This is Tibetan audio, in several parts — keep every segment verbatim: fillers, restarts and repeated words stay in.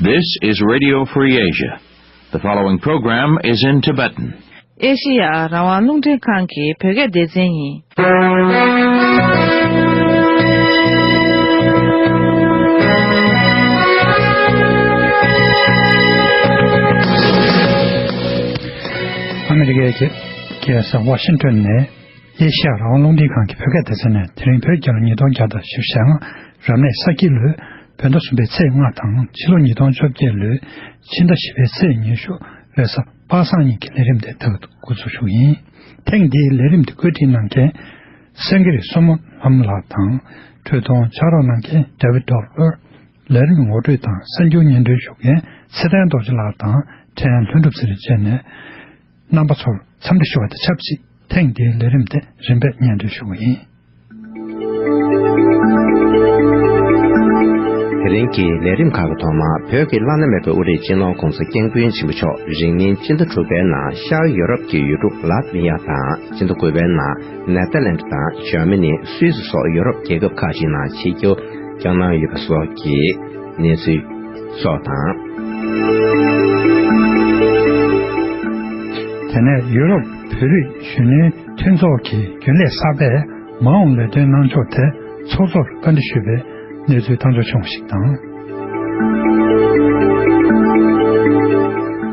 This is Radio Free Asia. The following program is in Tibetan. ཨེ་ཤི་ཡ་རང་དབང་རླུང་འཕྲིན་ཁང་གི་བོད་སྐད་སྡེ་ཚན་ཡིན། ཨ་མི་རི་ཀའི་རྒྱལ་ས་ཝ་ཤིང་ཊོན་ནས། ཨེ་ཤ་ཡ་རང་དབང་རླུང་འཕྲིན་ཁང་གི་བོད་སྐད་སྡེ་ཚན་ནས། དེ་རིང་བོད་རྒྱལ་ལོ་ཉིས་སྟོང་བརྒྱ་དང་བཞི་བཅུ་ཞེ་ལྔ་རབ་གནས་ས་ཁྱི་ལོའི་བོད་ཟླ་གསུམ་པའི་ཚེས་ལྔ་དང་ཕྱི་ལོ་ཉིས་སྟོང་བཅོ་བརྒྱད་ལོའི་ཕྱི་ཟླ་བཞི་པའི་ཚེས་ཉི་ཤུ་རེས་གཟའ་པ་སངས་ཉིན་གྱི་ལས་རིམ་དེ་ད་ག་འགོ་འཛུགས་ཞུ་གི་ཡིན། ཐེངས་འདིའི་ལས་རིམ་དེ་བཀོད་སྒྲིག་གནང་མཁན་སེང་གེ་རི་བསོད་མོ་ལྷམ་ལགས་དང་། འཕྲོས་གཏོང་ཕྱག་རོགས་གནང་མཁན་ཌེ་བིད་ཌོལ་ཨར། ལས་རིམ་ངོ་སྤྲོད་དང་གསར་འགྱུར་སྙན་སྒྲོན་ཞུ་མཁན་ཚེ་བརྟན་རྡོ་རྗེ་ལགས་དང་ཕྲན་ལྷུན་གྲུབ་ཚེ་རིང་བཅས་ནས། རྣམ་པ་ཚོར་འཚམས་འདྲི་ཞུ་བ་དང་ཆབས་ཅིག་ཐེངས་འདིའི་ལས་རིམ་དེ་རིམ་པས་སྙན་སྒྲོན་ཞུ་གི་ཡིན། དེ་རིང་གི་ལས་རིམ་ཁག་གི་ཐོག་མར། བོད་ཀྱི་བླ་ན་མེད་པའི་དབུ་ཁྲིད་སྤྱི་ནོར་༧གོང་ས་༧སྐྱབས་མགོན་ཆེན་པོ་མཆོག་རིང་མིན་སྤྱི་ཟླ་དྲུག་པའི་ནང་ཤར་ཡུ་རོབ་ཀྱི་ཡུལ་གྲུ་ལཱ་ཏི་ཝི་ཡ་དང་། སྤྱི་ཟླ་དགུ་པའི་ནང་ནེ་ཐར་ལེནཌ་དང་འཇར་མ་ནི། སུད་སི་སོགས་ཡུ་རོབ་རྒྱལ་ཁབ་ཁག་ཅིག་ནང་ཆིབས་བསྒྱུར་བསྐྱངས་གནང་ཡོད་པ་སོགས་ཀྱི་གནས་ཚུལ་སོགས་དང་། དེ་ནས་ཡུ་རོབ་བོད་རིགས་གཞོན་ནུའི་མཐུན་ཚོགས་ཀྱི་རྒྱུན་ལས་གསར་པས་མ་འོངས་ལས་དོན་གནང་ཕྱོགས་ཐད་ཚོགས་གཙོར་བཀའ་འདྲི་ཞུས་པའི་གནས་ཚུལ་གཏམ་བརྗོད་བྱུང་བ་ཞིག་དང་།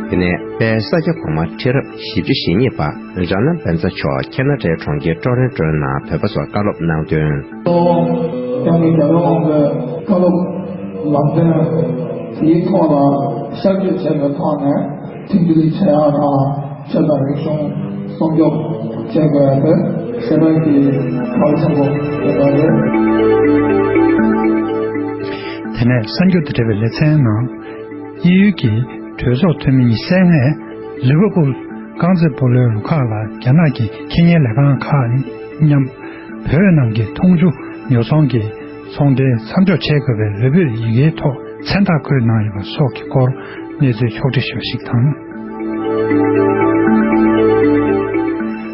དེ་ནས་དཔལ་ས་སྐྱ་གོང་མ་ཁྲི་རབས་བཞི་བཅུ་ཞེ་གཉིས་པ་ར་ན་བན་ཚ་མཆོག་ཁེ་ན་ཌའི་གྲོང་ཁྱེར་ཊོ་རོན་ཊོའི་ནང་བོད་པ་ཚོར་བཀའ་སློབ་གནང་དོན། ཏོ། ཀྱང་གི་རྒྱལ་བའི་དབང་པོའི་བཀའ་སློབ་ལམ་སྟོན་དེའི་ཐོག་ལ་ཤར་བསྐྱོད་བྱས་པའི་ཐོག་ནས་མཐུན་སྒྲིལ་བྱེད་ཡག་དང་། ཆོས་དང་རིག་གཞུང་སྲུང་སྐྱོབ་བྱེད་དགོས་པའི་ཞེ་དྲག་གི་གལ་ཆེན་པོ་ཡོད་པ་རེད། དེ་ནས་གསར་འགྱུར་དང་འབྲེལ་བའི་ལེ་ཚན་ནང་། དབྱིན་ཡུལ་གྱི་གྲོས་ཚོགས་འཐུས་མི་ཉི་ཤུ་རྩ་ལྔས་ལི་ཝར་པུལ་རྐང་རྩེད་སྤོ་ལོའི་རུ་ཁག་ལ་རྒྱ་ནག་གི་ཁེ་ཉེན་ལས་ཁང་ཁག་མཉམ་བོད་ནང་གི་འཐུང་ཆུ་ཉོ་ཚོང་གི་ཚོང་འབྲེལ་མཚམས་འཇོག་བྱེད་དགོས་པའི་རེ་འབོད་ཡི་གེའི་ཐོག་མཚན་རྟགས་བཀོད་གནང་ཡོད་པ་སོགས་ཀྱི་སྐོར་གནས་ཚུལ་ཕྱོགས་སྒྲིག་ཞུས་པ་ཞིག་དང་།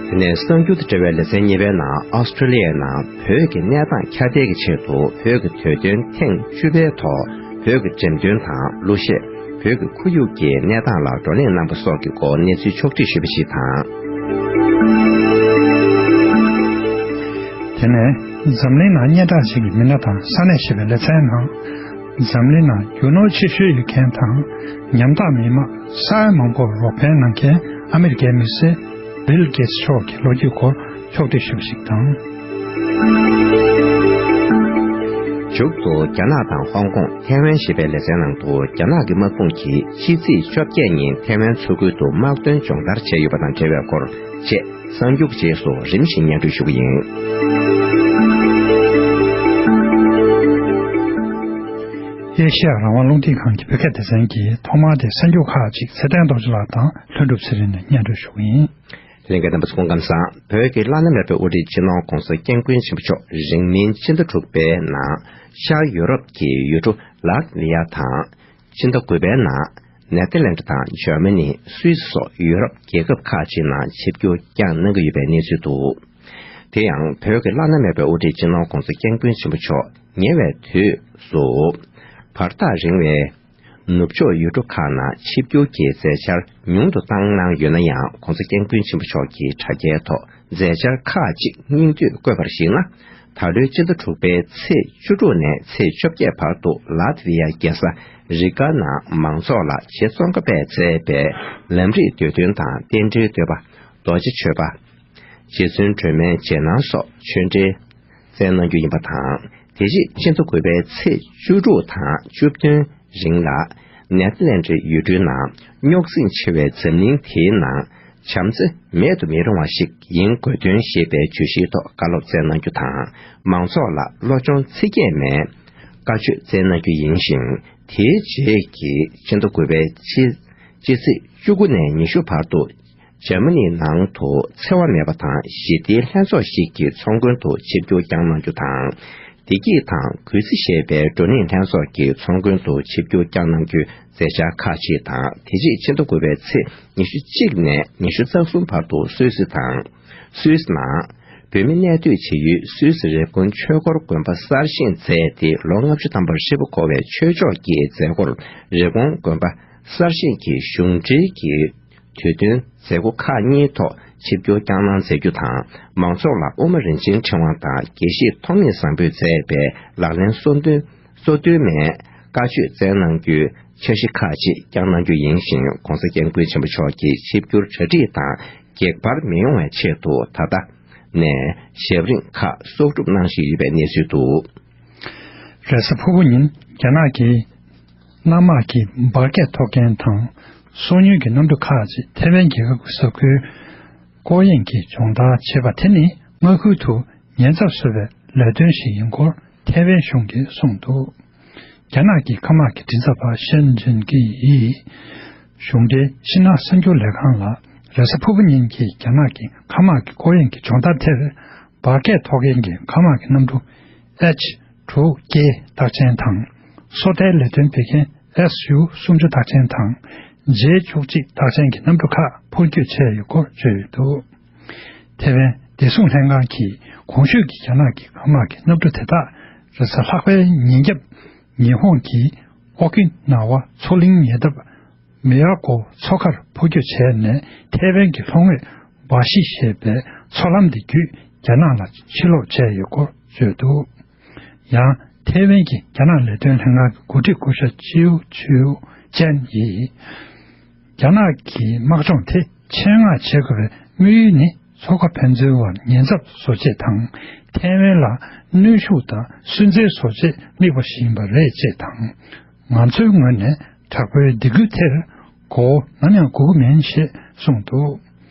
དེ་ནས་གསར་འགྱུར་དང་འབྲེལ་བའི་ལེ་ཚན་གཉིས་པའི་ནང་། ཨོ་སི་ཀྲི་ལི་ཡའི་ནང་བོད་ཀྱི་གནས་སྟངས་ཁྱབ་གདལ་གྱི་ཆེད་དུ་བོད་ཀྱི་དུས་སྟོན་ཐེངས་བཅུ་པའི་ཐོག་བོད་ཀྱི་འགྲེམས་སྟོན་དང་གླུ་གཞས། བོད་ཀྱི་ཁོར་ཡུག་གི་གནས་སྟངས་ལ་བགྲོ་གླེང་གནང་པ་སོགས་ཀྱི་སྐོར་གནས་ཚུལ་ཕྱོགས་སྒྲིག་ཞུས་པ་ཞིག་དང་། དེ་ནས་འཛམ་གླིང་ནང་སྙན་གྲགས་ཅན་གྱི་མི་སྣ་དང་ས་གནས་ཞེས་པའི་ལེ་ཚན་ནང་། འཛམ་གླིང་ནང་རྒྱུ་ནོར་ཆེ་ཤོས་ཡོད་མཁན་དང་ཉམ་ཐག་མི་དམངས་ས་ཡ་མང་པོར་རོགས་ཕན་གནང་མཁན་ཨ་མི་རི་ཀའི་མི་སེར་བིལ་གེ་ཊི་མཆོག་གི་ལོ་རྒྱུས་སྐོར་ཕྱོགས་སྒྲིག་ཞུས་པ་ཞིག་དང་། མཇུག་ཏུ་རྒྱ་ནག་དང་ཧོང་ཀོང་། ཐའེ་ཝན་ཞེས་པའི་ལེ་ཚན་ནང་དུ། རྒྱ་ནག་གི་དམག་དཔུང་གིས་ཕྱི་ཚེས་བཅོ་བརྒྱད་ཉིན་ཐའེ་ཝན་མཚོ་ཁུལ་དུ་དམག་དོན་སྦྱོང་བརྡར་བྱས་ཡོད་པ་དང་འབྲེལ་བའི་སྐོར་བཅས། གསར་འགྱུར་རྗེས་སུ་རིམ་བཞིན་སྙན་སྒྲོན་ཞུ་གི་ཡིན། ཨེ་ཤ་ཡ་རང་དབང་རླུང་འཕྲིན་ཁང་གི་བོད་སྐད་སྡེ་ཚན་གྱིས་ཐོག་མར་དེ་གསར་འགྱུར་ཁག་ཅིག་ཚེ་བརྟན་རྡོ་རྗེ་ལགས་དང་ལྷུན་གྲུབ་ཚེ་རིང་ནས་སྙན་སྒྲོན་ཞུ་གི་ཡིན། ལྷན་རྒྱས་རྣམ་པ་ཚོ་སྐུ་ཁམས་བཟང་། བོད་ཀྱི་བླ་ན་མེད་པའི་དབུ་ཁྲིད་སྤྱི་ནོར་༧གོང་ས་༧སྐྱབས་མགོན་ཆེན་པོ་མཆོག་རིང་མིན་སྤྱི་ཟླ་དྲུག་པའི་ནང་ཤར་ཡུ་རོབ་ཀྱི་ཡུལ་གྲུ་ལཱ་ཏི་ཝི་ཡ་དང་། ཕྱི་ཟླ་དགུ་པའི་ནང་ནེ་ཐར་ལེནཌ་དང་འཇར་མ་ནི། སུད་སི་སོགས་ཡུ་རོབ་རྒྱལ་ཁབ་ཁག་ཅིག་ནང་ཆིབས་བསྒྱུར་བསྐྱངས་གནང་གི་ཡོད་པའི་གནས་ཚུལ་འདུག། དེ་ཡང་བོད་ཀྱི་བླ་ན་མེད་པའི་དབུ་ཁྲིད་སྤྱི་ནོར་༧གོང་ས་༧སྐྱབས་མགོན་ཆེན་པོ་མཆོག་ཉེ་བའི་དུས་སུ་བར་ཐག་རིང་བའི་ནུབ་ཕྱོགས་ཡུལ་གྲུ་ཁག་ནང་ཆིབས་བསྒྱུར་གྱི་མཛད་འཆར་ཉུང་དུ་བཏང་གནང་ཡོད་ན་ཡང་། ༧གོང་ས་༧སྐྱབས་མགོན་ཆེན་པོ་མཆོག་གི་དྲ་རྒྱའི་ཐོག་མཛད་འཆར་ཁག་ཅིག་སྙིང་བསྡུས་བཀོད་པར་གཞིགས་ན། ད་ལོའི་སྤྱི་ཟླ་དྲུག་པའི་ཚེས་བཅུ་དྲུག་ནས་ཚེས་བཅོ་བརྒྱད་བར་དུ་ལཱ་ཏི་ཝི་ཡ་རྒྱལ་ས་རི་ག་ནང་མང་ཚོགས་ལ་རྗེ་ཙོང་ཁ་པས་མཛད་པའི་ལམ་རིམ་བསྡུས་དོན་དང་། རྟེན་འབྲེལ་བསྟོད་པ། རྡོ་རྗེ་མཆོད་པ། རྗེ་བཙུན་སྒྲོལ་མའི་རྗེས་གནང་སོགས་ཆོས་འབྲེལ་སྩལ་གནང་རྒྱུ་ཡིན་པ་དང་། དེ་རྗེས་སྤྱི་ཟླ་དགུ་པའི་ཚེས་བཅུ་དྲུག་དང་བཅུ་བདུན་རིང་ལ་ནེ་ཐར་ལེནཌ་ཡུལ་གྲུའི་ནང་རྙོག་འཛིང་ཆེ་བའི་འཛམ་གླིང་དེའི་ནང་བྱམས་བརྩེ་མེད་དུ་མི་རུང་བ་ཞིག་ཡིན་དགོས་དོན་ཞེས་པའི་བརྗོད་གཞིའི་ཐོག་བཀའ་སློབ་སྩལ་གནང་རྒྱུ་དང་། མང་ཚོགས་ལ་བློ་སྦྱོང་ཚིག་བརྒྱད་མའི་བཀའ་ཆོས་སྩལ་གནང་རྒྱུ་ཡིན་ཞིང་། དེའི་རྗེས་ཀྱི་སྤྱི་ཟླ་དགུ་པའི་ཕྱི་ཕྱི་ཚེས་བཅུ་དགུ་ནས་ཉི་ཤུ་བར་དུ། འཇར་མ་ནིའི་ནང་དུ་འཚེ་བ་མེད་པ་དང་ཞི་བདེའི་ལྷན་ཚོགས་ཤིག་གི་ཚོགས་མགོན་དུ་ཆིབས་བསྒྱུར་བསྐྱངས་གནང་རྒྱུ་དང་། བདེ་སྐྱིད་དང་གུས་བརྩི་ཞེས་པའི་བགྲོ་གླེང་ལྷན་ཚོགས་ཀྱི་ཚོགས་མགོན་དུ་ཆིབས་བསྒྱུར་བསྐྱངས་གནང་རྒྱུའི་མཛད་འཆར་ཁག་ཅིག་དང་། དེ་རྗེས་ཕྱི་ཟླ་དགུ་པའི་ཚེས་ཉི་ཤུ་གཅིག་ནས་ཉི་ཤུ་རྩ་གསུམ་བར་དུ་སུད་སི་དང་། སུད་སི་ནང་། བོད་མི་གནས་སྡོད་བྱེད་ཡུལ་སུད་སི་རེབ་གོང་ཆོས་འཁོར་དགོན་པ་གསར་བཞེངས་མཛད་དེ་ལོ་ལྔ་བཅུ་ཐམ་པར་ཧྲིལ་པོ་འཁོར་བའི་ཆོས་ཕྱོགས་ཀྱི་མཛད་སྒོར་རེབ་གོང་དགོན་པ་གསར་བཞེངས་ཀྱི་གཞུང་འབྲེལ་གྱི་དུས་སྟོན་མཛད་སྒོ་ཁག་གཉིས་ཐོག་ཆིབས་བསྒྱུར་བསྐྱངས་གནང་མཛད་རྒྱུ་དང་། མང་ཚོགས་ལ་དབུ་མ་རིན་ཆེན་ཕྲེང་བ་དང་དགེ་བཤེས་ཐོགས་མེད་བཟང་པོས་མཛད་པའི་ལག་ལེན་གསོལ་སྟོན་གཙོ་བསྟོད་མའི་བཀའ་ཆོས་སྩལ་གནང་རྒྱུའི་འཆར་གཞི་ཁག་ཅིག་བསྐྱངས་གནང་རྒྱུ་ཡིན་ཞིང་། ྋགོང་ས་ྋསྐྱབས་མགོན་ཆེན་པོ་མཆོག་གིས་ཆིབས་བསྒྱུར་གྲ་སྒྲིག་དང་འགྱེག་བར་མི་ཡོང་བའི་ཆེད་དུ་ད་ལྟ་ནས་ཞབས་རིམ་ཁག་གསོག་སྒྲུབ་གནང་བཞིན་ཡོད་པའི་གནས་ཚུལ་འདུག། རེས་གཟའ་ཕུར་བུ་ཉིན་རྒྱ་ནག་གི་གནམ་དམག་གི་འབར་གས་ཐོག་རྒྱན་དང་སོ་ཉུལ་གྱི་གནམ་གྲུ་ཁག་ཅིག་ཐེ་ཝན་རྒྱལ་ཁབ་ཀྱི་ས་ཁུལ་སྐོར་གཡེང་གི་སྦྱོང་བརྡར་བྱེད་པ་དེ་ནི་མངའ་ཁུལ་དུ་ཉེན་ཚབས་བཟོ་བའི་ལས་དོན་ཞིག་ཡིན་སྐོར་ཐེ་ཝན་གཞུང་གིས་གསུངས་འདུག། རྒྱ་ནག་གི་མཁའ་དམག་གི་མགྲིན་ཚབ་པ་ཤན་ཅིན་ཀི་ཡིས་གཞུང་འབྲེལ་ཕྱི་ནང་གསར་འགྱུར་ལས་ཁང་ལ་རེས་གཟའ་ཕུར་བུ་ཉིན་གྱི་རྒྱ་ནག་གི་མཁའ་དམག་གི་སྐོར་གཡེང་གི་སྦྱོང་བརྡར་དེར་འབར་གས་ཐོག་རྒྱན་གྱི་མཁའ་དམག་གི་གནམ་གྲུ་ཨེཆ་དྲུག་ཀེ་རྟགས་ཅན་དང་། སོ་ལྟའི་ལས་དོན་སྤེལ་མཁན་ཨེས་ཡུ་སུམ་ཅུ་རྟགས་ཅན་དང་། ཇེ་བཅུ་གཅིག་རྟགས་ཅན་གྱི་གནམ་གྲུ་ཁག་འཕུར་སྐྱོད་བྱས་ཡོད་སྐོར་བརྗོད་ཡོད་འདུག། ཐེ་ཝན་བདེ་སྲུང་ལྷན་ཁང་གིས་གོང་ཞུས་ཀྱི་རྒྱ་ནག་གི་མཁའ་དམག་གི་གནམ་གྲུ་དེ་དག་རེས་གཟའ་ལྷག་པའི་ཉིན་རྒྱབ་ཉི་ཧོང་གི་ཨོ་ཀི་ན་ཝ་མཚོ་གླིང་ཉེ་འདབས་མི་ཡ་ཀོ་མཚོ་ཁར་འཕུར་སྐྱོད་བྱས་ནས་ཐེ་ཝན་གྱི་ལྷོ་ངོས་སྦ་ཤི་ཞེས་པའི་མཚོ་ལམ་དེ་བརྒྱུད་རྒྱ་ནག་ལ་ཕྱིར་ལོག་བྱས་ཡོད་སྐོར་བརྗོད་འདུག། ཡང་ཐེ་ཝན་གྱི་རྒྱ་ནག་ལས་དོན་ལྷན་ཁང་གི་འགོ་ཁྲིད་སྐུ་ཞབས་ཅིའུ་ཆིའུ་ཅན་ཡིས། རྒྱ་ནག་གི་དམག་སྦྱོང་དེ་ཆེད་མངགས་བྱེད་དགོས་པའི་དམིགས་ཡུལ་ནི་མཚོ་ཁ་ཕན་ཚུན་བར་ཉེན་ཚབས་བཟོ་ཆེད་དང་། ཐེ་ཝན་ལ་གནོན་ཤུགས་དང་སུན་གཙེར་བཟོ་ཆེད་དམིགས་པ་ཞིག་ཡིན་པ་རེད་ཅེས་དང་། ང་ཚོའི་ངོས་ནས་དྲག་པོའི་སྡིགས་སྐུལ་དེར་མགོ་བོ་ནམ་ཡང་སྒུར་གྱི་མིན་ཞེས་གསུངས་འདུག།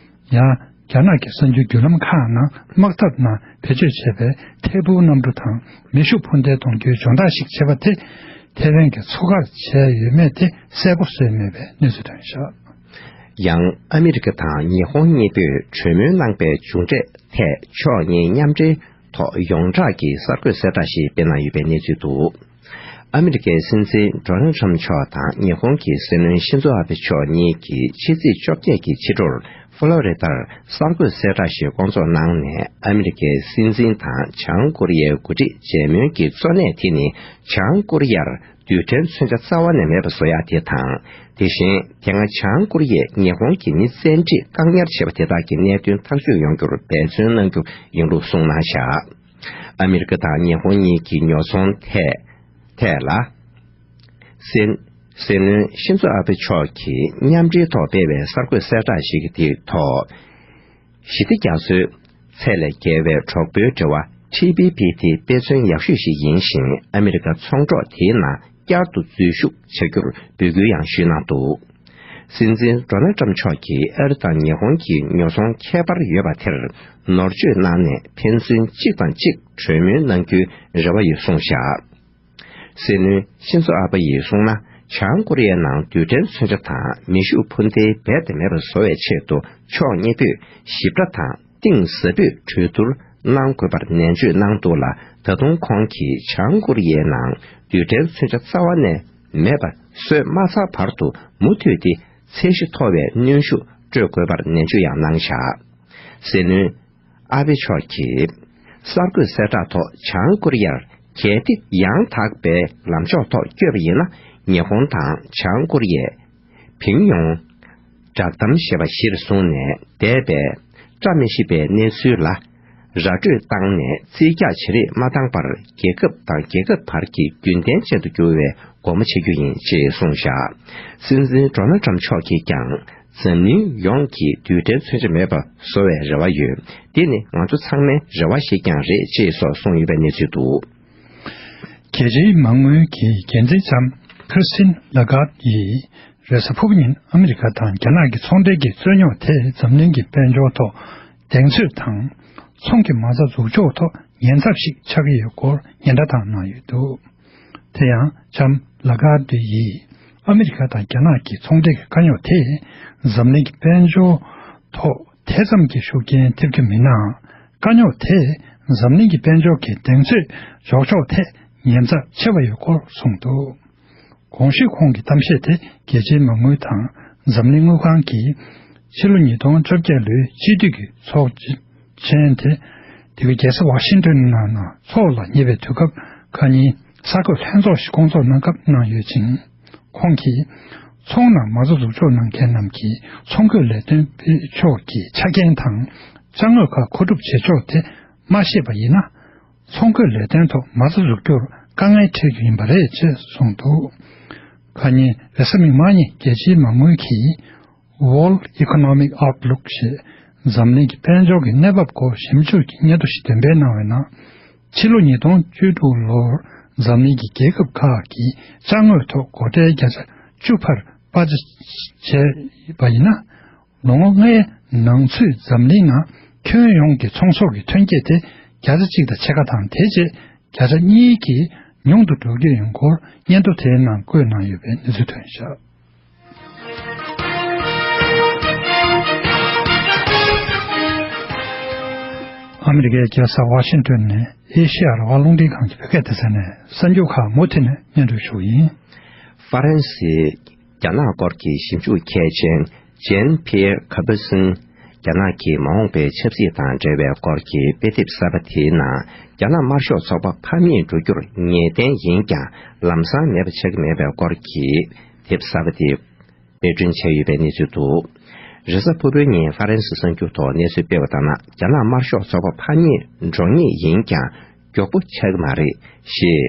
ཡང་། རྒྱ་ནག་གི་གསར་འགྱུར་བརྒྱུད་ལམ་ཁག་ནང་དམག་འཐབ་ནང་བེད་སྤྱོད་བྱས་པའི་ཐད་འཕུར་གནམ་གྲུ་དང་མེ་ཤུགས་འཕུར་མདེལ་གཏོང་རྒྱུའི་སྦྱོང་བརྡར་ཞིག་བྱས་པ་དེ་ཐེ་ཝན་གྱི་མཚོ་ཁར་བྱས་ཡོད་མེད་དེ་གསལ་པོ་བཟོས་མེད་པའི་གནས་ཚུལ་ཐོན་བཞག། ཡང་ཨ་མི་རི་ཀ་དང་ཉི་ཧོང་གཉིས་པོས་གྲོས་མོལ་གནང་པའི་མཇུག་འབྲས་ཐད་ཕྱོགས་གཉིས་མཉམ་འབྲེལ་ཐོག་ཡོངས་གྲགས་ཀྱི་གསར་འགོད་གསལ་བསྒྲགས་ཤིག་སྤེལ་གནང་ཡོད་པའི་གནས་ཚུལ་འདུག། ཨ་མི་རི་ཀའི་སྲིད་འཛིན་ཌོ་ནལ་ཁྲམ་མཆོག་དང་ཉི་ཧོང་གི་སྲིད་བློན་ཤིན་ཛོ་ཨ་བྷེ་མཆོག་གཉིས་ཀྱིས་ཕྱི་ཚེས་བཅོ་བརྒྱད་ཀྱི་ཕྱི་དྲོར་ཧྥ་ལོ་རི་ཏར་གསར་འགོད་གསལ་བསྒྲགས་ཤིག་བསྐོང་ཚོགས་གནང་ནས། ཨ་མི་རི་ཀའི་སྲིད་འཛིན་དང་བྱང་ཀོ་རི་ཡའི་འགོ་ཁྲིད་མཇལ་མོལ་གྱི་གཙོ་གནད་དེ་ནི་བྱང་ཀོ་རི་ཡར་རྡུལ་ཕྲན་མཚོན་ཆ་རྩ་བ་ནས་མེད་པ་བཟོ་ཡག་དེ་དང་། དེ་བཞིན་དེ་སྔ་བྱང་ཀོ་རི་ཡས་ཉི་ཧོང་གི་མི་བཙན་ཁྲིད་བཀག་ཉར་བྱས་པ་དེ་དག་གི་གནད་དོན་ཐག་གཅོད་ཡོང་རྒྱུར་འབད་བརྩོན་གནང་རྒྱུ་ཡིན་ལུགས་གསུངས་གནང་བཞག། ཨ་མི་རི་ཀ་དང་ཉི་ཧོང་གཉིས་ཀྱི་ཉོ་ཚོང་ཐད་ཐད་ལ། སྲིད་སྲིད་བློན་ཤིན་ཛོ་ཨ་བྷེ་མཆོག་གིས་མཉམ་འབྲེལ་ཐོག་སྤེལ་བའི་གསར་འགོད་གསལ་བསྒྲགས་ཤིག་གི་དེའི་ཐོག། ཞི་བདེ་རྒྱ་མཚོའི་ཚད་ལས་བརྒལ་བའི་གྲོགས་པོའི་འབྲེལ་བ་ཊི་པི་པི་དེ་དཔེ་མཚོན་ཡག་ཤོས་ཤིག་ཡིན་ཞིང་། ཨ་མི་རི་ཀ་ཚོང་གྲོགས་དེའི་ནང་བསྐྱར་དུ་འཛུལ་ཞུགས་བྱ་རྒྱུར་འབོད་སྐུལ་ཡང་ཞུས་གནང་འདུག། སྲིད་འཛིན་ཌོ་ནལ་ཊམ་མཆོག་གིས་ཨ་རི་དང་ཉི་ཧོང་གི་ཉོ་ཚོང་ཁྱད་པར་ཡོད་པ་དེར་ནོར་བཅོས་གནང་ནས་ཕན་ཚུན་གཅིག་དང་གཅིག་གྲོས་མོལ་གནང་རྒྱུའི་རེ་བ་ཡོད་གསུངས་བཞག། སྲིད་བློན་ཤིན་ཛོ་ཨ་བྷ་ཡིས་གསུངས་ན། བྱང་ཀོ་རི་ཡའི་ནང་རྡུལ་ཕྲན་མཚོན་ཆ་དང་མེ་ཤུགས་འཕུར་མདེལ་རྦད་དེ་མེད་པར་བཟོ་བའི་ཆེད་དུ་ཕྱོགས་གཉིས་པོས་ཞིབ་ཕྲ་དང་གཏིང་ཟབ་པོས་གྲོས་བསྡུར་གནང་དགོས་པར་ནན་བརྗོད་གནང་འདུག་ལ། ད་དུང་ཁོང་གིས་བྱང་ཀོ་རི་ཡའི་ནང་རྡུལ་ཕྲན་མཚོན་ཆ་རྩ་བ་ནས་མེད་པ་བཟོས་མ་ཚར་བར་དུ་མུ་མཐུད་དེ་ཚད་གཞི་མཐོ་བའི་གནོན་ཤུགས་སྤྲོད་དགོས་པར་ནན་བརྗོད་ཡང་གནང་བཞག། སྲིད་བློན་ཨ་བྷེ་མཆོག་གིས་གསར་འགོད་གསལ་བསྒྲགས་ཐོག་བྱང་ཀོ་རི་ཡར་གལ་ཏེ་ཡང་དག་པའི་ལངས་ཕྱོགས་ཐོག་བསྐྱོད་པ་ཡིན་ན། ཉི་ཧོང་དང་བྱང་ཀོ་རི་ཡས་ཕིང་ཡོང་བསྒྲགས་གཏམ་ཞེས་པ་གཞིར་བཟུང་ནས་འདས་པའི་བཀྲ་མི་ཤིས་པའི་གནས་ཚུལ་ལ་ར་སྤྲོད་བཏང་ནས་རྩིས་རྒྱག་བྱེད་རེས་མ་བཏང་བར། རྒྱལ་ཁབ་དང་རྒྱལ་ཁབ་བར་གྱི་རྒྱུན་ལྡན་ཅན་དུ་འགྱུར་བའི་སྒོ་མོ་ཕྱེ་རྒྱུ་ཡིན་ཅེས་གསུངས་བཞག། སྲིད་འཛིན་ཌོ་ནལ་ཊམ་མཆོག་གིས་ཀྱང་། འཛམ་གླིང་ཡོངས་ཀྱིས་རྡུལ་ཕྲན་མཚོན་ཆ་མེད་པ་བཟོ་བའི་རེ་བ་ཡོད། འདི་ནི་ང་ཚོ་ཚང་མའི་རེ་བ་ཞིག་ཀྱང་རེད་ཅེས་སོགས་གསུངས་ཡོད་པའི་གནས་ཚུལ་འདུག། རྒྱལ་སྤྱིའི་མ་དངུལ་གྱི་འགན་འཛིན་ལྕམ་ཁིར་སྟིན་ལ་གར་ཡིས་རེས་གཟའ་ཕུར་བུ་ཉིན་ཨ་མི་རི་ཀ་དང་རྒྱ་ནག་གི་ཚོང་འབྲེལ་གྱི་རྩོད་རྙོག་དེས་འཛམ་གླིང་གི་དཔལ་འབྱོར་ཐོག་གདེང་ཚོད་དང་ཚོང་གི་མ་རྩ་འཛུགས་ཕྱོགས་ཐོག་ཉེན་ཚབས་ཤིག་ཆགས་ཀྱི་ཡོད་སྐོར་སྙན་སྒྲོན་བཏང་གནང་ཡོད་འདུག། དེ་ཡང་ལྕམ་ལ་གར་དུ་ཡིས་ཨ་མི་རི་ཀ་དང་རྒྱ་ནག་གི་ཚོང་འབྲེལ་གྱི་དཀའ་རྙོག་དེས་འཛམ་གླིང་གི་དཔལ་འབྱོར་ཐོག་དེ་ཙམ་གྱི་ཤུགས་རྐྱེན་ཐེབས་ཀྱི་མིན་ནའང་། དཀའ་རྙོག་དེས་འཛམ་གླིང་གི་དཔལ་འབྱོར་གྱི་གདེང་ཚོད་འཇོག་ཕྱོགས་ཐད་ཉེན་ཚབས་ཆེ་བ་ཡོད་སྐོར་གསུངས་འདུག། གོང་ཞུས་ཁོང་གི་གཏམ་བཤད་དེ་རྒྱལ་སྤྱིའི་མ་དངུལ་དང་འཛམ་གླིང་དངུལ་ཁང་གིས་ཕྱི་ལོ་ཉིས་སྟོང་བཅོ་བརྒྱད་ལོའི་སྤྱི་འཐུས་ཀྱི་ཚོགས་ཆེན་དེ་ དེ་གའི་རྒྱལ་ས་ཝ་ཤིང་ཏོན་ནང་ན་ཚོགས་ལ་ཉེ་བའི་དུས་སྐབས་ཁ་ཉིན་གསར་འགོད་ལྷན་ཚོགས་ཤིག་བསྐོང་ཚོགས་གནང་སྐབས་གནང་ཡོད་ཅིང་། ཁོང་གིས། ཚོང་ནང་མ་རྩ་འཛུགས་འཇོག་གནང་མཁན་རྣམས་ཀྱིས་ཚོང་སྐྱོད་ལས་དོན་སྤེལ་ཕྱོགས་ཀྱི་ཆ་རྐྱེན་དང་། ཅ་དངོས་ཁག་མཁོ་སྒྲུབ་བྱེད་ཕྱོགས་དེ་མ་ཤེས་པ་ཡིན་ན། ཚོང་སྐྱོད་ལས་དོན་ཐོག་མ་རྩ་འཛུགས་རྒྱུར་དཀའ་ངལ་འཕྲད་རྒྱུ་ཡིན་པ་རེད་ཅེས་གསུངས་འདུག་ཁ་ཉིན་རེས་གཟའ་མིག་དམར་ཉིན་རྒྱལ་སྤྱིའི་མ་དངུལ་གྱི་World Economic Outlook ཞེས་འཛམ་གླིང་གི་དཔལ་འབྱོར་གྱི་གནས་བབ་སྐོར་ཞིབ་འཇུག་གི་སྙན་ཐོ་ཞིག་འདོན་སྤེལ་གནང་བའི་ནང་། ཕྱི་ལོ་ཉིས་སྟོང་བཅུ་དྲུག་ལོར་འཛམ་གླིང་གི་རྒྱལ་ཁབ་ཁག་གིས་ཅ་དངོས་ཐོག་སྒོ་ཁྲལ་བརྒྱ་ཆ་བཅུ་བར་སྤར་ཆ་བྱས་པ་ཡིན་ན། ལོ་ངོ་ལྔའི་ནང་ཚུད་འཛམ་གླིང་ནང་ཁྱོན་ཡོངས་ཀྱི་ཚོང་ཟོག་གི་ཐོན་སྐྱེད་དེ་བརྒྱ་ཆ་གཅིག་དང་ཕྱེད་ཀ་དང་། དེ་རྗེས་བརྒྱ་ཆ་གཉིས་ཀྱིས་ཉུང་དུ་འགྲོ་རྒྱུ་ཡིན་སྐོར་སྙན་ཐོ་དེའི་ནང་བཀོད་གནང་ཡོད་པའི་གནས་ཚུལ་ཐོན་བཞག་ཨ་མི་རི་ཀའི་རྒྱལ་ས་ཝ་ཤིང་ཏོན་ནས་ཨེ་ཤེ་ཡ་རང་དབང་རླུང་འཕྲིན་ཁང་གི་བོད་སྐད་སྡེ་ཚན་ནས་གསར་འགྱུར་ཁག་མུ་མཐུད་ནས་སྙན་སྒྲོན་ཞུ་གི་ཡིན། ཧྥ་རན་སིའི་རྒྱ་ནག་སྐོར་གྱི་ཞིབ་འཇུག་མཁས་ཅན་ཇན་ཕི་ཡེར་ཁ་པི་སིན། རྒྱ་ནག་གི་མ་འོངས་པའི་ཆབ་སྲིད་དང་འབྲེལ་བའི་སྐོར་གྱི་དཔེ་དེབ་གསར་པ་དེའི་ནང་། རྒྱ་ནག་དམར་ཤོག་ཚོགས་པ་ཕམ་ཉེས་འགྲོ་རྒྱུར་ངེས་གཏན་ཡིན་ཀྱང་། ལམ་སང་མེད་པ་ཆགས་ཀྱི་མེད་པའི་སྐོར་གྱི་དེབ་གསར་པ་དེ་དཔེ་སྐྲུན་བྱས་ཡོད་པའི་གནས་ཚུལ་འདུག་རེས་གཟའ་ཕུར་བུའི་ཉིན་ཧྥ་རན་སི་གསར་འགྱུར་ཐོག་གནས་ཚུལ་སྤེལ་བ་ལྟར་ན། རྒྱ་ནག་དམར་ཤོག་ཚོགས་པ་ཕམ་ཉེས་འགྲོ་ངེས་ཡིན་ཀྱང་། མགྱོགས་པོ་ཆགས་ཀྱི་མ་རེད་ཞེས་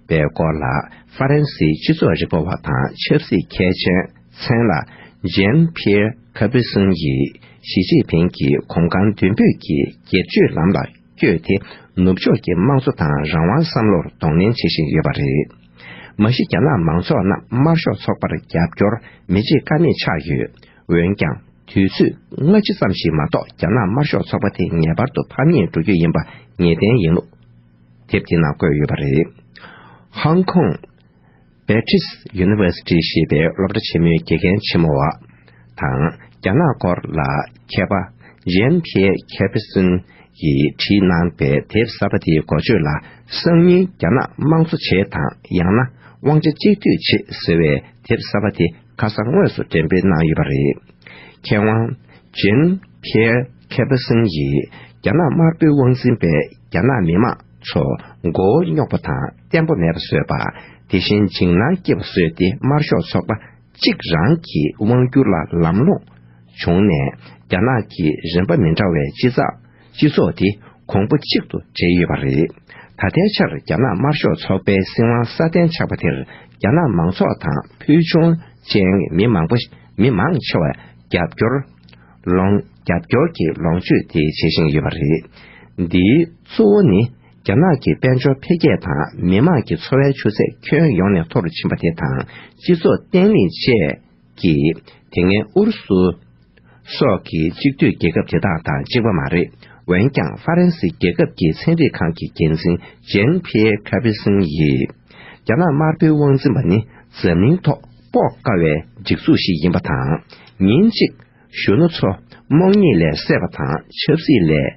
པའི་སྐོར་ལ། ཧྥ་རན་སིའི་སྤྱི་ཚོགས་རིག་པ་བ་དང་ཆབ་སྲིད་མཁས་ཅན་མཚན་ལ་ཇན་ཕི་ཡེར་ཁ་པི་སིན་ཡིས། ཞི་ཅིན་ཕིང་གིས་གོམ་གང་མདུན་སྤོས་ཀྱིས་སྒེར་གཅོད་ལམ་ལ་བསྐྱོད་དེ། ནུབ་ཕྱོགས་ཀྱི་དམངས་གཙོ་དང་རང་དབང་བསམ་བློར་གདོང་ལེན་བྱེད་བཞིན་ཡོད་པ་རེད། མ་གཞི་རྒྱ་ནག་མང་ཚོགས་རྣམས་དམར་ཤོག་ཚོགས་པར་རྒྱབ་སྐྱོར་མི་བྱེད་ཀ་མེད་ཆགས་ཡོད། འོན་ཀྱང་། དུས་ཚོད་སྔ་ཕྱི་ཙམ་ཞིག་མ་གཏོགས། རྒྱ་ནག་དམར་ཤོག་ཚོགས་པ་དེ་ངེས་པར་དུ་ཕམ་ཉེས་འགྲོ་རྒྱུ་ཡིན་པ་ངེས་གཏན་ཡིན་ལུགས། དེབ་དེའི་ནང་བཀོད་ཡོད་པ་རེད། ཧོང་ཀོང་། Beatrice University ཞེས་པའི་སློབ་གྲྭ་ཆེན་མོའི་དགེ་རྒན་ཆེན་མོ་བ་དང་། རྒྱ་ནག་སྐོར་ལ་མཁས་པ་ཇན་ཕི་ཡེ་ཁེ་པི་སིན་ཡིས་བྲིས་གནང་པའི་དེབ་གསར་པ་དེའི་འགོ་བརྗོད་ལ། སང་ཉིན་རྒྱ་ནག་དམངས་གཙོ་བྱེད་དང་། ཡང་ན་དབང་ཆ་གཅིག་སྡུད་བྱེད་ཟེར་བའི་དེབ་གསར་པ་དེ་ཁ་སང་དངོས་སུ་འགྲེམས་སྤེལ་གནང་ཡོད་པ་རེད། མཁས་དབང་ཇན་ཕི་ཡེར་ཁེ་པི་སིན་ཡིས་རྒྱ་ནག་དམར་པོའི་དབང་འཛིན་པས་རྒྱ་ནག་མི་དམངས་ཚོ་མགོ་བོ་རྙོག་པ་དང་བརྟན་པོ་མེད་པ་བཟོས་པ། དེ་བཞིན་འཇིགས་སྣང་སྐྱེ་བ་བཟོས་ཏེ། དམར་ཤོག་ཚོགས་པ་གཅིག་རང་གི་དབང་སྒྱུར་ལ་ལམ་ལྷོང་བྱུང་ནས། རྒྱ་ནག་གི་རིམ་པ་མི་འདྲ་བའི་སྤྱི་ཚོགས་སྤྱི་ཚོགས་དེ་གོང་བུ་གཅིག་ཏུ་འདྲེས་ཡོད་པ་རེད། ད་ལྟའི་ཆར་རྒྱ་ནག་དམར་ཤོག་ཚོགས་པའི་སྲིད་དབང་སྲ་བརྟན་ཆགས་པ་དེར། རྒྱ་ནག་མང་ཚོགས་དང་ཕུལ་བྱུང་ཅན་མི་མང་པོ་མི་མང་ཆེ་བ་རྒྱབ་སྐྱོར་ལོངས། རྒྱབ་སྐྱོར་གྱི་ལོངས་སྤྱོད་དེ་བྱེད་བཞིན་ཡོད་པ་རེད། འདིའི་གཙོ་བོ་ནི། རྒྱ་ནག་གི་དཔལ་འབྱོར་འཕེལ་རྒྱས་དང་། མི་དམངས་ཀྱི་འཚོ་བའི་ཆུ་ཚད་ཁྱོན་ཡོངས་ནས་མཐོ་རུ་ཕྱིན་པ་དེ་དང་། སྤྱི་ཚོགས་བརྟན་ལྷིང་བཅས་ཀྱིས། དེ་སྔའི་ཨུ་རུ་སུ་སོགས་ཀྱི་གཅིག་སྡུད་རྒྱལ་ཁབ་དེ་དག་དང་གཅིག་པ་མ་རེད། འོན་ཀྱང་། ཧྥ་རན་སི་རྒྱལ་ཁབ་ཀྱི་ཚན་རིག་ཁང་གི་འགན་འཛིན་ཇན་ཕི་ཡེ་ཁ་པི་སིན་ཡིས། རྒྱ་ནག་དམར་པོའི་དབང་འཛིན་པ་ནི། འཛམ་གླིང་ཐོག་དཔོག་དཀའ་བའི་སྒྲིག་འཛུགས་ཤིག་ཡིན་པ་དང་། ཉིན་གཅིག་གཞོན་ནུ་ཚོ་དམག་གཉིད་ལས་སད་པ་དང་། ཆབ་སྲིད་ལས་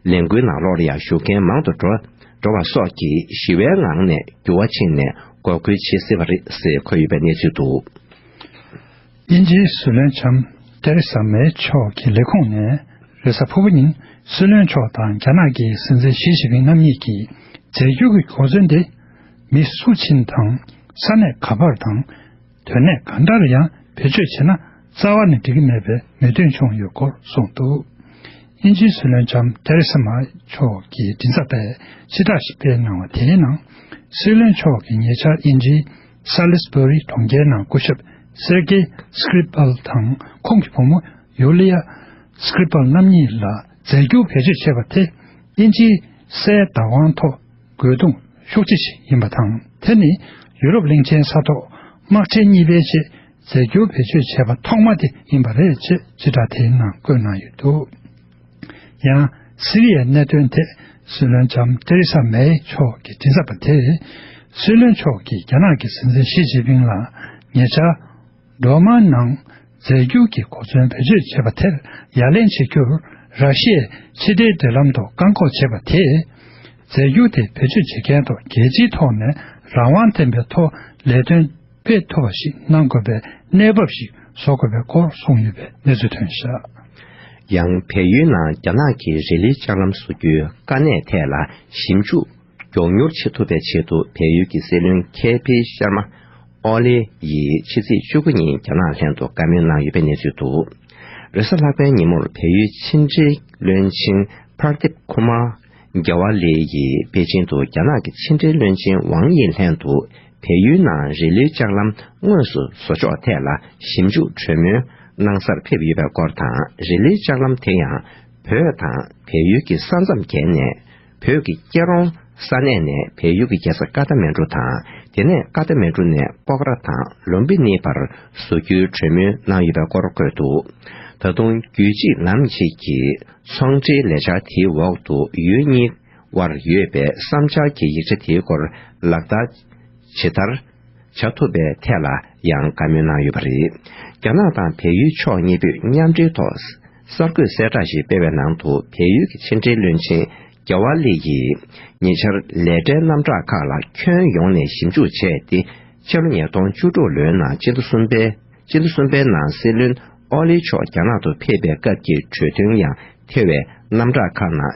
ལས་འགུལ་ནང་ལོགས་ལ་ཡང་ཞུགས་མཁན་མང་དུ་འགྲོ་འགྲོ་བ་སོགས་ཀྱིས་ཞི་བའི་ངང་ནས་འགྱུར་བ་ཕྱིན་ནས་འགོག་རྒོལ་བྱེད་སྲིད་པ་རེད་ཟེར་འཁོད་ཡོད་པའི་གནས་ཚུལ་འདུག་དབྱིན་ཇིའི་སྲིད་བློན་ལྕམ་ཏེ་རེ་ས་མེ་མཆོག་གི་ལས་ཁུངས་ནས་རེས་གཟའ་ཕུར་བུ་ཉིན་སྲིད་བློན་མཆོག་དང་རྒྱ་ནག་གི་སྲིད་འཛིན་ཞི་ཅིན་ཕིང་རྣམ་གཉིས་ཀྱིས་རྫས་འགྱུར་གྱི་གོ་མཚོན་དེ་མི་སུ་ཕྱིན་དང་ས་གནས་ག་པར་དང་། དོན་གནད་གང་འདྲར་ཡང་བེད་སྤྱོད་བྱས་ན་རྩ་བ་ནས་འགྲིག་གི་མེད་པའི་མོས་མཐུན་བྱུང་ཡོད་སྐོར་གསུངས་འདུག་དབྱིན་ཇིའི་སྲིད་བློན་ལྕམ་ཏེ་རེ་ས་མེ་མཆོག་གིས་མགྲིན་ཚབ་པས་སྤྱི་བསྒྲགས་ཤིག་སྤེལ་གནང་བ་དེའི་ནང་། སྲིད་བློན་མཆོག་གིས་ཉེ་ཆར་དབྱིན་ཇིའི་སཱ་ལི་སི་བྷོ་རི་གྲོང་ཁྱེར་ནང་སྐུ་ཞབས་སེར་ཀེ་སི་ཀི་རི་པལ་དང་ཁོང་གི་བུ་མོ་ཡུ་ལི་ཡ་སི་ཀི་རི་པལ་རྣམ་གཉིས་ལ་རྫས་འགྱུར་བེད་སྤྱོད་བྱས་པ་དེ། དབྱིན་ཇིའི་གསལ་བདག་དབང་ཐོག་རྒོལ་རྡུང་ཤུགས་ཆེ་ཞིག་ཡིན་པ་དང་། དེ་ནི་ཡུ་རོབ་གླིང་ཆེན་ས་ཐོག་དམག་ཆེན་གཉིས་པའི་རྗེས་རྫས་འགྱུར་བེད་སྤྱོད་བྱས་པ་ཐོག་མ་དེ་ཡིན་པ་རེད་ཅེས་སྤྱི་བསྒྲགས་དེའི་ནང་བཀོད་གནང་ཡོད་འདུག་ཡང་། སི་རི་ཡའི་གནད་དོན་ཐད་སྲིད་བློན་ལྕམ་ཏེ་རེ་ས་མེ་མཆོག་གི་མགྲིན་ཚབ་པ་དེས། སྲིད་བློན་མཆོག་གིས་རྒྱ་ནག་གི་སྲིད་འཛིན་ཞི་ཅིན་ཕིང་ལ་ཉེ་ཆར། སྒྲོལ་མ་ནང་རྫས་འགྱུར་གྱི་གོ་མཚོན་བེད་སྤྱོད་བྱས་པ་དེར་ཡ་ལན་བྱེད་རྒྱུར། ར་ཤི་ཡས་ཕྱི་འབྲེལ་འབྲེལ་ལམ་དུ་བཀག་འགོག་བྱས་པ་དེས། རྫས་འགྱུར་དེ་བེད་སྤྱོད་བྱེད་མཁན་ཐོག་རྒྱལ་སྤྱིའི་ཐོག་ནས་རང་དབང་ལྡན་པའི་ཐོག་ལས་དོན་སྤེལ་ཐུབ་པ་ཞིག་གནང་དགོས་པའི་གནས་བབ་ཞིག་བཟོ་དགོས་པའི་སྐོར་གསུངས་ཡོད་པའི་གནས་ཚུལ་ཐོན་བཞག་ཡང་། བལ་ཡུལ་ནང་རྒྱ་ནག་གིས་རི་ལིའི་ལྕགས་ལམ་བཟོ་རྒྱུའི་དཀའ་གནད་ཐད་ལ་ཞིབ་འཇུག་མགྱོགས་མྱུར་བྱེད་ཐུབ་པའི་ཆེད་དུ། བལ་ཡུལ་གྱི་སྲིད་བློན་ཁེ་ཕི་ཤར་མ་ཨོ་ལི་ཡིས་ཕྱི་ཚེས་བཅུ་དགུ་ཉིན་རྒྱ་ནག་ལྷན་དུ་བཀའ་མོལ་གནང་ཡོད་པའི་གནས་ཚུལ་འདུག་རེས་གཟའ་ལྷག་པའི་ཉིན་མོར་བལ་ཡུལ་ཕྱི་འབྲེལ་བློན་ཆེན་པར་དིབ་ཁུ་མར་རྒྱ་ཝ་ལི་ཡིས་པེ་ཅིན་དུ་རྒྱ་ནག་གི་ཕྱི་འབྲེལ་བློན་ཆེན་ཝང་ཡི་ལྷན་དུ། བལ་ཡུལ་ནང་རི་ལིའི་ལྕགས་ལམ་དངོས་སུ་བཟོ་ཕྱོགས་ཐད་ལ་ཞིབ་འཇུག་གྲོས་མོལ་གནང་སར་ཕེབས་ཡོད་པའི་སྐོར་དང་། རི་ལིའི་ལྕགས་ལམ་དེ་ཡང་བོད་དང་བལ་ཡུལ་གྱི་ས་མཚམས་བརྒལ་ནས། བོད་ཀྱི་སྐྱེ་རོང་ས་གནས་ནས་བལ་ཡུལ་གྱི་རྒྱལ་ས་ཀ་ཐ་མན་གྲུ་དང་། དེ་ནས་ཀ་ཐ་མན་གྲུ་ནས་སྤོག་ར་དང་ལུམ་བི་ནི་བར་བཟོ་རྒྱུའི་གྲོས་མོལ་གནང་ཡོད་པའི་སྐོར་བཀོད་འདུག་ད་དུང་རྒྱུད་གཅིག་ལམ་གཅིག་གི་ཚོང་འབྲེལ་ལས་འཆར་དེའི་འོག་ཏུ་ཡུལ་གཉིས་དབར་ཡོད་པའི་བསམ་འཆར་གྱི་ཡིག་ཆ་དེའི་སྐོར་ལག་བསྟར་ཇི་ལྟར་བྱ་ཐུབ་པའི་ཐད་ལ་ཡང་བཀའ་མོལ་གནང་ཡོད་པ་རེད། རྒྱ་ནག་དང་བལ་ཡུལ་ཕྱོགས་གཉིས་པོས་མཉམ་འབྲེལ་ཐོག་གསར་འགོད་གསལ་བསྒྲགས་ཤིག་སྤེལ་བའི་ནང་དུ། བལ་ཡུལ་གྱི་ཕྱི་འབྲེལ་བློན་ཆེན་རྒྱ་ཝ་ལི་ཡིས་ཉེ་ཆར་ལས་གྲྭའི་རྣམ་གྲངས་ཁག་ལ་ཁྱོན་ཡོངས་ནས་ཞིབ་འཇུག་བྱས་ཏེ། ཕྱི་ལོ་ཉིས་སྟོང་བཅུ་དྲུག་ལོའི་ནང་སྤྱི་ཟླ་གསུམ་པའི་སྤྱི་ཟླ་གསུམ་པའི་ནང་སྲིད་བློན་ཨོ་ལི་མཆོག་རྒྱ་ནག་ཏུ་ཕེབས་པའི་སྐབས་ཀྱི་གྲོས་མཐུན་ཡང་ཐེ་བའི་རྣམ་གྲངས་ཁག་ནང་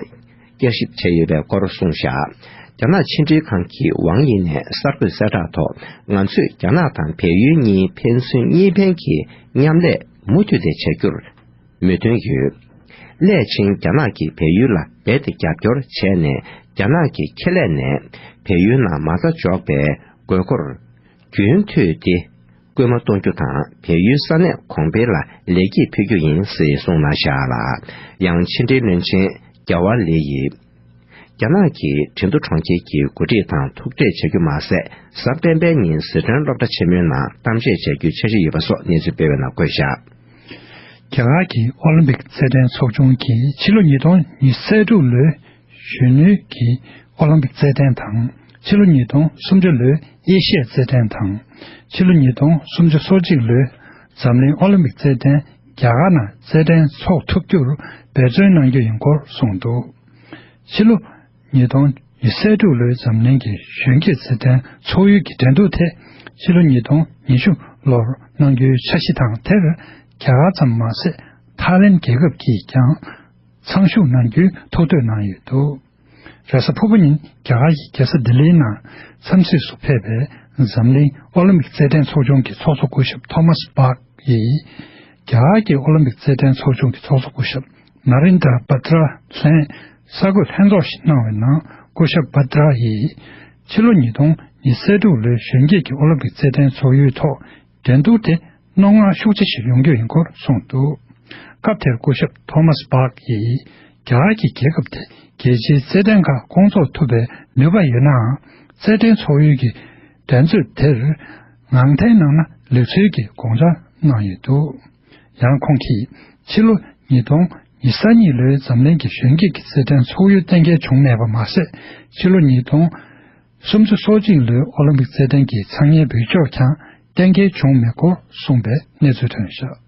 བསྐྱར་ཞིབ་བྱས་ཡོད་པའི་སྐོར་གསུངས་བཞག་རྒྱ་ནག་ཕྱི་འབྲེལ་ཁང་གི་ཝང་ཡི་ནས་གསར་འགོད་གསལ་བསྒྲགས་ཐོག་ང་ཚོས་རྒྱ་ནག་དང་བལ་ཡུལ་གཉིས་ཕན་ཚུན་གཉིས་ཕན་གྱི་མཉམ་ལས་མུ་མཐུད་དེ་བྱ་རྒྱུར་མོས་མཐུན་ཡོད། སླད་ཕྱིན་རྒྱ་ནག་གིས་བལ་ཡུལ་ལ་རྦད་དེ་རྒྱབ་སྐྱོར་བྱས་ནས། རྒྱ་ནག་གི་ཁེ་ལས་ནས་བལ་ཡུལ་ནང་མ་རྩ་འཇོག་པའི་དགོས་མཁོར་རྒྱུན་མཐུད་དེ་སྐུལ་མ་གཏོང་རྒྱུ་དང་། བལ་ཡུལ་ས་གནས་གོང་འཕེལ་ལ་ལེགས་སྐྱེས་ཕུལ་རྒྱུ་ཡིན་ཞེས་གསུངས་གནང་བཞག་ལ། ཡང་ཕྱི་འབྲེལ་བློན་ཆེན་རྒྱ་ཝ་ལི་ཡིས། རྒྱ་ནག་གི་ཁྲིན་ཏུ་གྲོང་ཁྱེར་གྱི་འགོ་ཁྲིད་དང་ཐུག་འཕྲད་བྱ་རྒྱུ་མ་ཟད། གཟའ་སྤེན་པའི་ཉིན་ཟི་ཁྲོན་སློབ་གྲྭ་ཆེན་མོའི་ནང་གཏམ་བཤད་བྱ་རྒྱུའི་འཆར་གཞི་ཡོད་པ་སོགས་གནས་ཚུལ་སྤེལ་བའི་ནང་བཀོད་བཞག་རྒྱ་གར་གྱི་ཨོ་ལིམ་པིག་རྩེད་འགྲན་ཚོགས་ཆུང་གིས་ཕྱི་ལོ་ཉིས་སྟོང་ཉི་ཤུ་རྩ་དྲུག་ལོའི་གཞོན་ནུའི་གི་ཨོ་ལིམ་པིག་རྩེད་འགྲན་དང་། ཕྱི་ལོ་ཉིས་སྟོང་སུམ་ཅུ་ལོའི་ཨེ་ཤི་ཡ་རྩེད་འགྲན་དང་། ཕྱི་ལོ་ཉིས་སྟོང་སུམ་ཅུ་སོ་གཅིག་ལོའི་འཛམ་གླིང་ཨོ་ལིམ་པིག་རྩེད་འགྲན་རྒྱ་གར་ནང་རྩེད་འགྲན་འཚོགས་ཐུབ་རྒྱུར་འབད་བརྩོན་གནང་རྒྱུ་ཡིན་སྐོར་གསུངས་འདུག་ཕྱི་ལོ་ཉིས་སྟོང་ཉི་ཤུ་རྩ་དྲུག་ལོའི་འཛམ་གླིང་གི་གཞོན་སྐྱེས་རྩེད་འགྲན་ཚོགས་ཡུལ་གྱི་འགྲན་བསྡུར་དེ་ཕྱི་ལོ་ཉིས་སྟོང་ཉི་ཤུ་ལོར་གནང་རྒྱུའི་འཆར་གཞི་དང་། དེར་རྒྱ་གར་ཙམ་མ་ཟད། ཐའི་ལེན་རྒྱལ་ཁབ་ཀྱིས་ཀྱང་ཚང་ཞུགས་གནང་རྒྱུའི་ཐུགས་འདོད་གནང་ཡོད་འདུག་རེས་གཟའ་ཕུར་བུ་ཉིན་རྒྱ་གར་གྱི་རྒྱལ་ས་ལྡི་ལིའི་ནང་འཚམས་གཟིགས་སུ་ཕེབས་པའི་འཛམ་གླིང་ཨོ་ལིམ་པིག་རྩེད་འགྲན་ཚོགས་ཆུང་གི་ཚོགས་གཙོ་སྐུ་ཞབས་ཐོ་མཱས་བྷག་ཡིས། རྒྱ་གར་གྱི་ཨོ་ལིམ་པིག་རྩེད་འགྲན་ཚོགས་ཆུང་གི་ཚོགས་གཙོ་སྐུ་ཞབས་ན་རིན་དྲ་བྷ་དྲ་ལྷན་གསར་འགོད་ལྷན་ཚོགས་ཤིག་གནང་བའི་ནང་། སྐུ་ཞབས་བྷ་དྲ་ཡིས་ཕྱི་ལོ་ཉིས་སྟོང་ཉི་ཤུ་རྩ་དྲུག་ལོའི་གཞོན་སྐྱེས་ཀྱི་ཨོ་ལིམ་པིག་རྩེད་འགྲན་ཚོགས་ཡུལ་ཐོག་འགྲན་བསྡུར་དེ་རྣོ་ངར་ཤུགས་ཆེ་ཞིག་ཡོང་རྒྱུ་ཡིན་སྐོར་གསུངས་འདུག་སྐབས་དེར་སྐུ་ཞབས་ཐོ་མཱས་བྷག་གིས། རྒྱ་གར་གྱི་རྒྱལ་ཁབ་དེ་རྒྱལ་སྤྱིའི་རྩེད་འགྲན་ཁག་སྐོང་ཚོགས་ཐུབ་པའི་ནུས་པ་ཡོད་ནའང་། རྩེད་འགྲན་ཚོགས་ཡུལ་གྱི་འགྲན་རྩོད་དེར་ངང་འཐེན་གནང་ན་ལེགས་ཚུལ་གྱི་དགོངས་འཆར་གནང་ཡོད་འདུག་ཡང་ཁོང་གིས། ཕྱི་ལོ་ཉིས་སྟོང་ཉི་ཤུ་རྩ་གཉིས་ལོའི་འཛམ་གླིང་གི་གཞོན་སྐྱེས་ཀྱི་རྩེད་འགྲན་ཚོགས་ཡུལ་གཏན་འཁེལ་བྱུང་མེད་པ་མ་ཟད། ཕྱི་ལོ་ཉིས་སྟོང་སུམ་ཅུ་སོ་གཅིག་ལོའི་ཨོ་ལིམ་པིག་རྩེད་འགྲན་གྱི་འཚང་སྙན་འབུལ་ཕྱོགས་ཀྱང་གཏན་འཁེལ་བྱུང་མེད་སྐོར་གསུངས་པའི་གནས་ཚུལ་ཐོན་བཞག་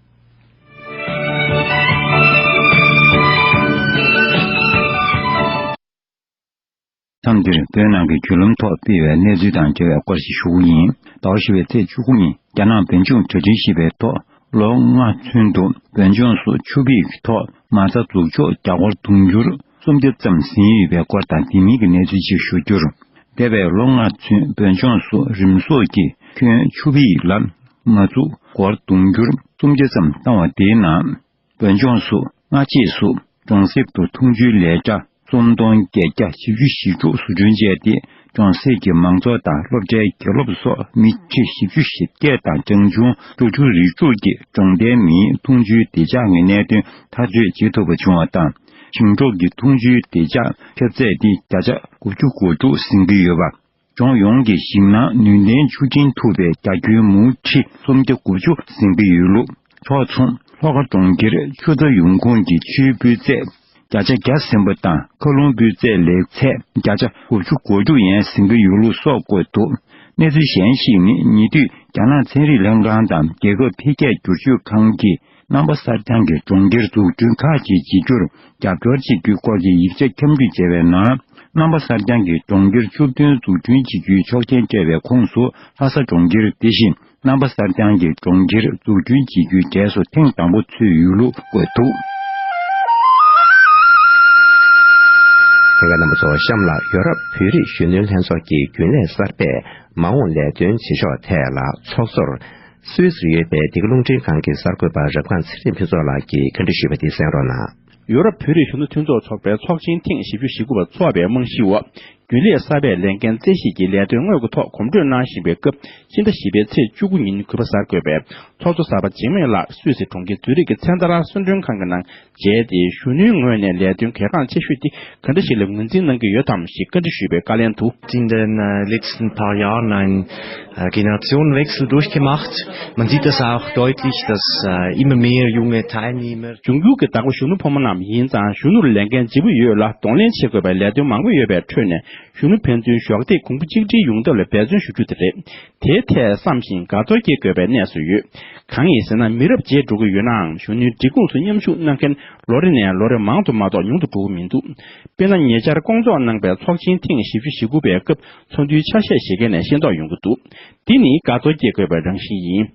མཚམས་འདིར་བོད་ནང་གི་བརྒྱུད་ལམ་ཐོག་སྤེལ་བའི་གནས་ཚུལ་དང་འབྲེལ་བའི་སྐོར་ཞིག་ཞུ་གི་ཡིན། ཟླ་བ་བཞི་པའི་ཚེས་བཅུ་དགུ་ཉིན། རྒྱ་ནག་བོད་ལྗོངས་གྲ་སྒྲིག་ཞེས་པའི་ཐོག་ལོ་ལྔ་ཚུན་དུ་བོད་ལྗོངས་སུ་ཆུ་བེད་ཀྱི་ཐོག་མ་རྩ་འཛུགས་འཇོག་རྒྱ་སྒོར་དུང་ཕྱུར་སུམ་བརྒྱ་ཙམ་ཟིན་ཡོད་པའི་སྐོར་དང་། དེ་མིན་གྱི་གནས་ཚུལ་ཞིག་ཞུ་རྒྱུར། འདས་པའི་ལོ་ལྔ་ཚུན་བོད་ལྗོངས་སུ་རིམས་སོགས་ཀྱི་ཁྱོན་ཆུ་བེད་ལ་མ་བཙུགས་སྒོར་དུང་ཕྱུར་སུམ་བརྒྱ་ཙམ་བཏང་བ་དེའི་ནང་། བོད་ལྗོངས་སུ་སྔ་རྗེས་སུ་གྲོང་གསེབ་ཏུ་འཐུང་ཆུའི་ལས་གྲྭ་སུམ་སྟོང་བརྒྱད་བརྒྱ་བཞི་བཅུ་ཞེ་དྲུག་བཟོ་སྐྲུན་བྱས་ཏེ། གྲོང་གསེབ་ཀྱི་མང་ཚོགས་དང་སློབ་གྲྭའི་དགེ་སློབ་སོགས་མི་ཁྲི་བཞི་བཅུ་ཞེ་བརྒྱད་དང་། གྲངས་ཆུང་དྲུག་ཅུ་རེ་དྲུག་གིས་གྲོང་རྡལ་མིའི་འཐུང་ཆུའི་བདེ་འཇགས་ཀྱི་གནད་དོན་ཐག་གཅོད་བྱེད་ཐུབ་པ་བྱུང་བ་དང་། ཞིང་འབྲོག་གི་འཐུང་ཆུའི་བདེ་འཇགས་ཁྱབ་ཚད་དེ་བརྒྱ་ཆ་དགུ་བཅུ་གོ་དྲུག་ཟིན་གྱི་ཡོད་པ། ལྗོངས་ཡོངས་ཀྱི་ཞིང་ནང་ནུས་ལྡན་ཆུ་སྦྱིན་ཐུབ་པའི་རྒྱ་ཁྱོན་མུའུ་ཁྲི་སུམ་བརྒྱ་དགུ་བཅུ་ཟིན་གྱི་ཡོད་ལུགས། ཕྱོགས་མཚུངས། ལྷོ་ཁ་གྲོང་ཁྱེར་ཆུ་རྩ་ཡོང་ཁུངས་ཀྱི་ཆུའི་སྤུས་ཚད་བརྒྱ་ཆ་བརྒྱ་ཟིན་པ་དང་། མཁའ་རླུང་སྤུས་ཚད་ལེགས་ཚད་བརྒྱ་ཆ་དགུ་བཅུ་གོ་དྲུག་ཡན་ཟིན་གྱི་ཡོད་ལུགས་སོགས་བཀོད་འདུག་གནས་ཚུལ་གཞན་ཞིག་ནི། ཉེ་དུས་རྒྱ་ནག་ཚན་རིག་ལྷན་ཁང་དང་རྒྱལ་ཁབ་འཕེལ་རྒྱས་སྒྱུར་བཅོས་ཁང་གིས། རྣམ་པ་གསར་རྐྱང་གི་གྲོང་ཁྱེར་འཛུགས་སྐྲུན་ཁག་ཅིག་བྱེད་རྒྱུར་རྒྱབ་སྐྱོར་བྱེད་རྒྱུའི་སྐོར་གྱི་ཡིག་ཆ་འཁྱམ་སྒྲིག་བྱས་པའི་ནང་། རྣམ་པ་གསར་རྐྱང་གི་གྲོང་ཁྱེར་བཅུ་བདུན་འཛུགས་སྐྲུན་བྱེད་རྒྱུའི་ཆོག་མཆན་སྤྲད་པའི་ཁོངས་སུ་ལྷ་ས་གྲོང་ཁྱེར་དེ་བཞིན་རྣམ་པ་གསར་རྐྱང་གི་གྲོང་ཁྱེར་འཛུགས་སྐྲུན་བྱེད་རྒྱུའི་གྲས་སུ་ཐེངས་དང་པོ་ཚུད་ཡོད་ལུགས་བཀོད་འདུག་ལྷན་རྒྱས་རྣམ་པ་ཚོ། གཤམ་ལ་ཡོ་རོབ་བོད་རིགས་གཞོན་ནུའི་ལྷན་ཚོགས་ཀྱི་རྒྱུན་ལས་གསར་པས་མ་འོངས་ལས་དོན་བྱེད་ཕྱོགས་ཐད་ལ་ཚོགས་གཙོར་སུད་སིར་ཡོད་པའི་འདི་ག་རླུང་འཕྲིན་ཁང་གི་གསར་འགོད་པ་རབ་སྒང་ཚེ་རིང་ཕུན་ཚོགས་ལགས་ཀྱིས་བཀའ་འདྲི་ཞུས་པ་དེ་གསན་རོགས་གནང་། ཡོ་རོབ་བོད་རིགས་གཞོན་ནུ་མཐུན་ཚོགས་ཚོགས་པའི་ཚོགས་ཆེན་ཐེངས་བཞི་བཅུ་ཞེ་དགུ་པ་འཚོགས་པའི་རྨང་གཞིའི་འོག་རྒྱུན་ལས་གསར་པས་ལས་འགན་རྩད་གཞི་གྱི་ལས་དོན་དངོས་ཀྱི་ཐོག་གོམ་བགྲོད་གནང་བཞིན་པའི་སྐབས། ཕྱི་ཟླ་བཞི་པའི་ཚེས་བཅུ་དགུ་ཉིན་གུས་པ་གསར་འགོད་པས་ཚོགས་གཙོ་གསར་པ་འཇིགས་མེད་ལགས་སུད་སི་གྲོང་ཁྱེར་ཛུ་རིག་གི་ཚན་ཐར་གསོལ་མགྲོན་ཁང་གི་ནང་མཇལ་ཏེ། གཞོན་ནུའི་ངོས་ནས་ལས་དོན་གལ་འགངས་ཆེ་ཤོས་དེ་ག་འདྲ་ཞིག་ལ་ངོས་འཛིན་གནང་གི་ཡོད་དམ་ཞེས་བཀའ་འདྲི་ཞུས་པའི་བཀའ་ལན་དུ། In den äh, letzten paar Jahren ein äh, Generationenwechsel durchgemacht. Man sieht das auch deutlich, dass äh, immer mehr junge Teilnehmer. འབྱུང་འགྱུར་གྱི་བདག་པོ་གཞོན་ནུ་ཕོ་མོ་རྣམས་ཡིན་ཙང་། གཞོན་ནུར་ལས་འགན་ལྗིད་པོ་ཡོད་ལ། གདོང་ལེན་བྱེད་དགོས་པའི་ལས་དོན་མང་པོ་ཡོད་པའི་ཁྲོད་ནས། གཞོན་ནུ་ཕན་ཚུན་གཞོགས་འདེགས་གོང་བུ་གཅིག་སྒྲིལ་ཡོང་ཐབས་ལ་འབད་བརྩོན་ཞུ་རྒྱུ་དེ་རེད། དེའི་ཐད་བསམ་བཞིན་དགའ་ཚོར་སྐྱེ་དགོས་པའི་གནས་སུ་ཡོད། གང་ཡིན་ཟེར་ན། མི་རབས་བརྗེས་འགྲོ་གི་ཡོད་ནའང་། གཞོན་ནུའི་སྒྲིག་ཁོངས་སུ་མཉམ་ཞུགས་གནང་མཁན་ལོ་རེ་ནས་ལོ་རེ་མང་དུ་མ་གཏོགས་ཉུང་དུ་འགྲོ་གི་མི་འདུག། དཔེར་ན། ཉེ་ཆར་སྐོང་ཚོགས་གནང་པའི་ཚོགས་ཆེན་ཐེངས་བཞི་བཅུ་ཞེ་དགུ་པའི་སྐབས། ཚོགས་འདུའི་ཆ་ཤས་ཞིག་གི་ནས་ཤེས་རྟོགས་ཡོང་གི་འདུག། འདི་ནི་དགའ་ཚོར་སྐྱེ་དགོས་པའི་རང་བཞིན་ཡིན།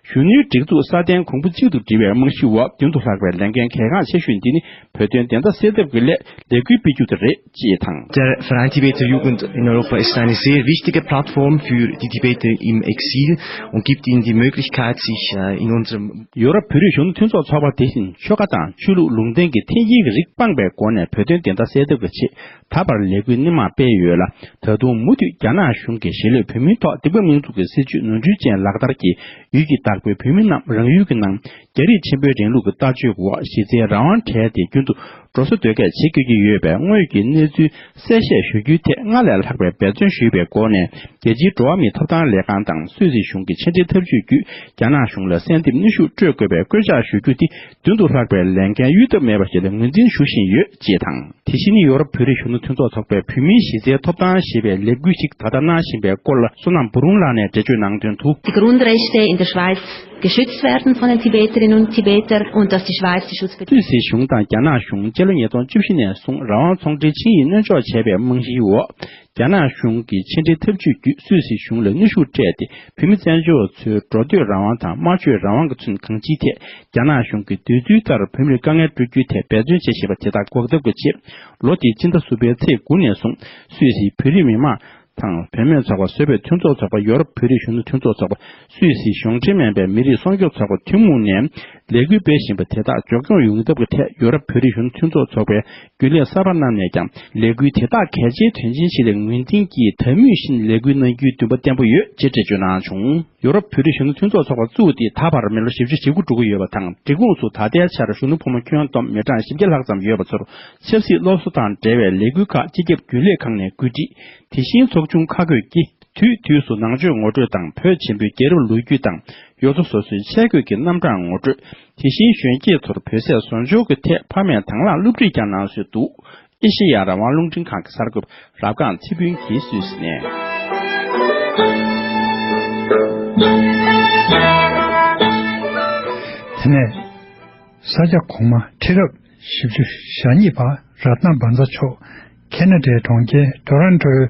གཞོན་ནུའི་སྒྲིག་འཛུགས་སྲ་བརྟན་གོང་བུ་གཅིག་ཏུ་སྒྲིལ་བའི་རྨང་གཞིའི་འོག་མདུན་དུ་ལྷགས་པའི་ལས་འགན་གལ་འགངས་ཆེ་ཤོས་འདི་ནི་བོད་དོན་བདེན་མཐའ་གསལ་ཐབས་ཀྱི་སླད་ལས་འགུལ་སྤེལ་རྒྱུ་དེ་རེད། ཅེས་དང་། Der Verein Tibeter Jugend in Europa ist eine sehr wichtige Plattform für die Tibeter im Exil und gibt ihnen die Möglichkeit, sich äh, in unserem ཡོ་རོབ་བོད་རིགས་གཞོན་ནུ་མཐུན་ཚོགས་ཚོགས་པ་དེ་བཞིན་ཆོལ་ཁ་དང་ཆོས་ལུགས་ལུང་བསྟན་གྱི་འཐེན་འཁྱེར་གྱི་རིགས་སྤངས་པའི་སྒོ་ནས་བོད་དོན་བདེན་མཐའ་གསལ་ཐབས་ཀྱི་ཆེད། ད་བར་ལས་འགུལ་སྣེ་མང་སྤེལ་ཡོད་ལ། ད་དུང་མུ་མཐུད་རྒྱ་ནག་གཞུང་གིས་གཞིས་ལུས་བོད་མིའི་ཐོག་སྡིག་པ་མིང་འཛུགས་ཀྱི་སྲིད་བྱུས་ནོར་འཁྲུལ་ཅན་ལག་བསྟར་གྱིས། ཡུལ་གྱི་བདག་པོའི་བོད་མི་རྣམས་རང་ཡུལ་གྱི་ནང་རྒྱ་རིགས་ཆེན་པོའི་རིང་ལུགས་ཀྱི་ལྟ་སྤྱོད་འོག་གཞི་རྩའི་རང་དབང་བྲལ་ཏེ་རྒྱུན་དུ་འགྲོ་ས་སྡོད་སྐད་བྱེད་དགོས་ཀྱི་ཡོད་པའི་དངོས་ཀྱི་གནས་ཚུལ་གསལ་བཤད་ཞུ་རྒྱུའི་ཐད་སྔར་ལས་ལྷག་པའི་འབད་བརྩོན་ཞུས་པའི་སྒོ་ནས། རྒྱལ་སྤྱིའི་འགྲོ་བ་མིའི་ཐོབ་ཐང་ལས་ཁང་དང་སུད་སི་གཞུང་གི་ཕྱི་འབྲེལ་ཐབས་ཇུས་བརྒྱུད། རྒྱ་ནག་གཞུང་ལ་གསལ་འདེབས་གནོན་ཤུགས་སྤྲོད་དགོས་པའི་བཀོད་ཁྱབ་ཞུ་རྒྱུ་དེ། མདུན་དུ་ལྷགས་པའི་ལས་འགན་གཡོལ་ཐབས་མེད་པ་ཞིག་ལ་ངོས་འཛིན་ཞུ་བཞིན་ཡོད། ཅེས་དང་། དེ་བཞིན་ཡོ་རོབ་བོད་རིགས་གཞོན་ནུ་མཐུན་ཚོགས་ཚོགས་པས་བོད་མིའི་གཞི་རྩའི་ཐོབ་ཐང་ཞེས་པའི་ལས་འགུལ་ཞིག་ད་ལྟ་གནང་བཞིན་པའི་སྐོར་ལ། བསོད་ནམས་བུ་རུང་ལགས་ནས་འགྲེལ་བརྗོད་གནང་དོན་དུ། Die Grundrechte in der Schweiz geschützt werden von den Tibetern und Tibetern und dass die Schweiz die Schutzbedürftigen སུད་སི་གཞུང་དང་རྒྱ་ནག་གཞུང་སྤྱི་ལོ་ཉིས་སྟོང་བཅུ་བཞི་ནས་བཟུང་རང་དབང་ཚོང་འབྲེལ་ཆིངས་ཡིག་སྣོལ་འཇོག་བྱས་པའི་རྨང་གཞིའི་འོག་རྒྱ་ནག་གཞུང་གི་ཕྱི་འབྲེལ་ཐབས་ཇུས་བརྒྱུད་སུད་སི་གཞུང་ལ་གནོན་ཤུགས་སྤྲད་དེ། བོད་མི་བཙན་བྱོལ་བ་ཚོའི་འགྲོ་སྡོད་རང་དབང་དང་སྨྲ་བརྗོད་རང་དབང་གི་ཚུན་གང་ཅིའི་ཐད། རྒྱ་ནག་གཞུང་གིས་འདོད་ཚུལ་ལྟར་བོད་མིར་དཀའ་ངལ་སྤྲོད་རྒྱུའི་ཐད་འབད་བརྩོན་བྱེད་བཞིན་པ་དེ་དག་འགོག་ཐབས་ཀྱི་ཆེད། ལོ་འདིའི་སྤྱི་ཟླ་གསུམ་པའི་ཚེས་དགུ་ནས་བཟུང་སུད་སིའི་བོད་རིགས་མི་མང་དང་བུད་མེད་ཚོགས་པ། བཟོ་བོའི་མཐུན་ཚོགས་ཚོགས་པ། ཡོ་རོབ་བོད་རིགས་གཞོན་ནུ་མཐུན་ཚོགས་ཚོགས་པ། སུད་སི་གཞུང་འབྲེལ་མིན་པའི་མི་རིགས་སྲུང་སྐྱོབ་ཚོགས་པ་ཐུན་མོང་ནས་ལས་འགུལ་སྤེལ་བཞིན་པ་དེ་དག་མགྱོགས་མགྱོགས་ཡོང་ཐབས་ཀྱི་ཐད། ཡོ་རོབ་བོད་རིགས་གཞོན་ནུ་མཐུན་ཚོགས་ཚོགས་པའི་རྒྱུན་ལས་གསར་པ་རྣམས་ནས་ཀྱང་ལས་འགུལ་དེ་དག་གལ་ཆེའི་དོན་ཆེན་ཞིག་ལ་ངོས་འཛིན་གྱིས། ད་མུས་བཞིན་ལས་འགུལ་གནང་རྒྱུའི་འདུན་པ་བརྟན་པོ་ཡོད། ཅེས་འགྲེལ་བརྗོད་གནང་བྱུང་། ཡོ་རོབ་བོད་རིགས་གཞོན་ནུ་མཐུན་ཚོགས་ཚོགས་པ་བཙུགས་ཏེ་ད་བར་མི་ལོ་བཞི་བཅུ་ཞེ་དགུ་འགྲོ་གི་ཡོད་པ་དང་། སྒྲིག་ཁོངས་སུ་ད་ལྟའི་ཆར་གཞོན་ནུ་ཕོ་མོ་ཁྱོན་བསྡོམས་མི་གྲངས་བཞི་བརྒྱ་ལྷག་ཙམ་ཡོད་པ་ཚོར་ཆབ་སྲིད་སློབ་གསོ་དང་འབྲེལ་བའི་ལས་འགུལ་ཁག་སྤྱི་ཁྱབ་རྒྱུན་ལས་ཁང་ནས་བཀོད་སྒྲིག། དེ་བཞིན་ཚོགས་ཆུང་ཁག་བགོས་ཀྱིས་དུས་དུས་སུ་ནང་ཆོས་ངོ་སྤྲོད་དང་། བོད་ཆེན་པོའི་རྒྱལ་རབས་ལོ་རྒྱུས་དང་། ཡུལ་ཚོ་སོ་སོའི་ཆས་གོས་ཀྱི་རྣམ་གྲངས་ངོ་སྤྲོད། དེ་བཞིན་གཞོན་སྐྱེས་ཚོར་བོད་ཟས་བཟོ་སྦྱོང་གི་ཐད་ཕ་མས་དང་བླངས་སློབ་ཁྲིད་ཀྱང་གནང་སྲོལ་འདུག། ཨེ་ཤེ་ཡ་རང་དབང་རླུང་འཕྲིན་ཁང་གི་གསར་འགོད་པ་རབ་སྒང་ཚེ་ཕུན་གྱིས་སུད་སི་ནས། དེ་ནས་ས་སྐྱ་གོང་མ་ཁྲི་རབས་བཞི་བཅུ་ཞེ་གཉིས་པ་རཏྣ་བཛྲ་མཆོག་ཁེ་ན་ཌའི་གྲོང་ཁྱེར་ཊོ་རོན་ཊོའི་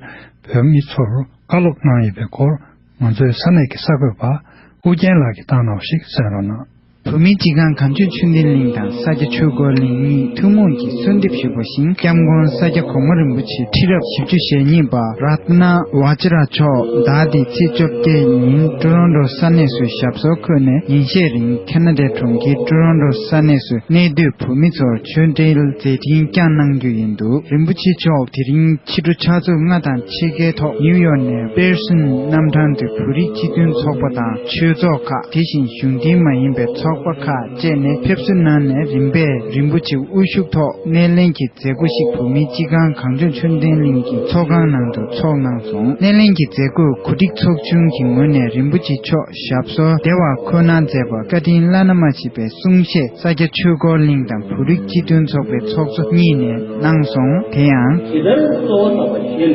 བོད་མི་ཚོར་བཀའ་སློབ་གནང་ཡོད་པའི་སྐོར། ང་ཚོའི་ས་གནས་ཀྱི་གསར་འགོད་པ་ཨུ་རྒྱན་ལགས་ཀྱིས་བཏང་གནང་བ་ཞིག་གསན་རོགས་གནང་། བོད་མིའི་སྤྱི་ཁང་གངས་ལྗོངས་ཆོས་ལྡན་གླིང་དང་ས་སྐྱ་ཆོས་འཁོར་གླིང་གཉིས་ཐུན་མོང་གིས་གསོལ་འདེབས་ཞུས་པ་བཞིན། སྐྱབས་མགོན་ས་སྐྱ་གོང་མ་རིན་པོ་ཆེ་ཁྲི་རབས་བཞི་བཅུ་ཞེ་གཉིས་པ་རཏྣ་བཛྲ་མཆོག་ཟླ་འདིའི་ཚེས་བཅོ་བརྒྱད་ཉིན་ཊོ་རོན་ཊོ་ས་གནས་སུ་ཞབས་སོར་འཁོད་ནས། ཉིན་ཤས་རིང་ཁེ་ན་ཌའི་གྲོང་ཁྱེར་ཊོ་རོན་ཊོ་ས་གནས་སུ་གནས་སྡོད་བོད་མི་ཚོར་ཆོས་འབྲེལ་མཛད་འཕྲིན་བསྐྱངས་གནང་རྒྱུ་ཡིན་འདུག། རིན་པོ་ཆེ་མཆོག་དེ་རིང་ཕྱི་དྲོ་ཕྱག་ཚོད་ལྔ་དང་ཕྱེད་ཀའི་ཐོག་ནིའུ་ཡོག་ནས་པེར་སོན་གནམ་ཐང་དུ་བོད་རིགས་སྤྱི་མཐུན་ཚོགས་པ་དང་ཆོས་ཚོགས་ཁག། དེ་བཞིན་གཞུང་འབྲེལ་མ་ཡིན་པའི་ཚོགས་པ་ཁག་བཅས་ནས་ཕེབས་བསུ་གནང་ནས། རིམ་པས་རིན་པོ་ཆེའི་དབུ་བཞུགས་ཐོག་སྣེ་ལེན་གྱི་མཛད་སྒོ་ཞིག་བོད་མིའི་སྤྱི་ཁང་གངས་ལྗོངས་ཆོས་ལྡན་གླིང་གི་ཚོགས་ཁང་ནང་དུ་ཚོགས་གནང་སོང་། སྣེ་ལེན་གྱི་མཛད་སྒོར་གོ་སྒྲིག་ཚོགས་ཆུང་གི་ངོས་ནས་རིན་པོ་ཆེ་མཆོག་ཞབས་སོར་བདེ་བར་འཁོད་གནང་མཛད་པར་བཀའ་དྲིན་བླ་ན་མ་མཆིས་པའི་གསུང་བཤད་ས་སྐྱ་ཆོས་འཁོར་གླིང་དང་བོད་རིགས་སྤྱི་མཐུན་ཚོགས་པའི་ཚོགས་གཙོ་གཉིས་ནས་གནང་སོང་། དེ་ཡང་། ཇི་ལྟར་གསོལ་བ་བཏབ་པ་བཞིན་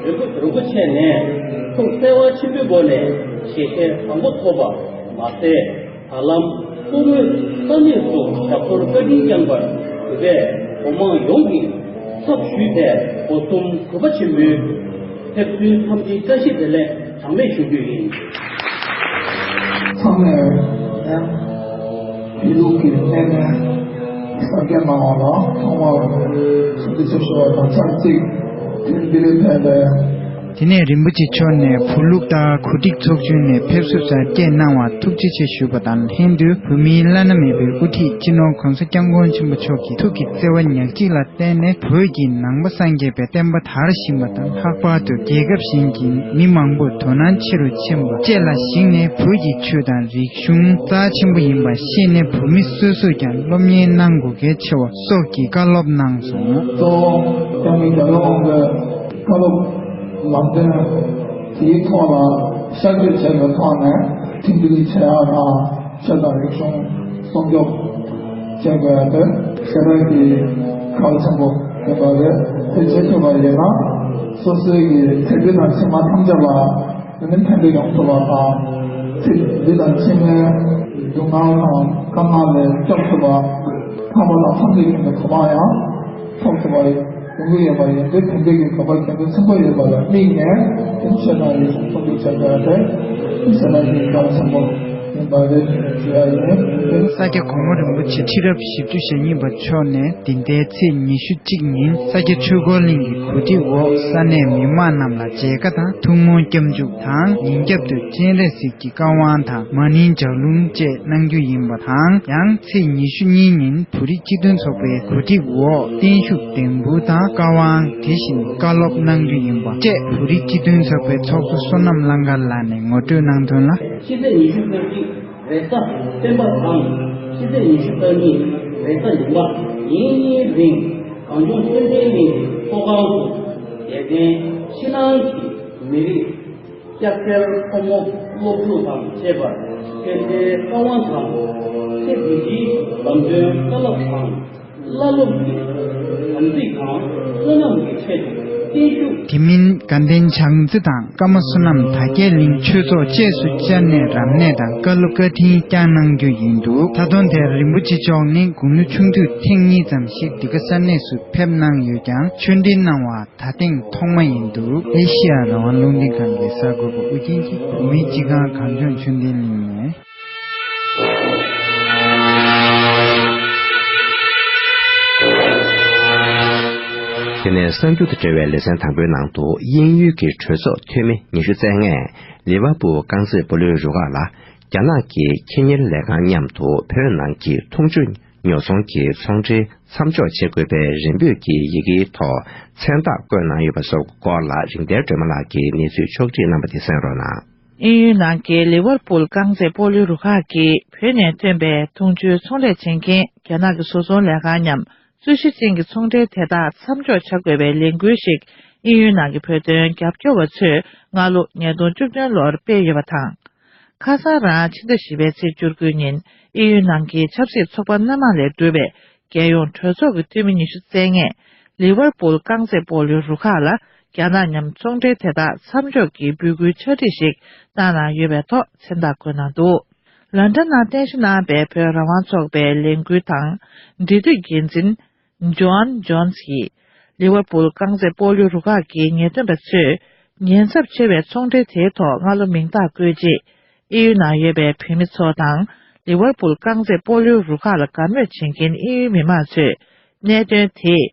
རིན་པོ་རིན་པོ་ཆེ་ནས་ཐུགས་བརྩེ་བ་ཆེན་པོའི་སྒོ་ནས་ཞལ་བཞེས་བཟང་པོ་ཐོབ་པ་མ་ཟད། ད་ལམ་སྐུ་ངོས་ས་གནས་སུ་ཞབས་སོར་བཀའ་དྲིན་བསྐྱངས་པར་གུས་པས་གོ་མང་ཡོངས་ཀྱི་ཚབ་ཞུས་ཏེ། སྒོ་གསུམ་གུས་པ་ཆེན་པོས་ཕེབས་བསུའི་འཚམས་འདྲིའི་བཀྲ་ཤིས་བདེ་ལེགས་གྲངས་མེད་ཞུ་རྒྱུ་ཡིན། ཚང་མས་ཡང་བོད་ལུགས་ཀྱི་སྣེ་ལེན། གསར་འགོད་གནང་བ་ལ་ཐོག་མར་འཚམས་འདྲི་ཆེ་ཞུ་བ་དང་ཆབས་ཅིག་ཐེངས་འདི་ལ་ཕེབས་པའི། དེ་ནས་རིན་པོ་ཆེ་མཆོག་ནས་བོད་ལུགས་ལྟར་གོ་སྒྲིག་ཚོགས་ཆུང་ནས་ཕེབས་བསུ་སྩལ་གནང་བར་ཐུགས་རྗེ་ཆེ་ཞུ་བ་དང་ལྷན་དུ། བོད་མིའི་བླ་ན་མེད་པའི་དབུ་ཁྲིད་སྤྱི་ནོར་༸གོང་ས་༸སྐྱབས་མགོན་ཆེན་པོ་མཆོག་གི་ཐུགས་ཀྱི་བརྩེ་བ་ཉག་གཅིག་ལ་བརྟེན་ནས། བོད་ཀྱི་ནང་པ་སངས་རྒྱས་པའི་བསྟན་པ་དར་བཞིན་པ་དང་། ལྷག་པར་དུ་རྒྱལ་ཁབ་གཞན་གྱི་མི་མང་པོར་དོ་སྣང་ཆེ་རུ་ཕྱིན་པ་བཅས་ལ་གཞིགས་ནས། བོད་ཀྱི་ཆོས་དང་རིག་གཞུང་རྩ་ཆེན་པོ་ཡིན་པ་ཤེས་ནས། བོད་མི་སོ་སོས་ཀྱང་སློབ་གཉེར་གནང་དགོས་གལ་ཆེ་བ་སོགས་ཀྱི་བཀའ་སློབ་གནང་སོང་། གཙོ་བོ་སྐྱབས་མགོན་རྒྱལ་བའི་དབང་པོའི་བཀའ་སློབ་ལམ་སྟོན་དེའི་ཐོག་ལ་ཤར་བསྐྱོད་བྱས་པའི་ཐོག་ནས་ཐིམ་ཕུག་གི་ཆེད་ཡག་དང་ཆོས་དང་རིག་གཞུང་སྲུང་སྐྱོབ་བྱེད་དགོས་ཡ་དེ་ཞེ་དྲག་གི་གལ་ཆེན་པོ་ཡིན་པ་རེད། དེ་བྱེད་ཐུབ་པ་ཡིན་ན་སོ་སོའི་གི་ཚེ་འདི་དང་ཕྱི་མ་ཐམས་ཅད་ལ་དེ་ནི་ཕན་བདེ་ཡོང་ཐུབ་པ་དང་། ཚེ་འདི་དང་ཕྱི་མའི་སྡུག་བསྔལ་དང་དཀའ་ངལ་ལས་སྐྱོབ་ཐུབ་པ། ཕ་མ་དང་ཕ་མའི་ཡོན་ཏན་གོ་འཕང་ཡང་ཐོབ་ཐུབ་པ་ཡོང་གི་ཡོད་པ་ཡིན་དུས། དེ་འདྲའི་གི་གོ་སྐབས་གལ་འགངས་ཆེན་པོ་ཡོད་པ་ལ་དམིགས་ནས་དེ་ཆོས་དང་རིག་གཞུང་སྲུང་སྐྱོབ་བྱེད་དགོས་ཏེ། དེ་ཆོས་དང་རིག་གཞུང་གལ་ཆེན་པོ་ཡིན་པ་རེད་ཞུ་ཡ་ཡིན། ས་སྐྱ་གོང་མ་རིན་པོ་ཆེ་ཁྲི་རབས་བཞི་བཅུ་ཞེ་གཉིས་པ་མཆོག་ནས་འདི་ཟླའི་ཚེས་ཉི་ཤུ་གཅིག་ཉིན་ས་སྐྱ་ཆོས་འཁོར་གླིང་གི་གོ་སྒྲིག་འོག་ས་གནས་མི་མང་རྣམས་ལ་མཇལ་ཁ་དང་ཐུགས་སྨོན་སྐྱབས་འཇུག་དང་། ཉིན་རྒྱབ་ཏུ་སྤྱན་རས་གཟིགས་ཀྱི་བཀའ་དབང་དང་མ་ཎིའི་ལྗགས་ལུང་བཅས་གནང་རྒྱུ་ཡིན་པ་དང་། ཡང་ཚེས་ཉི་ཤུ་གཉིས་ཉིན་བོད་རིགས་སྤྱི་མཐུན་ཚོགས་པའི་གོ་སྒྲིག་འོག་བརྟན་བཞུགས་འདེམས་འབུལ་དང་བཀའ་དབང་དེ་བཞིན་བཀའ་སློབ་གནང་རྒྱུ་ཡིན་པ་བཅས་བོད་རིགས་སྤྱི་མཐུན་ཚོགས་པའི་ཚོགས་གཙོ་བསོད་ནམས་གླང་དཀར་ལགས་ནས་ངོ་སྤྲོད་གནང་དོན་ལ། ཕྱི་ཚེས་ཉི་ཤུ་རྩ་གཅིག་རེས་གཟའ་སྤེན་པ་དང་ཕྱི་ཚེས་ཉི་ཤུ་རྩ་གཉིས་རེས་གཟའ་ཉི་མ་ཉིན་གཉིས་རིང་གངས་ལྗོངས་ཆོས་འཕེལ་གླིང་གི་ཚོགས་ཁང་དུ་དགེ་རྒན་ཕྱི་ནང་གི་མི་རིགས་སྐྱབས་རྩེར་ཕོ་མོ་སློབ་ཕྲུག་དང་བཅས་པར་སྐད་ཆའི་བཀའ་དབང་དང་། ཚེ་འདི་འདིའི་ལམ་སྟོན་བཀའ་སློབ་དང་། བླ་སློབ་ཀྱི་དམ་ཚིག་དང་བསོད་ནམས་ཀྱི་ཆེད་དུ་བརྟན་བཞུགས། དེ་མིན་དགའ་ལྡན་བྱང་རྩེ་དང་ཀརྨ་བསོད་ནམས་དར་རྒྱས་གླིང་ཆོས་ཚོགས་བཅས་སུ་བཅར་ནས་རབ་གནས་དང་བཀའ་སློབ་བཀའ་དྲིན་བསྐྱངས་གནང་རྒྱུ་ཡིན་འདུག་ད་དུང་དེར་རིན་པོ་ཆེ་མཆོག་ནི་དགུང་ལོ་ཆུང་དུས་ཐེངས་གཉིས་ཙམ་ཞིག་འདི་ག་ས་གནས་སུ་ཕེབས་གནང་ཡོད་ཀྱང་ཆོས་འབྲེལ་གནང་བ་ད་ཐེངས་ཐོག་མ་ཡིན་འདུག་ཨེ་ཤེ་ཡ་རང་དབང་རླུང་འཕྲིན་ཁང་གི་གསར་འགོད་པ་ཨུ་རྒྱན་གྱིས་བོད་མིའི་སྤྱི་ཁང་གངས་ལྗོངས་ཆོས་ལྡན་གླིང་ནས། དེ་ནས་གསར་འགྱུར་དང་འབྲེལ་བའི་ལེ་ཚན་དང་པོའི་ནང་དུ། དབྱིན་ཡུལ་གྱི་གྲོས་ཚོགས་འཐུས་མི་ཉི་ཤུ་རྩ་ལྔས་ལི་ཝར་པུལ་རྐང་རྩེད་སྤོ་ལོའི་རུ་ཁག་ལ་རྒྱ་ནག་གི་ཁེ་གཉེར་ལས་ཁང་མཉམ་དུ་བོད་ནང་གི་འཐུང་ཆུ་ཉོ་ཚོང་གི་ཚོང་འབྲེལ་མཚམས་འཇོག་བྱེད་དགོས་པའི་རེ་འབོད་ཀྱི་ཡི་གེའི་ཐོག་མཚན་རྟགས་བཀོད་གནང་ཡོད་པ་སོགས་སྐོར་ལ་རིག་ལྡན་སྒྲོལ་མ་ལགས་ཀྱིས་གནས་ཚུལ་ཕྱོགས་བསྒྲིགས་གནང་བ་དེ་གསན་རོགས་གནང་། དབྱིན་ཡུལ་ནང་གི་ལི་ཝར་པུལ་རྐང་རྩེད་སྤོ་ལོའི་རུ་ཁག་གིས་བོད་ནས་ཐོན་པའི་འཐུང་ཆུའི་ཚོང་ལས་བྱེད་མཁན་རྒྱ་ནག་གི་བཟོ་ཚོང་ལས་ཁང་མཉམ་རྩོད་གཞི་ཅན་གྱི་ཚོང་འབྲེལ་དེ་དག་མཚམས་འཇོག་བྱ་དགོས་པའི་ལས་འགུལ་ཞིག་དབྱིན་ཡུལ་ནང་གི་བོད་དོན་རྒྱབ་སྐྱོར་བ་ཚོས་སྔ་ལོ་ཉིས་སྟོང་བཅུ་བདུན་ལོར་སྤེལ་ཡོད་པ་དང་། ཁ་སང་རང་ཕྱི་ཟླ་བཞི་པའི་ཚེས་བཅུ་དགུ་ཉིན་དབྱིན་ཡུལ་ནང་གི་ཆབ་སྲིད་ཚོགས་པ་སྣ་མང་ལས་གྲུབ་པའི་རྒྱལ་ཡོངས་གྲོས་ཚོགས་ཀྱི་འཐུས་མི་ཉི་ཤུ་རྩ་ལྔས་ལི་ཝར་པུལ་རྐང་རྩེད་སྤོ་ལོའི་རུ་ཁག་ལ་རྒྱ་ནག་མཉམ་ཚོང་འབྲེལ་དེ་དག་མཚམས་འཇོག་གི་འབོད་སྐུལ་ཕྱག་བྲིས་ཤིག་བཏང་གནང་ཡོད་པའི་ཐོག་མཚན་རྟགས་བཀོད་གནང་འདུག་ལན་ཀྲན་ནང་རྟེན་གཞི་གནང་པའི་བོད་རང་དབང་ཚོགས་པའི་ལས་འགུལ་དང་འབྲེལ་མཐུད་འགན་འཛིན་ཇོ་ཨན་ཇོན་སི་ཡིས་ལི་ཝར་པུལ་རྐང་རྩེད་སྤོ་ལོའི་རུ་ཁག་གི་ངེས་སྟོན་པ་ཚོས་ཉེན་ཚབས་ཆེ་བའི་ཚོང་འབྲེལ་དེའི་ཐོག་སྔ་ལོ་མིང་རྟགས་བཀོད་རྗེས། དབྱིན་ཡུལ་ནང་ཡོད་པའི་བོད་མི་ཚོ་དང་ལི་ཝར་པུལ་རྐང་རྩེད་སྤོ་ལོའི་རུ་ཁག་ལ་དགའ་མོས་བྱེད་མཁན་དབྱིན་ཡུལ་མི་མང་ཚོས་གནད་དོན་དེས་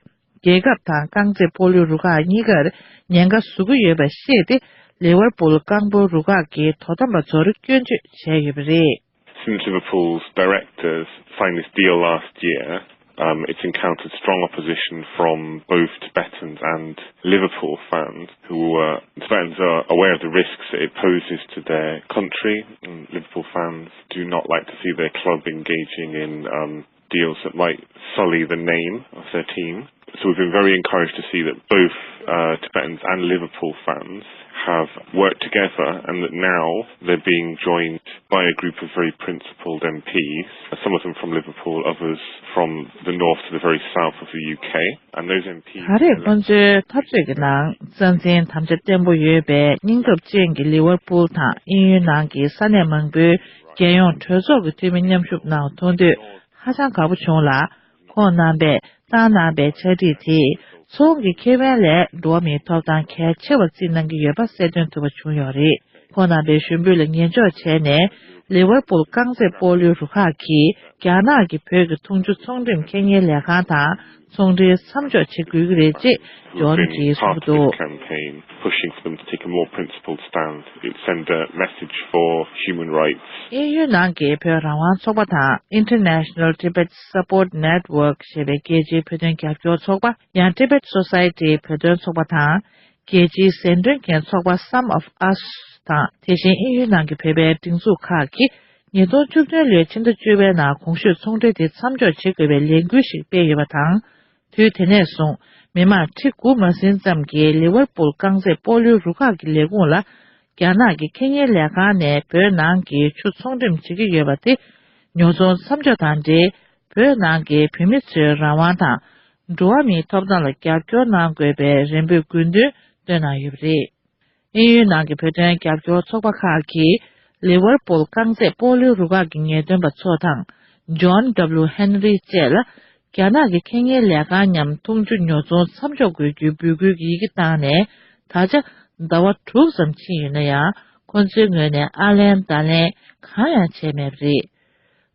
རྒྱལ་ཁབ་དང་རྐང་རྩེད་སྤོ་ལོའི་རུ་ཁག་གཉིས་ཀར་ཉེན་ཁ་བཟོ་གི་ཡོད་པ་ཤེས་ཏེ། ལི་ཝར་པུལ་རྐང་སྤོལ་རུ་ཁག་གི་དོ་དམ་པ་ཚོར་སྐྱོན་བརྗོད་བྱས་ཡོད་པ་རེད། Since Liverpool's directors signed this deal last year, um, it's encountered strong opposition from both Tibetans and Liverpool fans, who, uh, Tibetans are aware of the risks that it poses to their country. And Liverpool fans do not like to see their club engaging in, um, deals that might sully the name of their team. So we've been very encouraged to see that both, uh, Tibetans and Liverpool fans have worked together, and that now they're being joined by a group of very principled M Ps, some of them from Liverpool, others from the north to the very south of the U K. And those M Ps ད་རེས་ཁོང་ཚོའི་འཐབ་རྩོད་ཀྱི་ནང་རྩ་འཛིན་དམ་བཅའ་བརྟན་པོ་ཡོད་པའི་སྙིང་སྟོབས་ཅན་གྱི་ལི་ཝར་པུལ་དང་དབྱིན་ཡུལ་ནང་གི་ས་གནས་མང་པོའི་རྒྱལ་ཡོངས་གྲོས་ཚོགས་ཀྱི་འཐུས་མི་མཉམ་ཞུགས་གནང་བ་མཐོང་དུས་ཧ་ཅང་དགའ་པོ་བྱུང་ལ། ཁོང་རྣམ་པས་བཏང་གནང་པའི་ཕྱག་བྲིས་དེས་ཚོང་གི་ཁེ་ཕན་ལས་འགྲོ་བ་མིའི་ཐོབ་ཐང་གལ་ཆེ་བར་བརྩིས་གནང་གི་ཡོད་པ་གསལ་སྟོན་ཐུབ་པ་བྱུང་ཡོད་རེད། ཁོང་རྣམ་པས་གཞོན་པོ་ལ་ཉན་འཇོག་བྱས་ནས། ལི་ཝར་པུལ་རྐང་རྩེད་སྤོ་ལོའི་རུ་ཁག་གིས་རྒྱ་ནག་གི་བོད་ཀྱི་འཐུང་ཆུ་ཚོང་འགྲེམས་ཁེ་གཉེར་ལས་ཁང་དང་ཚོང་འབྲེལ་མཚམས་འཇོག་བྱེད་དགོས་ཀྱི་རེད་ཅེས་ཇོན་གྱིས་གསུངས་འདུག། Pushing for them to take a more principled stand. It send a message for human rights. དབྱིན་ཡུལ་ནང་གི་བོད་རང་དབང་ཚོགས་པ་དང་International Tibet Support Network ཞེས་པའི་རྒྱལ་སྤྱིའི་བོད་དོན་རྒྱབ་སྐྱོར་ཚོགས་པ། ཡང་Tibet Society བོད་དོན་ཚོགས་པ་དང་། རྒྱལ་སྤྱིའི་ཟད་འགྲོ་མཁན་ཚོགས་པ་Sum of Us དང་། དེ་བཞིན་དབྱིན་ཡུལ་ནང་གི་བོད་པའི་སྒྲིག་འཛུགས་ཁག་གིས། ཉིས་སྟོང་བཅུ་བདུན་ལོའི་ཕྱི་ཟླ་བཅུ་པའི་ནང་གོང་ཞུས་ཚོང་འབྲེལ་དེ་མཚམས་འཇོག་བྱེད་དགོས་པའི་ལས་འགུལ་ཞིག་སྤེལ་ཡོད་པ་དང་། དུས་དེ་ནས་བཟུང་མི་མང་ཁྲི་དགུ་མ་ཟིན་ཙམ་གྱིས་ལི་ཝར་པུལ་རྐང་རྩེད་སྤོ་ལོའི་རུ་ཁག་གི་ལས་ཁུངས་ལ། རྒྱ་ནག་གི་ཁེ་གཉེར་ལས་ཁང་ནས་བོད་ནང་གི་ཆུ་ཚོང་འགྲེམས་བྱེད་ཀྱི་ཡོད་པ་དེ། ཉོ་ཚོང་མཚམས་འཇོག་དང་འབྲེལ། བོད་ནང་གི་བོད་མི་ཚོའི་རང་དབང་དང་། འགྲོ་བ་མིའི་ཐོབ་ཐང་ལ་རྒྱབ་སྐྱོར་གནང་དགོས་པའི་རེ་འབོད་དགོས་འདུན་བཏོན་གནང་ཡོད་པ་རེད། དབྱིན་ཡུལ་ནང་གི་བོད་དོན་རྒྱབ་སྐྱོར་ཚོགས་པ་ཁག་གིས། ལི་ཝར་པུལ་རྐང་རྩེད་སྤོ་ལོའི་རུ་ཁག་གི་ངེས་སྟོན་པ་ཚོ་དང་། ཇོན་ཌབ་ལུ་ཧེན་རི་བཅས་ལ། རྒྱ་ནག་གི་ཁེ་གཉེར་ལས་ཁང་མཉམ་འཐུང་ཆུ་ཉོ་ཚོང་མཚམས་འཇོག་དགོས་རྒྱུའི་འབོད་སྐུལ་གྱི་ཡི་གེ་བཏང་ནས། ད་ཆ་ཟླ་བ་དྲུག་ཙམ་ཕྱིན་ཡོད་ན་ཡང་། ཁོ་ཚོའི་ངོས་ནས་ཨ་ལན་བརྡ་ལན་གང་ཡང་བྱས་མེད་པ་རེད།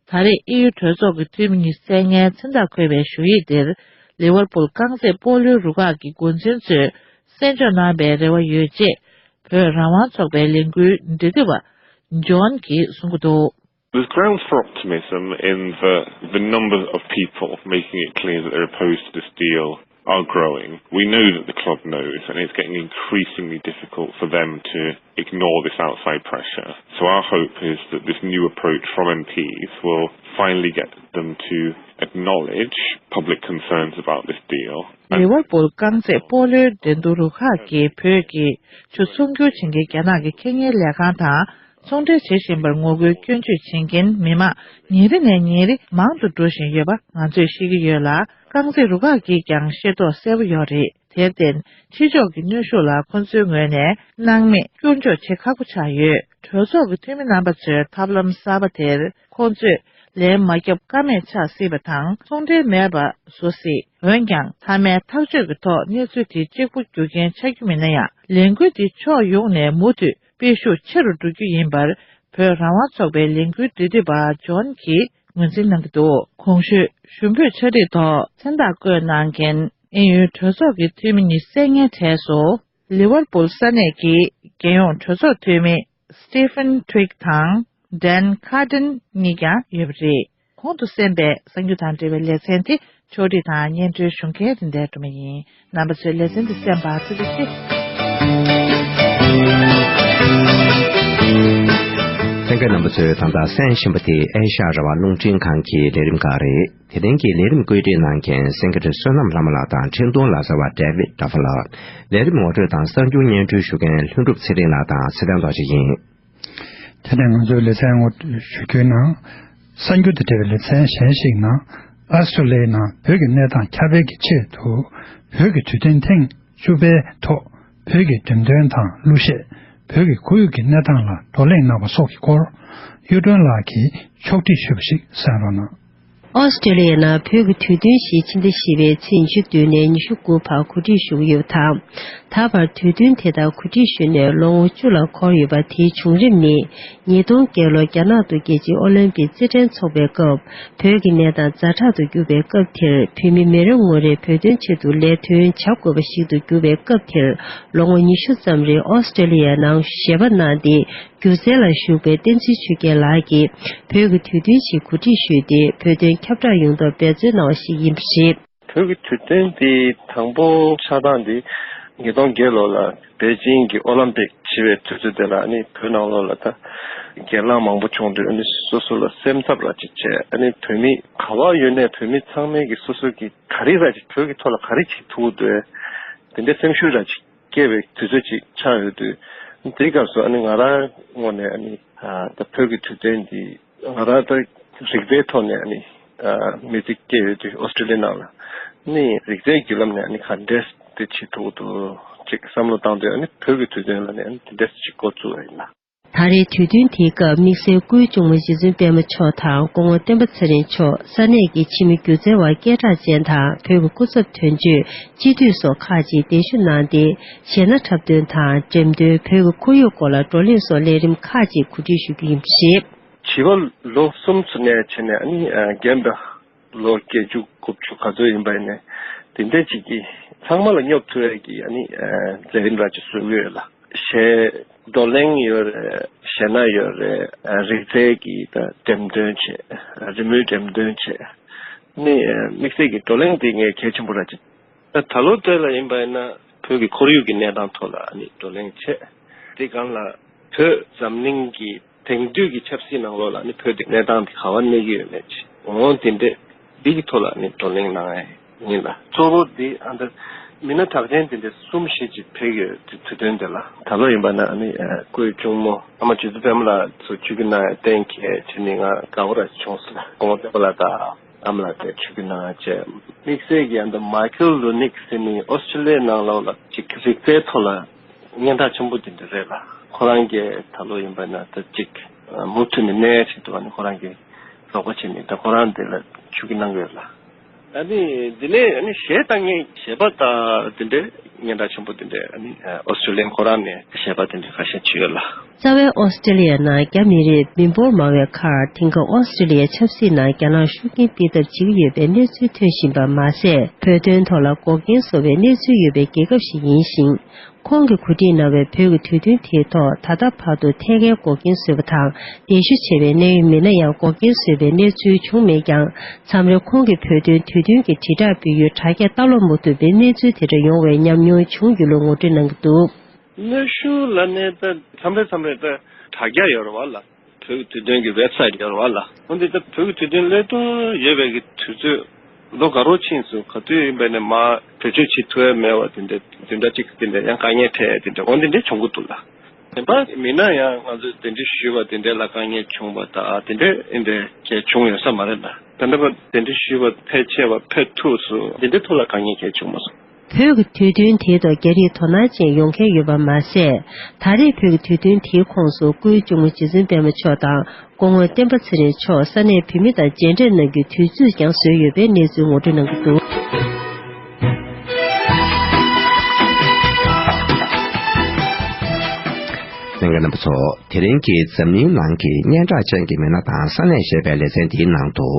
ད་རེས་དབྱིན་ཡུལ་གྲོས་ཚོགས་ཀྱི་འཐུས་མི་ཉི་ཤུ་རྩ་ལྔའི་མཚན་རྟགས་འཁོད་པའི་ཞུ་ཡིག་འདིར། ལི་ཝར་པུལ་རྐང་རྩེད་སྤོ་ལོའི་རུ་ཁག་གི་འགོ་འཛིན་ཚོས་གསན་འཇོག་གནང་བའི་རེ་བ་ཡོད་ཅེས། བོད་རང་དབང་ཚོགས་པའི་ལས་འགུལ་འབྲེལ་མཐུད་པ་ཇོན་གྱིས་གསུངས་ཀྱི་འདུག། There's grounds for optimism in that the numbers of people making it clear that they're opposed to this deal are growing. We know that the club knows, and it's getting increasingly difficult for them to ignore this outside pressure. So our hope is that this new approach from M Ps will finally get them to acknowledge public concerns about this deal. And ལི་ཝར་པུལ་རྐང་རྩེད་སྤོ་ལོའི་འགྲན་བསྡུར་རུ་ཁག་གིས་བོད་ཀྱི་ཆུ་ཚོང་སྒྱུར་བྱེད་མཁན་རྒྱ་ནག་གི་ཁེ་གཉེར་ལས་ཁང་དང་། ཚོང་འབྲེལ་བྱེད་བཞིན་པར་ངོ་རྒོལ་སྐྱོན་བརྗོད་བྱེད་མཁན་མི་མང་ཉིན་རེ་ནས་ཉིན་རེ་མང་དུ་འགྲོ་བཞིན་ཡོད་པ་ང་ཚོས་ཤེས་ཀྱི་ཡོད་ལ། རྐང་རྩེད་རུ་ཁག་གིས་ཀྱང་ཤེས་རྟོགས་གསལ་པོ་ཡོད་རེད། དེར་བརྟེན། ཕྱི་ཕྱོགས་ཀྱི་གནོན་ཤུགས་ལ་ཁོ་ཚོའི་ངོས་ནས་སྣང་མེད་སྐྱོན་བརྗོད་བྱེད་ཁག་པོ་ཆགས་ཡོད། གྲོས་ཚོགས་ཀྱི་འཐུས་མི་རྣམ་པ་ཚོས་ཐབས་ལམ་གསར་པ་དེར་ཁོང་ཚོས་ལན་མ་བརྒྱབ་ཀ་མེད་ཆགས་སྲིད་པ་དང་ཚོང་འབྲེལ་མེད་པ་བཟོ་སྲིད། འོན་ཀྱང་མཐའ་མའི་ཐག་གཅོད་ཀྱི་ཐོག་གནས་ཚུལ་དེ་གཅིག་པུ་རྒྱུ་རྐྱེན་ཆགས་རྒྱུ་མིན་ན་ཡང་། ལས་འགུལ་འདི་ཕྱོགས་ཡོངས་ནས་མུ་མཐུད་སྤེལ་ཤུགས་ཆེ་རུ་འགྲོ་རྒྱུ་ཡིན་པར་བོད་རང་དབང་ཚོགས་པའི་ལས་འགུལ་འབྲེལ་མཐུད་པ་ཇོན་གྱིས་ངོས་འཛིན་གནང་གི་འདུག། གོང་ཞུས་ཞུ་འབོད་ཕྱག་བྲིས་ཐོག་མཚན་རྟགས་བཀོད་གནང་མཁན་དབྱིན་ཡུལ་གྲོས་ཚོགས་ཀྱི་འཐུས་མི་ཉི་ཤུ་རྩ་ལྔའི་གྲས་སུ། ལི་ཝར་པུལ་ས་གནས་ཀྱི་རྒྱལ་ཡོངས་གྲོས་ཚོགས་འཐུས་མི་Stephen Twigg དང་Dan Cardin གཉིས་ཀྱང་ཡོད་པ་རེད། གོང་དུ་གསན་པའི་གསར་འགྱུར་དང་འབྲེལ་བའི་ལེ་ཚན་དེ་ཕྱོགས་སྒྲིག་དང་སྙན་སྒྲོན་ཞུ་མཁན་རིན་ལྡན་སྒྲོལ་མ་ཡིན། རྣམ་པ་ཚོས་ལེ་ཚན་འདི་གསན་པར་ཐུགས་རྗེ་ཆེ། གསན་མཁན་རྣམ་པ་ཚོས་ད་ལྟ་གསན་བཞིན་པ་དེ་ཨེ་ཤ་ཡ་རང་དབང་རླུང་འཕྲིན་ཁང་གི་ལས་རིམ་ཁག་རེད། དེ་རིང་གི་ལས་རིམ་བཀོད་སྒྲིག་གནང་མཁན་སེང་གེ་བསོད་ནམས་ལྷ་མོ་ལགས་དང་འཕྲིན་གཏོང་ལག་རྩལ་བ་David Duff ལགས། ལས་རིམ་ངོ་སྤྲོད་དང་གསར་འགྱུར་སྙན་སྒྲོན་ཞུ་མཁན་ལྷུན་གྲུབ་ཚེ་རིང་ལགས་དང་ཚེ་བརྟན་རྡོ་རྗེ་ཡིན། དེ་ནས་ང་ཚོའི་ལེ་ཚན་ངོ་སྤྲོད་ཞུ་རྒྱུའི་ནང་། གསར་འགྱུར་དང་འབྲེལ་བའི་ལེ་ཚན་གཞན་ཞིག་ནང་། ཨ་སི་ཀྲོ་ལི་ཡའི་ནང་བོད་ཀྱི་གནས་སྟངས་ཁྱབ་སྤེལ་གྱི་ཆེད་དུ། བོད་ཀྱི་དུས་སྟོན་ཐེངས་བཅུ་པའི་ཐོག་བོད་ཀྱི་འགྲེམས་སྟོན་དང་གླུ་གཞས། བོད་ཀྱི་ཁོར་ཡུག་གི་གནས་སྟངས་ལ་བགྲོ་གླེང་གནང་བ་སོགས་ཀྱི་སྐོར། གཡུ་སྒྲོན་ལགས་ཀྱིས་ཕྱོགས་སྒྲིག་ཞུས་པ་ཞིག་གསན་རོགས་གནང་། ཨོ་སི་ཀྲོ་ལི་ཡའི་ནང་བོད་ཀྱི་དུས་སྟོན་ཞིག་ཕྱི་ཟླ་བཞི་པའི་ཚེས་བཅུ་བདུན་ནས་ཉི་ཤུ་དགུ་བར་གོ་སྒྲིག་ཞུ་གི་ཡོད་པ་དང་། ད་བར་དུས་སྟོན་དེ་དག་གོ་སྒྲིག་ཞུས་ནས་ལོ་ངོ་བཅུ་ལ་འཁོར་ཡོད་པ། དེའི་བྱུང་རིམ་ནི། ཉིས་སྟོང་བརྒྱད་ལོར་རྒྱ་ནག་ཏུ་རྒྱལ་སྤྱིའི་ཨོ་ལིམ་པིག་རྩེད་འགྲན་འཚོགས་པའི་སྐབས། བོད་ཀྱི་གནས་སྟངས་ཛ་དྲག་ཏུ་གྱུར་པའི་སྐབས་དེར། བོད་མི་མི་རེ་ངོ་རེས་བོད་དོན་ཆེད་དུ་ལས་དོན་བྱ་དགོས་པ་ཞིག་ཏུ་གྱུར་པའི་སྐབས་དེར། ལོ་ངོ་ཉི་ཤུ་ཙམ་རིང་ཨོ་སི་ཀྲོ་ལི་ཡའི་ནང་གཞས་པ་གནང་སྟེ། སྒྱུ་རྩལ་ལ་ཞུགས་པའི་བསྟན་འཛིན་ཆོས་རྒྱལ་ལགས་ཀྱིས། བོད་ཀྱི་དུས་སྟོན་ཞིག་གོ་སྒྲིག་ཞུས་ཏེ། བོད་དོན་ཁྱབ་བསྒྲགས་ཡོང་ཐབས་འབད་བརྩོན་གནང་བ་ཞིག་ཡིན་པ་རེད། བོད་ཀྱི་དུས་སྟོན་འདི་དང་པོ་ཆགས་སྟངས་འདི་ཉིས་སྟོང་བརྒྱད་ལོ་ལ་པེ་ཅིང་གི་ཨོ་ལིམ་པིག་བྱེད་པའི་དུས་ཚོད་དེ་ལ། ཨ་ནི་བོད་ནང་ལོགས་ལ་ད་སྒེར་ལངས་མང་པོ་བྱུང་དུས། ཨ་ནི་སོ་སོ་ལ་སེམས་འཚབ་ར་ཅིག་བྱས། ཨ་ནི་བོད་མི་ག་པར་ཡོད་ནའི་བོད་མི་ཚང་མས་ཀྱི་སོ་སོ་གི་ག་རེ་ར་ཅིག་བོད་ཀྱི་ཐོག་ལ་ག་རེ་བྱེད་ཐུབ་འདུག་དེ་འདྲའི་སེམས་ཤུགས་ར་ཅིག་སྐྱེ་བའི་དུས་ཚོད་ཅིག་ཆགས་ཡོད་དུས། དེའི་སྐབས་སུ་ཨ་ནི་ང་རང་ངོས་ནས་ཨ་ནི་ད་བོད་ཀྱི་དུས་སྟོན་འདི་ང་རང་ད་རིག་པའི་ཐོག་ནས་ཨ་ནི་མི་ཚེ་སྐྱེལ་ཡོད་དུས། ཨོ་སི་ཀྲོ་ལི་ཡ་ནང་ལ་ནི་རིག་རྩལ་བརྒྱུད་ལམ་ནས་ཨ་ནི་ག་འདྲས་དེ་བྱེད་ཐུབ་འདུག་ཅིག་བསམ་བློ་བཏང་དུས། ཨ་ནི་བོད་ཀྱི་དུས་སྟོན་ལ་ནི་ཨ་ནི་དེ་འདྲས་ཅིག་འགོ་བཙུགས་པ་ཡིན་ལ། ད་རེས་དུས་སྟོན་དེའི་སྐབས་དམིགས་བསལ་སྐུའི་གཅུང་མོ་རྗེ་བཙུན་པད་མ་མཆོག་དང་སྐུ་ངོ་བསྟན་པ་ཚེ་རིང་མཆོག་ས་གནས་ཀྱི་ཕྱི་མི་སྒྱུ་རྩལ་བ་སྐད་གྲགས་ཅན་དང་བོད་ཀྱི་སྐུ་ཚབ་དོན་གཅོད། སྤྱི་འཐུས་སོགས་ཁག་ཅིག་གདན་ཞུ་གནང་སྟེ། གཞས་སྣ་འཁྲབ་སྟོན་དང་འགྲེམས་སྟོན། བོད་ཀྱི་ཁོར་ཡུག་སྐོར་ལ་བགྲོ་གླེང་སོགས་ལས་རིམ་ཁག་ཅིག་གོ་སྒྲིག་ཞུ་རྒྱུ་ཡིན་པ་རེད། བྱིས་པ་ལོ་གསུམ་ཚོ་ནས་བྱས་ནས་ཨ་ནི་རྒན་པ་ལོ་བརྒྱད་ཅུ་དགུ་བཅུ་ག་ཚོད་ཡིན་པ་ཡིན་ནས་དེ་འདྲ་ཅིག་གིས་ཚང་མ་ལ་སྙོབ་ཐུབ་ཡས་ཀྱི་ཨ་ནི་མཛད་རིམ་ར་ཅིག་བཟོ་གི་ཡོད་ལ། གཞས་བགྲོ་གླེང་ཡོད་རེད། གཞས་སྣ་ཡོད་རེད། རིག་རྩལ་གྱི་ད་འགྲེམས་སྟོན་བྱས། རི་མོའི་འགྲེམས་སྟོན་བྱས། ནི་དམིགས་བསལ་གྱི་བགྲོ་གླེང་དེ་ངས་གལ་ཆེན་པོ་ར་ཅིག་ད་ད་ལོ་དེ་ལ་ཡིན་པ་ཡིན་ན་བོད་ཀྱི་ཁོར་ཡུག་གི་གནས་སྟངས་ཐོག་ལ་ནི་བགྲོ་གླེང་བྱས། དེ་སྒང་ལ་བོད་འཛམ་གླིང་གི་དེང་དུས་ཀྱི་ཆབ་སྲིད་ནང་ལོགས་ལ་ནི་བོད་ཀྱི་གནས་སྟངས་དེ་ག་བ་གནས་ཀྱི་ཡོད་མེད་ཅིག་འོང་དེ་འདྲས་འདི་གི་ཐོག་ལ་ནི་བགྲོ་གླེང་གནང་ཡ་ཡིན་ལ། གཙོ་བོ་འདི་ཨ་འདི་མི་སྣ་གྲགས་ཅན་དེ་འདྲས་གསུམ་བཞི་ཅིག་ཕེབས་ཡོད་དུས་དུས་སྟོན་དེ་ལ། ད་ལོ་ཡིན་པ་ན་ནི་སྐུའི་གཅུང་མོ་ཨ་མ་རྗེ་བཙུན་པད་མ་ལགས་ཚོ་ཆིབས་བསྒྱུར་གནང་ཡ་གཏན་འཁེལ་བྱས་ནི་ང་དགའ་པོ་ར་བྱུང་སོང་། སྐུ་ངོ་བསྟན་པ་ལགས་དང་། ཨ་མ་ལགས་དེ་ཆིབས་བསྒྱུར་གནང་བྱས། དམིགས་བསལ་གྱི་ཨ་ནི་མའི་ཁེལ་རུ་ནིག་ཟེར་མི་ཨོ་སི་ཀྲི་ལི་ཡའི་ནང་ལོགས་ལ་ཅིག་རིག་རྩལ་ཐོག་ལ་སྙན་གྲགས་ཆེན་པོ་དེ་འདྲ་རེད་ལ། ཁོ་རང་གིས་ད་ལོ་ཡིན་པ་ན་ད་ཅིག་མུ་མཐུད་ནས་གནས་ཆེད་དུ་ཨ་ནི་ཁོ་རང་གིས་རོགས་པ་བྱས་ནས་ད་ཁོ་རང་དེ་ལ་ཆིབས་བསྒྱུར་གནང་གི་ཡོད་ལ། ཨ་ནི་འདི་ནས་ཨ་ནི་གཞས་བཏང་མཁན་གཞས་པ་དང་དེ་འདྲའི་སྙན་གྲགས་ཆེན་པོ་དེ་འདྲའི་ཨ་ནི་ཨོ་སི་ཀྲི་ལི་ཡའི་ཁོ་རང་ནས་གཞས་པ་དེ་འདྲ་ཁ་ཤས་བྱས་ཡོད་ལ། རྩ་བའི་ཨོ་སི་ཀྲི་ལི་ཡ་ནང་རྒྱ་མི་རིགས་མི་འབོར་མང་བའི་ཁར་དེང་སྐབས་ཨོ་སི་ཀྲི་ལི་ཡའི་ཆབ་སྲིད་ནང་རྒྱ་ནག་ཤུགས་རྐྱེན་སྤེལ་ཐབས་བྱེད་ཀྱི་ཡོད་པའི་གནས་ཚུལ་ཐོན་བཞིན་པ་མ་ཟད། བོད་དོན་ཐོག་ལ་འགོག་རྐྱེན་བཟོ་བའི་གནས་ཚུལ་ཡོད་པའི་རྒྱལ་ཁབ་ཞིག་ཡིན་ཞིང་། ཁོང་གིས་གོ་སྒྲིག་གནང་བའི་བོད་ཀྱི་དུས་སྟོན་དེའི་ཐོག་ད་ལྟ་བར་དུ་ཐད་ཀའི་འགོག་རྐྱེན་བཟོས་པ་དང་། གདན་ཞུ་བྱས་པའི་གནད་ཡོད་མི་སྣ་ཡང་འགོག་རྐྱེན་བཟོས་པའི་གནས་ཚུལ་བྱུང་མེད་ཀྱང་། མཚམས་རེ་ཁོང་གིས་བོད་དོན་དུས་སྟོན་གྱི་དྲིལ་བསྒྲགས་སྤེལ་ཡུལ་དྲ་རྒྱ་ལྟ་ཀློག་མ་ཐུབ་པའི་གནས་ཚུལ་དེ་འདྲ་ཡོང་བའི་ཉམས་མྱོང་བྱུང་ཡོད་ལུགས་ངོ་སྤྲོད་གནང་གི་འདུག་གནོན་ཤུགས་ལབ་ནས་ད་མཚམས་རེ་མཚམས་རེ་ད་དྲ་རྒྱ་ཡོད་རེད་བ་ལ། བོད་ཀྱི་དུས་སྟོན་གྱི་ཝེབ་སའིཊ་ཡོད་རེད་བ་ལ། འོན་ཏེ་ད་བོད་ཀྱི་དུས་སྟོན་སླེབས་དུས་ཡོད་པའི་གི་དུས་ཚོད་ལོ་འགའ་རོགས་ཕྱིན་སོང་། ག་དུས་ཡིན་པ་ནས་མར་བེད་སྤྱོད་བྱེད་ཐུབ་ཡ་མེད་བ་དེ་འདྲ་དེ་འདྲ་ཅིག་དེ་འདྲ་ཡང་དཀའ་ངལ་འཕྲད་དེ་འདྲ་འོན་ཏེ་འདྲ་བྱུང་གི་འདུག་ལ། དེ་འདྲ་མིན་ན་ཡང་ང་ཚོས་དེ་འདྲ་ཞུས་པ་དེ་འདྲ་ལ་དཀའ་ངལ་བྱུང་བ་དང་དེ་འདྲ་ཡིན་པའི་གལ་བྱུང་ཡོད་ས་མ་རེད་ལ། ད་ལྟ་བར་དེ་འདྲ་ཞུས་པ་ཕལ་ཆེ་བ་ཕེབས་ཐུབ་སོང་། དེ་འདྲའི་ཐོག་ལ་དཀའ་ངལ་གལ་བྱུང་མ་སོང་། བོད་ཀྱི་དུས་སྟོན་དེའི་ཐོག་རྒྱ་རིགས་དོ་སྣང་ཅན་ཡོང་མཁན་ཡོད་པ་མ་ཟད། ད་རེས་བོད་ཀྱི་དུས་སྟོན་དེའི་ཁོངས་སུ་སྐུའི་གཅུང་མོ་རྗེ་བཙུན་པད་མ་མཆོག་དང་སྐུ་ངོ་བསྟན་པ་ཚེ་རིང་མཆོག་ས་གནས་བོད་མི་དང་མཇལ་འཕྲད་གནང་རྒྱུའི་དུས་ཚོད་ཀྱང་བཟོས་ཡོད་པའི་གནས་ཚུལ་ངོ་སྤྲོད་གནང་གི་འདུག་གསན་མཁན་རྣམ་པ་ཚོ། དེ་རིང་གི་འཛམ་གླིང་ནང་གི་སྙན་གྲགས་ཅན་གྱི་མི་སྣ་དང་ས་གནས་ཞེས་པའི་ལེ་ཚན་འདིའི་ནང་དུ།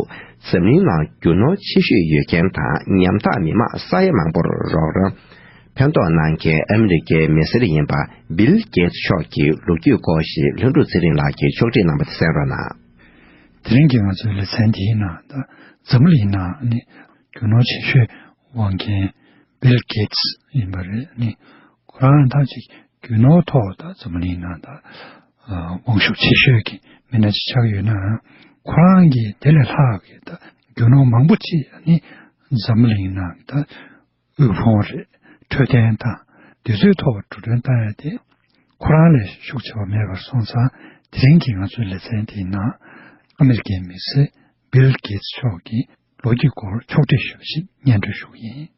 འཛམ་གླིང་ནང་རྒྱུ་ནོར་ཆེ་ཤོས་ཡོད་མཁན་དང་ཉམ་ཐག་མི་མང་ས་ཡ་མང་པོར་རོགས་རམ་ཕན་ཐོགས་གནང་མཁན་ཨ་མི་རི་ཀའི་མི་སེར་ཡིན་པ་བིལ་གེ་ཊི་མཆོག་གི་ལོ་རྒྱུས་སྐོར་ཞིག་ལྷུན་གྲུབ་ཚེ་རིང་ལགས་ཀྱིས་ཕྱོགས་སྒྲིག་གནང་བ་དེ་གསན་རོགས་གནང་། དེ་རིང་གི་ང་ཚོའི་ལེ་ཚན་འདིའི་ནང་ད་འཛམ་བུ་གླིང་ནང་ནི་རྒྱུ་ནོར་ཆེ་ཤོས་དབང་མཁན་བིལ་གེ་ཊི་ཡིན་པ་རེད། ནི་ཁོ་རང་ད་ཅིག་རྒྱུ་ནོར་ཐོག་ད་འཛམ་བུ་གླིང་ནང་ད་དབང་ཤུགས་ཆེ་ཤོས་ཀྱི་མི་སྣ་ཅིག་ཆགས་ཡོད་ནའང་། ཁོ་རང་གིས་དེ་ལས་ལྷག་གི་ད་རྒྱུ་ནོར་མང་པོ་ཅིག་ནི་འཛམ་བུ་གླིང་ནང་ད་དབུལ་ཕོངས་རེད། འཕྲོད་བསྟེན་དང་དེ་ཚོའི་ཐོག་འགྲོ་གྲོན་བཏང་ཡ་དེ་ཁོ་རང་ལས་ཤུགས་ཆེ་བ་མེད་པར་སོང་ཙང་། དེ་རིང་གི་ང་ཚོའི་ལེ་ཚན་དེའི་ནང་ཨ་མི་རི་ཀའི་མི་སེར་བིལ་གེ་ཊི་མཆོག་གི་ལོ་རྒྱུས་སྐོར་ཕྱོགས་སྒྲིག་ཞུས་པ་ཞིག་སྙན་སྒྲོན་ཞུ་གི་ཡིན།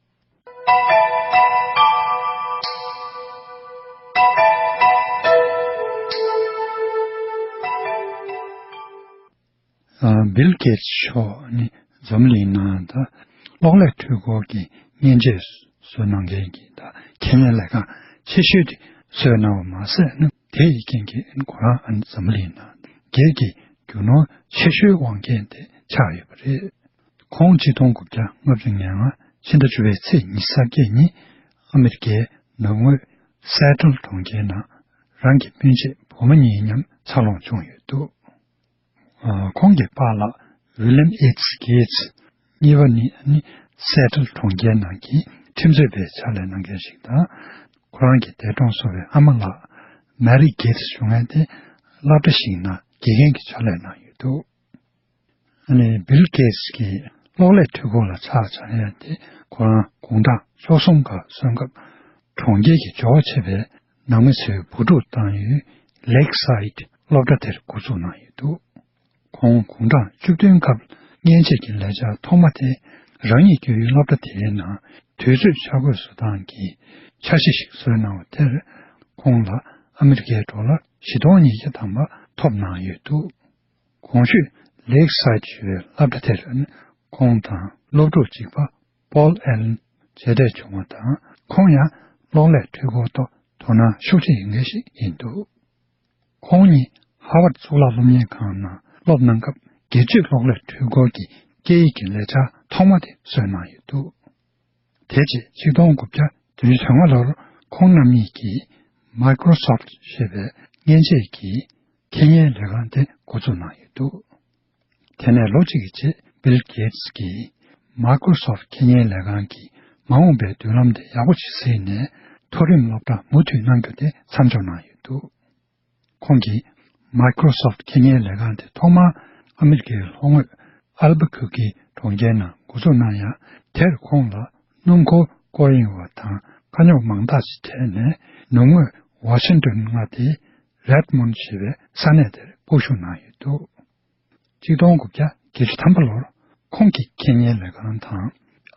ཨ། བིལ་གེ་ཊི་མཆོག་ནི་འཛམ་གླིང་ནང་ད་གློག་ཀླད་འཕྲུལ་འཁོར་གྱི་མཉེན་ཆས་བཟོ་གནང་མཁན་གྱི་ད་ཁས་ལེན་ལས་ཁང་ཆེ་ཤོས་དེ་བཟོས་གནང་བ་མ་ཟད། ནི་དེ་ཡི་རྐྱེན་གྱིས་ཁོ་རང་ཨ་ནི་འཛམ་གླིང་ནང་སྒེར་གྱི་རྒྱུ་ནོར་ཆེ་ཤོས་དབང་མཁན་དེ་ཆགས་ཡོད་པ་རེད། ཁོང་ཆིག་སྟོང་དགུ་བརྒྱ་ལྔ་བཅུ་ང་ལྔ་ཕྱི་ཟླ་བཅུ་པའི་ཚེས་ཉི་ཤུ་རྩ་བརྒྱད་ཉིན་ཨ་མི་རི་ཀའི་ནུབ་ངོས་སེ་ཊལ་གྲོང་ཁྱེར་ནང་རང་གི་སྤུན་མཆེད་བུ་མོ་གཉིས་མཉམ་འཚར་ལོངས་བྱུང་ཡོད་འདུག་ཨ། ཁོང་གི་པཱ་ལགས་ཝི་ལིམ་ཨེ་ཊི་གེ་ཊི་གཉིས་པ་ནི་ནི་སེ་ཊལ་གྲོང་ཁྱེར་ནང་གི་ཁྲིམས་རྩོད་པའི་ཕྱག་ལས་གནང་མཁན་ཞིག་དང་། ཁོ་རང་གི་འདས་གྲོངས་སོང་བའི་ཨ་མ་ལགས་མེ་རི་གེ་ཊི་བྱུང་མཁན་དེ་སློབ་གྲྭ་ཞིག་ནང་དགེ་རྒན་གྱི་ཕྱག་ལས་གནང་ཡོད་འདུག་ཨ་ནི་བིལ་གེ་ཊི་གིས་གློག་ཀླད་འཕྲུལ་འཁོར་ལ་ཆ་བཞག་ཡ་དེ་ཁོ་རང་དགུང་གྲངས་བཅུ་གསུམ་འགའ་སོན་སྐབས་གྲོང་ཁྱེར་གྱི་འབྱོར་བ་ཆེ་བའི་ནང་མི་ཚོའི་བུ་ཕྲུག་བཏང་ཡུལ་ལེག་སའིད་སློབ་གྲྭ་དེར་འགོ་བཙུགས་གནང་ཡོད་འདུག་ཁོང་དགུང་གྲངས་བཅུ་བདུན་སྐབས་མཉེན་ཆས་ཀྱི་ལས་འཆར་ཐོག་མ་དེ་རང་ཉིད་སྐྱོད་ཡུལ་སློབ་གྲྭ་དེའི་ནང་དུས་ཚོད་འཆར་འགོད་བཟོ་སྟངས་ཀྱི་འཆར་གཞི་ཞིག་བཟོས་གནང་བ་དེར་ཁོང་ལ་ ཨ་མི་རི་ཀའི་ཌོ་ལར་བཞི་སྟོང་ཉིས་བརྒྱ་ཐམ་པ་ཐོབ་གནང་ཡོད་འདུག་གོང་ཞུས་Lakeside་ཞེས་པའི་སློབ་གྲྭ་དེར་ཁོང་དང་སློབ་ཕྲུག་གཅིག་པ་Paul Allen་མཇལ་འཕྲད་བྱུང་བ་དང་། ཁོང་ཡང་གློག་ཀླད་འཕྲུལ་འཁོར་ཐོག་དོ་སྣང་ཤུགས་ཆེ་ཡོད་མཁན་ཞིག་ཡིན་འདུག་ཁོང་ཉིད་ཧ་ཝར་གཙུག་ལག་སློབ་གཉེར་ཁང་ནང་སློབ་གནང་སྐབས། སྒེར་གཅོད་གློག་ཀླད་འཕྲུལ་འཁོར་གྱི་སྐད་ཡིག་གི་ལས་འཆར་ཐོག་མ་དེ་བཟོས་གནང་ཡོད་འདུག་དེ་རྗེས་ཆིག་སྟོང་དགུ་བརྒྱ་བདུན་ཅུ་དོན་ལྔ་ལོར་ཁོང་རྣམ་གཉིས་ཀྱིས་Microsoft་ཞེས་པའི་མཉེན་ཆས་ཀྱི་ཁེ་གཉེར་ལས་ཁང་དེ་འགོ་འཛུགས་གནང་ཡོད་འདུག་དེ་ནས་ལོ་གཅིག་གི་རྗེས་Bill Gates་གིས་Microsoft་ཁེ་གཉེར་ལས་ཁང་གི་མ་འོངས་པའི་མདུན་ལམ་དེ་ཡག་པོ་ཞིག་གཟིགས་ནས། མཐོ་རིམ་སློབ་གྲྭ་མུ་མཐུད་གནང་རྒྱུ་དེ་མཚམས་འཇོག་གནང་ཡོད་འདུག་ཁོང་གིས་Microsoft་ཁེ་གཉེར་ལས་ཁང་དེ་ཐོག་མར་ཨ་མི་རི་ཀའི་ལྷོ་ངོས་Albuquerque་གྲོང་ཁྱེར་ནང་འགོ་འཛུགས་གནང་ཡང་། དེར་ཁོང་ལ་སྣུམ་འཁོར་སྐོར་གཡེང་བ་དང་དཀའ་རྙོག་མང་དག་ཅིག་འཕྲད་ནས། ནུབ་ངོས་Washington་མངའ་སྡེའི་Redmond་ཞེས་པའི་ས་གནས་དེར་སྤོ་བཞུད་གནང་ཡོད་འདུག་ཆིག་སྟོང་དགུ་བརྒྱ་བརྒྱད་ཅུ་ཐམ་པ་ལོར་ཁོང་གི་ཁེ་གཉེར་ལས་ཁང་དང་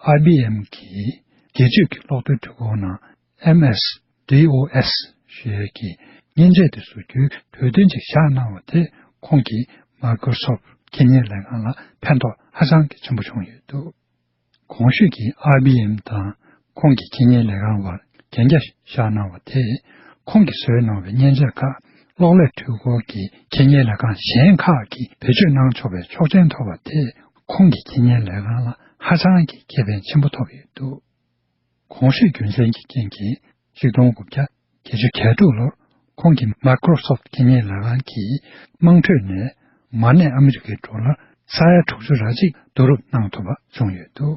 ཨའི་བྷི་ཨེམ་གྱིས་སྒེར་གཅོད་ཀྱི་གློག་རྡུལ་འཕྲུལ་འཁོར་ནང་MS DOS་ཞེས་ཀྱི་མཉེན་ཆས་དེ་བཟོ་རྒྱུའི་གྲོས་མཐུན་ཅིག་བཞག་གནང་བ་དེས། ཁོང་གིས་Microsoft་ཁེ་གཉེར་ལས་ཁང་ལ་ཕན་ཐོགས་ཧ་ཅང་གི་ཆེན་པོ་བྱུང་ཡོད་འདུག་གོང་ཞུས་ཀྱི་ཨའི་བྷི་ཨེམ་དང་ཁོང་གི་ཁེ་གཉེར་ལས་ཁང་བར་གན་རྒྱ་བཞག་གནང་བ་དེས། ཁོང་གིས་བཟོས་གནང་བའི་མཉེན་ཆས་ཁག་གློག་ཀླད་འཕྲུལ་འཁོར་གྱི་ཁེ་གཉེར་ལས་ཁང་གཞན་ཁག་གིས་བེད་སྤྱོད་གནང་ཆོག་པའི་ཆོག་མཆན་ཐོབ་པ་དེས། ཁོང་གི་ཁེ་གཉེར་ལས་ཁང་ལ་ཧ་ཅང་གི་ཁེ་ཕན་ཆེན་པོ་ཐོབ་ཡོད་འདུག་གོང་ཞུས་རྒྱུ་མཚན་གྱི་རྐྱེན་གྱིས། ཆིག་སྟོང་དགུ་བརྒྱ་བརྒྱད་ཅུ་གྱ་དྲུག་ལོར་ཁོང་གིས་Microsoft་ཁེ་གཉེར་ལས་ཁང་གི་དམངས་ཁྲོད་ནས་མ་གནས་ཨ་མི་རི་ཀའི་ཌོ་ལར་ས་ཡ་དྲུག་ཅུ་རེ་གཅིག་བསྡུ་རུབ་གནང་ཐུབ་པ་བྱུང་ཡོད་འདུག་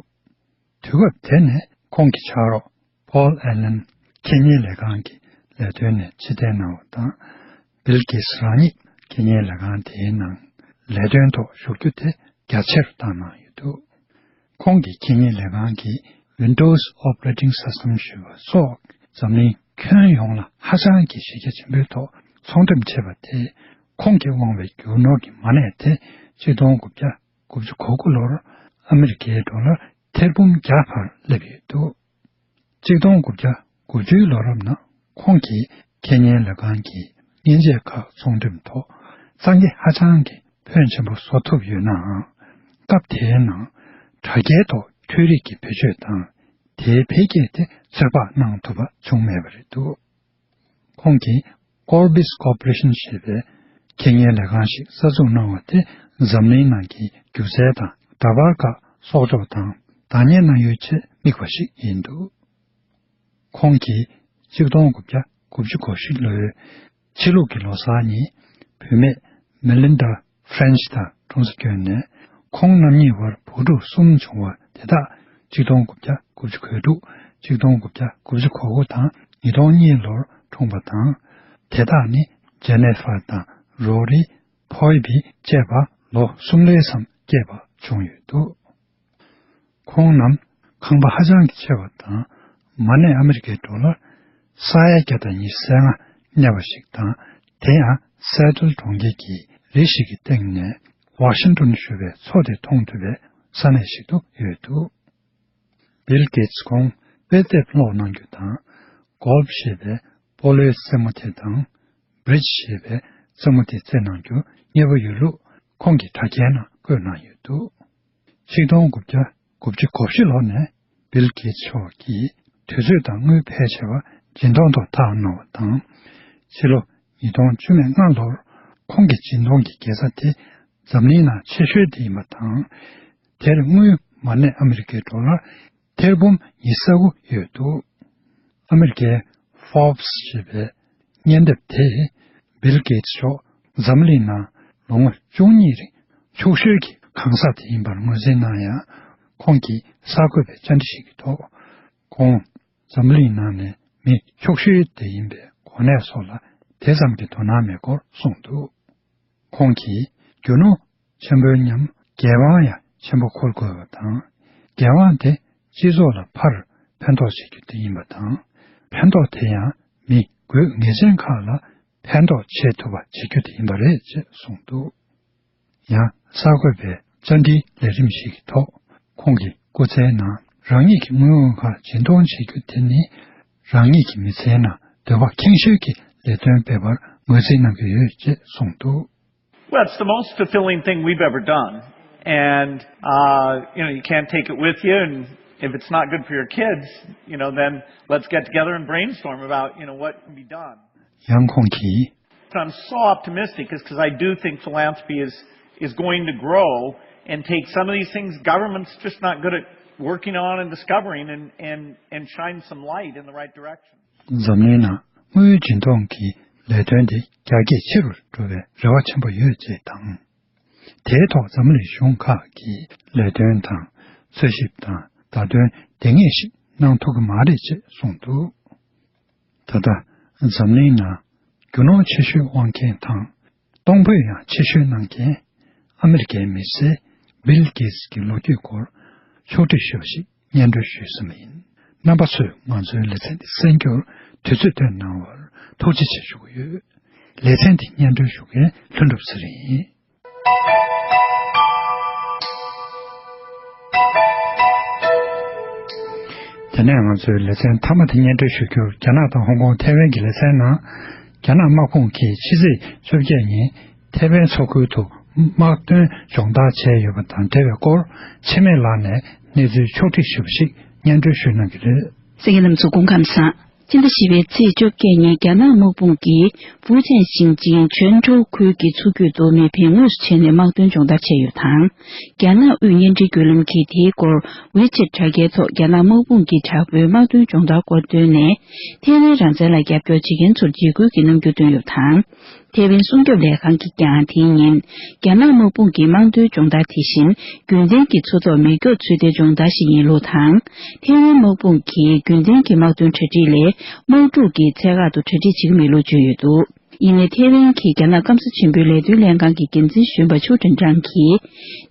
དུས་སྐབས་དེ་ནས་ཁོང་གི་ཕྱག་རོགས་Paul Allen་ཁེ་གཉེར་ལས་ཁང་གི་ལས་དོན་ནས་ཕྱིར་འཐེན་གནང་བ་དང་། Bill Gates་རང་ཉིད་ཁེ་གཉེར་ལས་ཁང་དེའི་ནང་ལས་དོན་ཐོག་ཞུགས་རྒྱུ་དེ་རྒྱ་ཆེར་བཏང་གནང་ཡོད་འདུག་ཁོང་གི་ཁེ་གཉེར་ལས་ཁང་གིས་Windows Operating System་ཞུ་བ་སོགས་འཛམ་གླིང་ཁྱོན་ཡོངས་ལ་ཧ་ཅང་གི་གཞི་རྒྱ་ཆེན་པོའི་ཐོག་ཚོང་འགྲེམས་བྱས་པ་དེས། ཁོང་གིས་དབང་བའི་རྒྱུ་ནོར་གྱི་མ་གནས་དེ་ཆིག་སྟོང་དགུ་བརྒྱ་དགུ་བཅུ་གོ་དགུ་ལོར་ཨ་མི་རི་ཀའི་ཌོ་ལར་ཐེར་འབུམ་བརྒྱ་བར་སླེབས་ཡོད་འདུག་ཆིག་སྟོང་དགུ་བརྒྱ་དགུ་བཅུའི་ལོ་རབས་ནང་ཁོང་གིས་ཁེ་གཉེར་ལས་ཁང་གི་མཉེན་ཆས་ཁག་ཚོང་འགྲེམས་ཐོག་གཙང་ཁེ་ཧ་ཅང་གི་ཕོན་ཆེན་པོ་བཟོ་ཐུབ་ཡོད་ནའང་། སྐབས་དེའི་ནང་དྲ་རྒྱའི་ཐོག་འཕྲུལ་རིག་གི་བེད་སྤྱོད་དང་དེའི་འཕེལ་རྒྱས་དེ་ཚོད་དཔག་གནང་ཐུབ་པ་བྱུང་མེད་པ་རེད་འདུག་ཁོང་གིས་Corbis Corporation་ཞེས་པའི་ཁེ་གཉེར་ལས་ཁང་ཞིག་གསར་འཛུགས་གནང་བ་དེ་འཛམ་གླིང་ནང་གི་སྒྱུ་རྩལ་དང་འདྲ་པར་ཁག་གསོག་འཇོག་དང་བདག་གཉེར་གནང་ཡུལ་ཆེད་དམིགས་པ་ཞིག་ཡིན་འདུག་ཁོང་གིས་ཆིག་སྟོང་དགུ་བརྒྱ་དགུ་བཅུ་གོ་བཞི་ལོའི་ཕྱི་ལུགས་ཀྱི་ལོ་གསར་ཉིན། བུད་མེད་Melinda French་དང་གྲོངས་སུ་བསྐྱོན་ནས། ཁོང་རྣམ་གཉིས་བར་བུ་ཕྲུག་གསུམ་བྱུང་བ་དེ་དག་ཆིག་སྟོང་དགུ་བརྒྱ་དགུ་བཅུ་གོ་དྲུག་ཆིག་སྟོང་དགུ་བརྒྱ་དགུ་བཅུ་གོ་དགུ་དང་ཉིས་སྟོང་གཉིས་ལོར་འཁྲུངས་པ་དང་། དེ་དག་ནི་Jennifer་དང་Rory། Phoebe་བཅས་པ་ལོ་གསུམ་ལྷག་ཙམ་སྐྱེས་པ་བྱུང་ཡོད་འདུག་ཁོང་རྣམས་ཁང་པ་ཧ་ཅང་གི་ཆེ་བ་དང་། མ་གནས་ཨ་མི་རི་ཀའི་ཌོ་ལར་ས་ཡ་བརྒྱ་དང་ཉི་ཤུ་རྩ་ལྔ་གནས་པ་ཞིག་དང་། དེ་ཡང་Seattle་གྲོང་ཁྱེར་གྱི་རི་ཞིག་གི་སྟེང་ནས་Washington་ཞུ་བའི་མཚོ་དེ་མཐོང་ཐུབ་པའི་ས་གནས་ཤིག་ཏུ་ཡོད་འདུག Bill Gates་ཁོང་དཔེ་དེབ་ཀློག་གནང་རྒྱུ་དང་། Golf་ཞེས་པའི་སྤོ་ལོའི་རྩེད་མོ་དེ་དང་། Bridge་ཞེས་པའི་རྩེད་མོ་དེ་རྩེད་གནང་རྒྱུ་མཉེས་པོ་ཡོད་ལུགས་ཁོང་གི་དྲ་རྒྱའི་ནང་བཀོད་གནང་ཡོད་འདུག་ཆིག་སྟོང་དགུ་བརྒྱ་དགུ་བཅུ་གོ་བཞི་ལོ་ནས་Bill Gates་མཆོག་གིས་དུས་ཚོད་དང་དངུལ་ཕལ་ཆེ་བ་སྦྱིན་གཏོང་ཐོག་བཏང་གནང་བ་དང་། ཕྱི་ལོ་ཉིས་སྟོང་བཅུ་མེད་ལྔ་ལོར་ཁོང་གི་སྦྱིན་གཏོང་གི་དགེ་རྩ་དེ་འཛམ་གླིང་ནང་ཆེ་ཤོས་དེ་ཡིན་པ་དང་། དེར་དངུལ་མ་གནས་ཨ་མི་རི་ཀའི་ཌོ་ལར་ཐེར་འབུམ་ཉི་ཤུ་རྩ་དགུ་ཡོད་འདུག་ཨ་མི་རི་ཀའི་Forbes་ཞེས་པའི་སྙན་དེབ་དེས་Bill Gates་མཆོག་འཛམ་གླིང་ནང་ལོ་ངོ་བཅུ་གཉིས་རིང་ཕྱུག་ཤོས་ཀྱི་གང་ཟག་དེ་ཡིན་པར་ངོས་འཛིན་གནང་ཡང་། ཁོང་གིས་གསར་འགོད་པའི་བཅར་འདྲི་ཞིག་གི་ཐོག་ཁོང་འཛམ་གླིང་ནང་ནས་མི་ཕྱུག་ཤོས་དེ་ཡིན་པའི་གོ་གནས་སོགས་ལ་དེ་ཙམ་གྱི་དོ་སྣང་མེད་སྐོར་གསུངས་འདུག་ཁོང་གིས་རྒྱུ་ནོར་ཆེན་པོའི་མཉམ་འགན་དབང་ཡང་ཆེན་པོ་འཁུར་དགོས་པ་དང་། འགན་དབང་དེ་སྤྱི་ཚོགས་ལ་ཕར་ཕན་ཐོགས་བྱེད་རྒྱུ་དེ་ཡིན་པ་དང་། ཕན་ཐོགས་དེ་ཡང་མི་དགོས་ངེས་ཅན་ཁག་ལ་ཕན་ཐོགས་བྱེད་ཐུབ་པ་བྱེད་རྒྱུ་དེ་ཡིན་པ་རེད་ཅེས་གསུངས་འདུག་ཡང་གསར་འགོད་པའི་བཅར་འདྲིའི་ལས་རིམ་ཞིག་གི་ཐོག་ཁོང་གི་སྐུ་ཚེའི་ནང་རང་ཉིད་ཀྱི་དངུལ་དངོས་ཁག་སྦྱིན་གཏོང་བྱེད་རྒྱུ་དེ་ནི་རང་ཉིད་ཀྱི་མི་ཚེའི་ནང་འདོད་པ་ཁེངས་ཤོས་ཀྱི་ ལས་དོན་སྤེལ་བར་ངོས་འཛིན་གནང་གི་ཡོད་ཅེས་གསུངས་འདུག། Well, it's the most fulfilling thing we've ever done. And, uh, you know, you can't take it with you. And if it's not good for your kids, you know, then let's get together and brainstorm about, you know, what can be done. ཡང་ཁོང་གིས། I'm so optimistic is because I do think philanthropy is, is going to grow and take some of these things government's just not good at working on and discovering and, and, and shine some light in the right direction. འཛམ་གླིང་ནང་དངུལ་སྦྱིན་གཏོང་གི་ལས་དོན་དེ་རྒྱ་སྐྱེད་ཆེ་རུ་འགྲོ་བའི་རེ་བ་ཆེན་པོ་ཡོད་ཅེས་དང་། དེའི་ཐོག་འཛམ་གླིང་གཞུང་ཁག་གིས་ལས་དོན་དང་འཚོལ་ཞིབ་དང་བརྡ་དོན་ལྡང་ངེས་ཤིག་གནང་ཐུབ་ཀྱི་མ་རེད་ཅེས་གསུངས་འདུག། ད་ལྟ་འཛམ་གླིང་ནང་རྒྱུ་ནོར་ཆེ་ཤོས་དབང་མཁན་དང་གཏོང་ཕོད་ཡང་ཆེ་ཤོས་གནང་མཁན་ཨ་མི་རི་ཀའི་མི་སེར་བིལ་གེ་ཏི་ཀྱི་ལོ་རྒྱུས་སྐོར་ཕྱོགས་བསྒྲིགས་ཞུས་པ་ཞིག་སྙན་སྒྲོན་ཞུས་ཟིན་པ་ཡིན། རྣམ་པ་ཚོས་ང་ཚོའི་ལེ་ཚན་འདི་གསན་རྒྱུར་དུས་ཚོད་བཏོན་གནང་བར་ཐུགས་རྗེ་ཆེ་ཞུ་གི་ཡོད། ལེ་ཚན་འདི་སྙན་སྒྲོན་ཞུ་མཁན་ལྷུན་གྲུབ་ཚེ་རིང་ཡིན། དེ་ནས་ང་ཚོའི་ལེ་ཚན་མཐའ་མ་དེ་སྙན་སྒྲོན་ཞུ་རྒྱུར། རྒྱ་ནག་དང་ཧོང་ཀོང་ཐའེ་ཝན་གྱི་ལེ་ཚན་ནང་། རྒྱ་ནག་དམག་དཔུང་གིས་ཕྱི་ཚེས་བཅོ་བརྒྱད་ཉིན་ཐའེ་ཝན་མཚོ་ཁུལ་དུ་དམག་དོན་སྦྱོང་བརྡར་བྱས་ཡོད་པ་དང་འབྲེལ་བའི་སྐོར། འཆི་མེད་ལགས་ནས་གནས་ཚུལ་ཕྱོགས་བསྒྲིགས་ཞུས་པ་ཞིག་སྙན་སྒྲོན་ཞུ་གནང་གི་རེད། གསན་མཁན་རྣམ་ཚོ་སྐུ་ཁམས་བཟང་། ཕྱི་ཟླ་བཞི་པའི་ཚེས་བཅོ་བརྒྱད་ཉིན་རྒྱ་ནག་དམག་དཔུང་གིས་ཧྥུའུ་ཅན་ཞིང་ཆེན་ཆོན་ཀྲོའུ་ཁུལ་གྱི་མཚོ་རྒྱུད་དུ་མེ་འཕེན་དངོས་སུ་བྱས་ནས་དམག་དོན་སྦྱོང་བརྡར་བྱས་ཡོད་པ་དང་། རྒྱ་ནག་དབུས་བརྙན་འཕྲིན་བརྒྱུད་ལམ་གྱིས་དེའི་སྐོར་ཝི་ཆེད་དྲ་རྒྱའི་ཐོག་རྒྱ་ནག་དམག་དཔུང་གི་དྲག་པོའི་དམག་དོན་སྦྱོང་བརྡར་སྐོར་བཏོན་ནས། ཐའེ་ཝན་རང་བཙན་ལ་རྒྱབ་སྐྱོར་བྱེད་མཁན་ཚོར་འཇིགས་སྐུལ་གྱི་རྣམ་འགྱུར་བཏོན་ཡོད་པ་དང་། ཐའེ་ཝན་སྲུང་སྐྱོབ་ལས་ཁང་གིས་ཀྱང་དེའི་ཉིན། རྒྱ་ནག་དམག་དཔུང་གི་དམག་དོན་སྦྱོང་བརྡར་དེ་བཞིན་རྒྱུན་ལྡན་གྱི་མཚོ་ཐོག་མེ་སྒྱོགས་ཚོད་ལྟའི་སྦྱོང་བརྡར་ཞིག་ཡིན་ལུགས་དང་། ཐའེ་ཝན་དམག་དཔུང་གིས་རྒྱུན་ལྡན་གྱི་དམག་དོན་གྲ་སྒྲིག་ལས་དམག་འཁྲུག་གི་ཚད་བཀག་ཏུ་གྲ་སྒྲིག་བྱེད་ཀྱི་མེད་ལུགས་བརྗོད་ཡོད་འདུག། ཡིན་ནའི་ཐའེ་ཝན་གྱི་རྒྱ་ནག་སྐམ་ས་ཆེན་པོའི་ལས་དོན་ལྷན་ཁང་གི་འགན་འཛིན་གཞོན་པ་ཆུའུ་ཀྲེང་ཀྲང་གིས།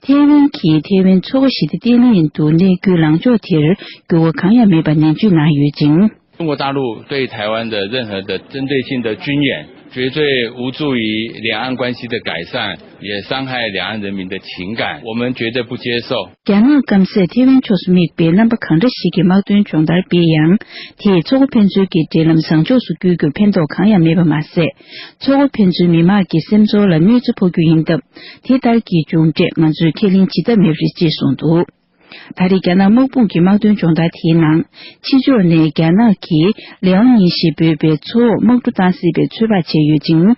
ཐའེ་ཝན་གྱིས་ཐའེ་ཝན་མཚོ་ཁ་ཞི་བདེ་བརྟན་ལྷིང་དུ་གནས་རྒྱུའི་ལངས་ཕྱོགས་དེར་འགྱུར་བ་གང་ཡང་མེད་པ་ནན་བརྗོད་གནང་ཡོད་ཅིང་། 中国大陆对台湾的任何的针对性的军演，绝对无助于两岸关系的改善，也伤害两岸人民的情感，我们绝对不接受。 རྒྱ་ནག་སྐམ་སས་ཐེ་ཝན་ཕྱོགས་སུ་དམིགས་པའི་རྣམ་པ་གང་འདྲ་ཞིག་གི་དམག་དོན་སྦྱོང་བརྡར་སྤེལ་ཡང་། དེས་མཚོ་ཁ་ཕན་ཚུན་གྱི་འབྲེལ་ལམ་བཟང་ཕྱོགས་སུ་བསྐྱོད་རྒྱུར་ཕན་ཐོགས་གང་ཡང་མེད་པ་མ་ཟད། མཚོ་ཁ་ཕན་ཚུན་མི་དམངས་ཀྱི་སེམས་ཚོར་ལ་གནོད་འཚེ་ཕོག་རྒྱུ་ཡིན་སྟབས། དེ་ལྟར་གྱི་མཇུག་འབྲས་ང་ཚོས་ཁས་ལེན་བྱེད་ཐབས་མེད་པ་རེད་ཅེས་གསུངས་འདུག། ད་རེས་རྒྱ་ནག་དམག་དཔུང་གི་དམག་དོན་སྦྱོང་བརྡར་དེའི་ནང་། ཕྱི་ཕྱོགས་ནས་རྒྱ་ནག་གིས་ལེའོ་ཉིན་ཞེས་འབོད་པའི་མཚོ་འོག་དམག་གྲུ་བཏང་སྲིད་པའི་ཚོད་དཔག་བྱས་ཡོད་ཅིང་།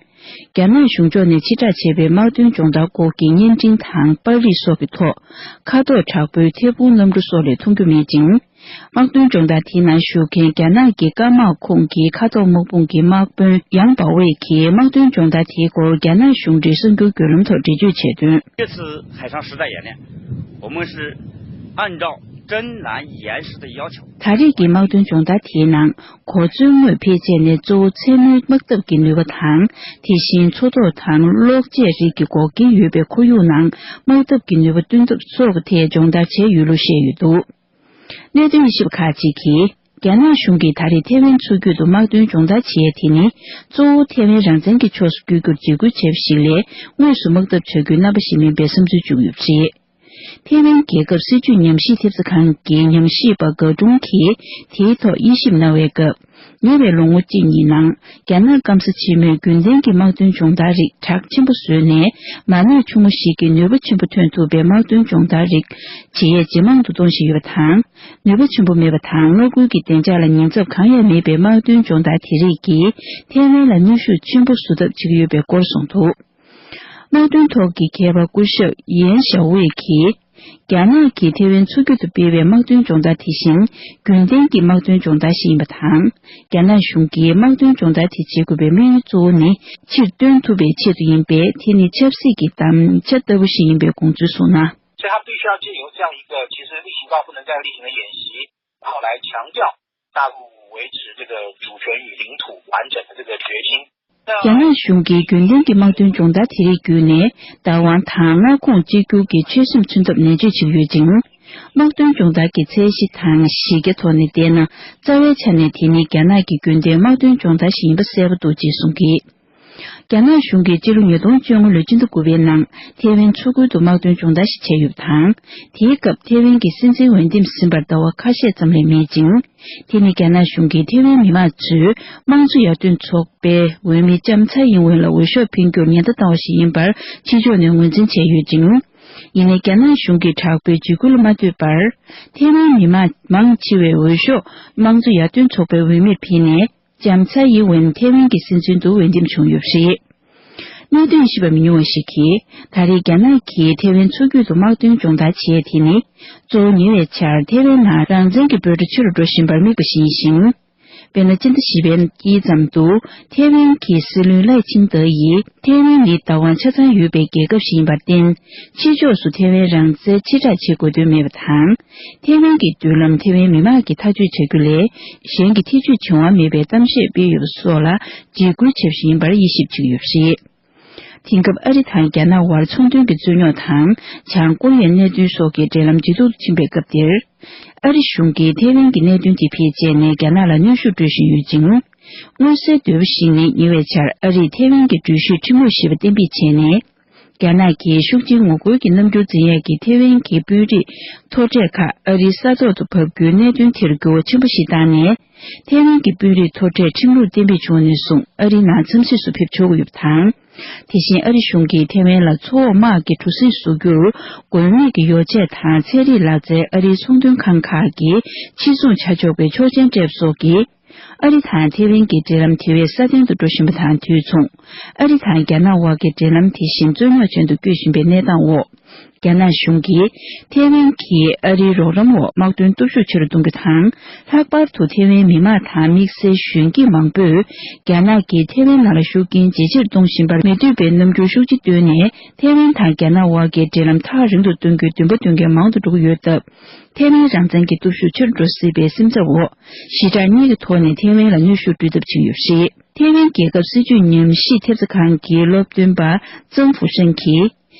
རྒྱ་ནག་གཞུང་ཕྱོགས་ནས་ཕྱིར་བསྒྲགས་བྱས་པའི་དམག་དོན་སྦྱོང་བརྡར་སྐོར་གྱི་བརྙན་འཕྲིན་དང་པར་རིས་སོགས་ཀྱི་ཐོག་མཁའ་ཐོག་དྲག་པོའི་ཐད་འཕུར་གནམ་གྲུ་སོགས་ལས་མཐོང་རྒྱུ་མེད་ཅིང་། དམག་དོན་སྦྱོང་བརྡར་དེའི་ནང་ཞུགས་མཁན་རྒྱ་ནག་གི་སྐར་དམག་ཁོངས་ཀྱི་མཁའ་ཐོག་དམག་དཔུང་གི་དམག་དཔོན་ཡང་པའོ་ཝེ་གིས་དམག་དོན་སྦྱོང་བརྡར་དེའི་སྐོར་རྒྱ་ནག་གཞུང་འབྲེལ་གསར་འགྱུར་བརྒྱུད་ལམ་ཐོག་འགྲེལ་བརྗོད་བྱས་དོན། 这次海上实弹演练，我们是按照真蓝岩石的要求。 ད་རེས་ཀྱི་དམག་དོན་སྦྱོང་བརྡར་དེའི་ནང་། གོ་མཚོན་དངོས་ཕལ་ཆེར་ནི་གཙོ་བོ་མཚན་མོའི་དམག་འཐབ་ཀྱི་ནུས་པ་དང་། དེ་བཞིན་མཚོ་ཐོག་དང་གློག་ཆས་རིགས་ཀྱི་འགོག་རྐྱེན་ཡོད་པའི་ཁོར་ཡུག་ནང་དམག་འཐབ་ཀྱི་ནུས་པ་བཏོན་ཐབས་སོགས་ཐད་སྦྱོང་བརྡར་བྱས་ཡོད་ལུགས་བཤད་ཡོད་འདུག། གནད་དོན་དབྱེ་ཞིབ་ཁག་ཅིག་གིས། རྒྱ་ནག་གཞུང་གིས་ད་རེས་ཐེ་ཝན་མཚོ་རྒྱུད་དུ་དམག་དོན་སྦྱོང་བརྡར་བྱས་ཡས་དེ་ནི། གཙོ་བོ་ཐེ་ཝན་རང་བཙན་གྱི་ཕྱོགས་སུ་བསྐྱོད་རྒྱུར་འཇིགས་སྐུལ་བྱས་པ་ཞིག་ལས། དངོས་སུ་དམག་འཐབ་བྱ་རྒྱུའི་རྣམ་པ་ཞིག་མིན་པའི་བསམ་ཚུལ་བྱུང་ཡོད་པ་རེད། ཐེ་ཝན་རྒྱལ་ཁབ་སྲིད་བྱུས་ཉམས་ཞིབ་ཐེབས་རྩ་ཁང་གི་ཉམས་ཞིབ་པ་ག་ཀྲུང་གིས་དེའི་ཐོག་དབྱེ་ཞིབ་གནང་བའི་སྐབས། ཉེ་བའི་ལོ་ངོ་གཅིག་གཉིས་ནང་། རྒྱ་ནག་སྐམ་ས་ཆེན་མོས་རྒྱུན་ལྡན་གྱི་དམག་དོན་སྦྱོང་བརྡར་རིགས་གྲགས་ཆེན་པོ་བཟོས་ནས། མ་དངུལ་ཆུང་ངུ་ཞིག་གིས་ནུས་པ་ཆེན་པོ་ཐོན་ཐུབ་པའི་དམག་དོན་སྦྱོང་བརྡར་རིགས་བྱེད་ཡས་ཇེ་མང་དུ་གཏོང་བཞིན་ཡོད་པ་དང་། ནུས་པ་ཆེན་པོ་མེད་པ་དང་། མངའ་ཁུལ་གྱི་བདེ་འཇགས་ལ་ཉེན་ཚབས་གང་ཡང་མེད་པའི་དམག་དོན་སྦྱོང་བརྡར་དེ་རིགས་ཀྱིས་ཐེ་ཝན་ལ་གནོན་ཤུགས་ཆེན་པོ་བཟོ་ཐབས་བྱེད་ཀྱི་ཡོད་པའི་སྐོར་གསུངས་འདུག། དམག་དོན་ཐོག་གི་མཁས་པ་སྐུ་ཞབས་ཡན་ཞའོ་ཝེ་གིས། རྒྱ་ནག་གིས་ཐེ་ཝན་མཚོ་རྒྱུད་དུ་སྤེལ་བའི་དམག་དོན་སྦྱོང་བརྡར་དེ་བཞིན། རྒྱུན་ལྡན་གྱི་དམག་དོན་སྦྱོང་བརྡར་ཞིག་ཡིན་པ་དང་། རྒྱ་ནག་གཞུང་གིས་དམག་དོན་སྦྱོང་བརྡར་དེ་བྱེད་དགོས་པའི་དམིགས་ཡུལ་གཙོ་བོ་ནི། ཕྱིར་བཏོན་ཐུབ་པའི་ཆེད་དུ་ཡིན་པས། དེ་ནི་ཆབ་སྲིད་ཀྱི་དམ་བཅའ་ལྟ་བུ་ཞིག་ཡིན་པའི་དགོངས་ཚུལ་གསུངས་ན། 所以他必须要借由这样一个，其实例行报不能再例行的演习，然后来强调大陆维持这个主权与领土完整的这个决心。 རྒྱ་ནག་གཞུང་གིས་རྒྱུན་ལྡན་གྱི་དམག་དོན་སྦྱོང་བརྡར་དེ་རིགས་བརྒྱུད་ནས། བདག་དབང་དང་མངའ་ཁོངས་གཅིག་གྱུར་གྱི་ཆོད་སེམས་མཚོན་ཐབས་ནན་བརྗོད་བྱེད་ཀྱི་ཡོད་ཅིང་། དམག་དོན་སྦྱོང་བརྡར་གྱི་ཚད་གཞི་དང་གཞི་རྒྱ་ཐོག་ནས་བལྟས་ན། རྩ་བའི་ཆ་ནས་དེ་ནི་རྒྱ་ནག་གི་རྒྱུན་ལྡན་དམག་དོན་སྦྱོང་བརྡར་ཞིག་ཡིན་པ་གསལ་པོ་འདུག་ཅེས་གསུངས་ཀྱིས། རྒྱ་ནག་གཞུང་གིས་སྤྱི་ལོ་ཉིས་སྟོང་བཅོ་ལྔ་ལོའི་སྤྱི་ཟླ་དགུ་པའི་ནང་ཐེ་ཝན་མཚོ་ཁུལ་དུ་དམག་དོན་སྦྱོང་བརྡར་ཞིག་བྱས་ཡོད་པ་དང་། དེའི་སྐབས་ཐེ་ཝན་གྱི་སྲིད་འཛིན་འོས་འདེམས་ཟིན་པར་ཟླ་བ་ཁ་ཤས་ཙམ་ལས་མེད་ཅིང་། དེ་ནི་རྒྱ་ནག་གཞུང་གིས་ཐེ་ཝན་མི་དམངས་ཚོས་དམངས་གཙོ་ཡར་ཐོན་ཚོགས་པའི་འོས་མི་ལྕམ་ཚའེ་ཡིན་ཝེན་ལ་འོས་ཤོག་འཕེན་རྒྱུར་ཉེན་བརྡ་བཏང་བ་ཞིག་ཡིན་པར་ཕྱི་ཕྱོགས་ནས་ངོས་འཛིན་བྱས་ཡོད་ཅིང་། ཡིན་ནའི་རྒྱ་ནག་གཞུང་གིས་དྲག་པོའི་འཇིགས་སྐུལ་མ་ཐེབས་པར། ཐེ་ཝན་མི་དམངས་མང་ཆེ་བའི་འོས་ཤོག་དམངས་གཙོ་ཡར་ཐོན་ཚོགས་པའི་འོས་མིར་འཕེན་ནས། ལྕམ་ཚའེ་ཡིན་ཝེན་ཐེ་ཝན་གྱི་སྲིད་འཛིན་དུ་འོས་འདེམས་བྱུང་ཡོད་པ་རེད། གནད་དོན་ཞིབ་པ་མི་ཉུང་བ་ཞིག་གིས། ད་རེས་རྒྱ་ནག་གིས་ཐེ་ཝན་མཚོ་རྒྱུད་དུ་དམག་དོན་སྦྱོང་བརྡར་བྱས་དེ་ནི། གཙོ་བོ་ཉེ་བའི་ཆར་ཐེ་ཝན་ནང་རང་བཙན་གྱི་འབོད་སྒྲ་ཆེ་རུ་འགྲོ་བཞིན་པར་དམིགས་པ་ཞིག་ཡིན་ཞིང་། དཔེར་ན། སྤྱི་ཟླ་བཞི་པའི་དཀྱིལ་ཙམ་དུ་ཐེ་ཝན་གྱི་སྲིད་བློན་ལའེ་ཆིང་ཏེ་ཡིས། ཐེ་ཝན་ནི་བདག་དབང་ཆ་ཚང་ཡོད་པའི་རྒྱལ་ཁབ་ཞིག་ཡིན་པར་བརྟེན། ཕྱི་ཕྱོགས་སུ་ཐེ་ཝན་རང་བཙན་ཕྱིར་བསྒྲགས་བྱེད་དགོས་དོན་མེད་པ་དང་། ཐེ་ཝན་གྱི་མདུན་ལམ་ཐེ་ཝན་མི་དམངས་ཀྱིས་ཐག་གཅོད་བྱ་རྒྱུ་ལས། གཞན་གྱིས་ཐེ་བྱུས་བྱེད་དབང་མེད་པའི་གཏམ་བཤད་སྤེལ་ཡོད་པ་སོགས་ལ་འཇིགས་སྐུལ་བྱས་པ་ཞིག་ཡིན་པར་དབྱེ་ཞིབ་བྱེད་ཀྱི་ཡོད་པ་རེད། དེང་སྐབས་ཨ་རི་དང་རྒྱ་ནག་དབར་ཚོང་དོན་གྱི་རྩོད་རྙོག་དང་། བྱང་ཀོ་རི་ཡའི་གནད་དོན་སོགས་ཀྱི་འབྲེལ་ལམ་ཇེ་སྡུག་ཏུ་ཕྱིན་པའི་སྐབས་འདིར། ཨ་རི་གཞུང་གིས་ཐེ་ཝན་གྱི་གནད་དོན་དེ་བེད་སྤྱད་ནས་རྒྱ་ནག་ལ་གནོན་ཤུགས་སྤྲོད་བཞིན་ཡོད་ཅིང་། མངོན་གསལ་དོད་པོ་ཞིག་ནི། ཉེ་བའི་ཆར་ཨ་རིས་ཐེ་ཝན་གྱི་འགྲུལ་བཞུད་ཁྲིམས་ལུགས་ཞེས་པ་གཏན་འབེབས་བྱས་ནས། རྒྱ་ནག་གིས་ཤུགས་ཆེའི་ངོ་རྒོལ་གྱི་རྣམ་འགྱུར་འཛིན་ཡས་ཀྱི་ཐེ་ཝན་གྱི་དཔོན་རིགས་མཐོ་གྲས་ཁག་ཨ་རིའི་ས་ཐོག་ཏུ་བབས་རྒྱུའི་གནད་དོན་དེར་འགྱུར་བ་ཆེན་པོ་ཞིག་བཏང་ནས། ཐེ་ཝན་གྱི་དཔོན་རིགས་མཐོ་གྲས་ཁྲིམས་ལུགས་གཏན་འབེབས་བྱུང་བ་ནས་བཟུང་ཨ་རིའི་ནང་འཚམས་གཟིགས་སུ་ཕེབས་ཆོག་གི་ཡོད་པ་དང་། དེ་བཞིན་ཨ་རི་གཞུང་གིས་ཐེ་ཝན་ལ་མཚོ་འོག་དམག་གི་གྲུ་གཟིངས་བཟོ་རྒྱུར་དགོས་ངེས་ཀྱི་ཡོ་བྱད་དང་ཚན་རིག་ལག་རྩལ་ཨ་རིའི་ཚོང་དོན་ཁང་ཁག་གིས་ཕྱིར་ཚོང་བྱ་ཆོག་པའི་ཆོག་མཆན་སྤྲད་པ་སོགས་ཀྱིས། ཨ་རི་དང་ཐེ་ཝན་གྱི་འབྲེལ་ལམ་དེ་བས་སྲ་བརྟན་དུ་འགྲོ་བཞིན་པ་དང་དུས་མཚུངས། ཨ་རི་དང་རྒྱ་ནག་དབར་གྱི་འབྲེལ་ལམ་དེ་བཞིན་རྩོད་རྙོག་ཅན་དུ་བསྐྱོད་བཞིན་པའི་གནས་སྟངས་འོག་རྒྱ་ནག་གཞུང་གིས་ཐེ་ཝན་གྱིས་ཨ་རིའི་རོགས་རམ་འོག་དམག་དོན་སྟོབས་ཤུགས་ཆེ་རུ་གཏོང་རྒྱུ་དང་། ལྷག་པར་དུ་ཐེ་ཝན་མི་དམངས་དང་དམིགས་བསལ་གཞོན་སྐྱེས་མང་པོས་རྒྱ་ནག་གིས་ཐེ་ཝན་ནང་ལ་ཤུགས་རྐྱེན་ཇེ་ཆེར་གཏོང་བཞིན་པར་མི་འདོད་པའི་རྣམ་འགྱུར་ཤུགས་ཆེ་བཏོན་ནས། ཐེ་ཝན་དང་རྒྱ་ནག་དབར་གྱི་འབྲེལ་ལམ་ཐག་རིང་དུ་གཏོང་རྒྱུའི་འདུན་པ་འདོན་མཁན་མང་དུ་འགྲོ་གི་ཡོད་སྟབས། ཐེ་ཝན་རང་བཙན་གྱི་སྟོབས་ཤུགས་ཆེ་རུ་འགྲོ་སྲིད་པའི་སེམས་འཚབ་འོག་ཞི་དྲག་གཉིས་ཀྱི་ཐོག་ནས་ཐེ་ཝན་ལ་གནོན་ཤུགས་སྤྲོད་ཐབས་བྱས་ཡོད་པ་རེད། ཐེ་ཝན་རྒྱལ་ཁབ་སྲིད་བྱུས་ཉམས་ཞིབ་ཐེབས་རྩ་ཁང་གི་སློབ་སྟོན་པ་ཙང་ཧྥུ་ཧྲན་གྱིས།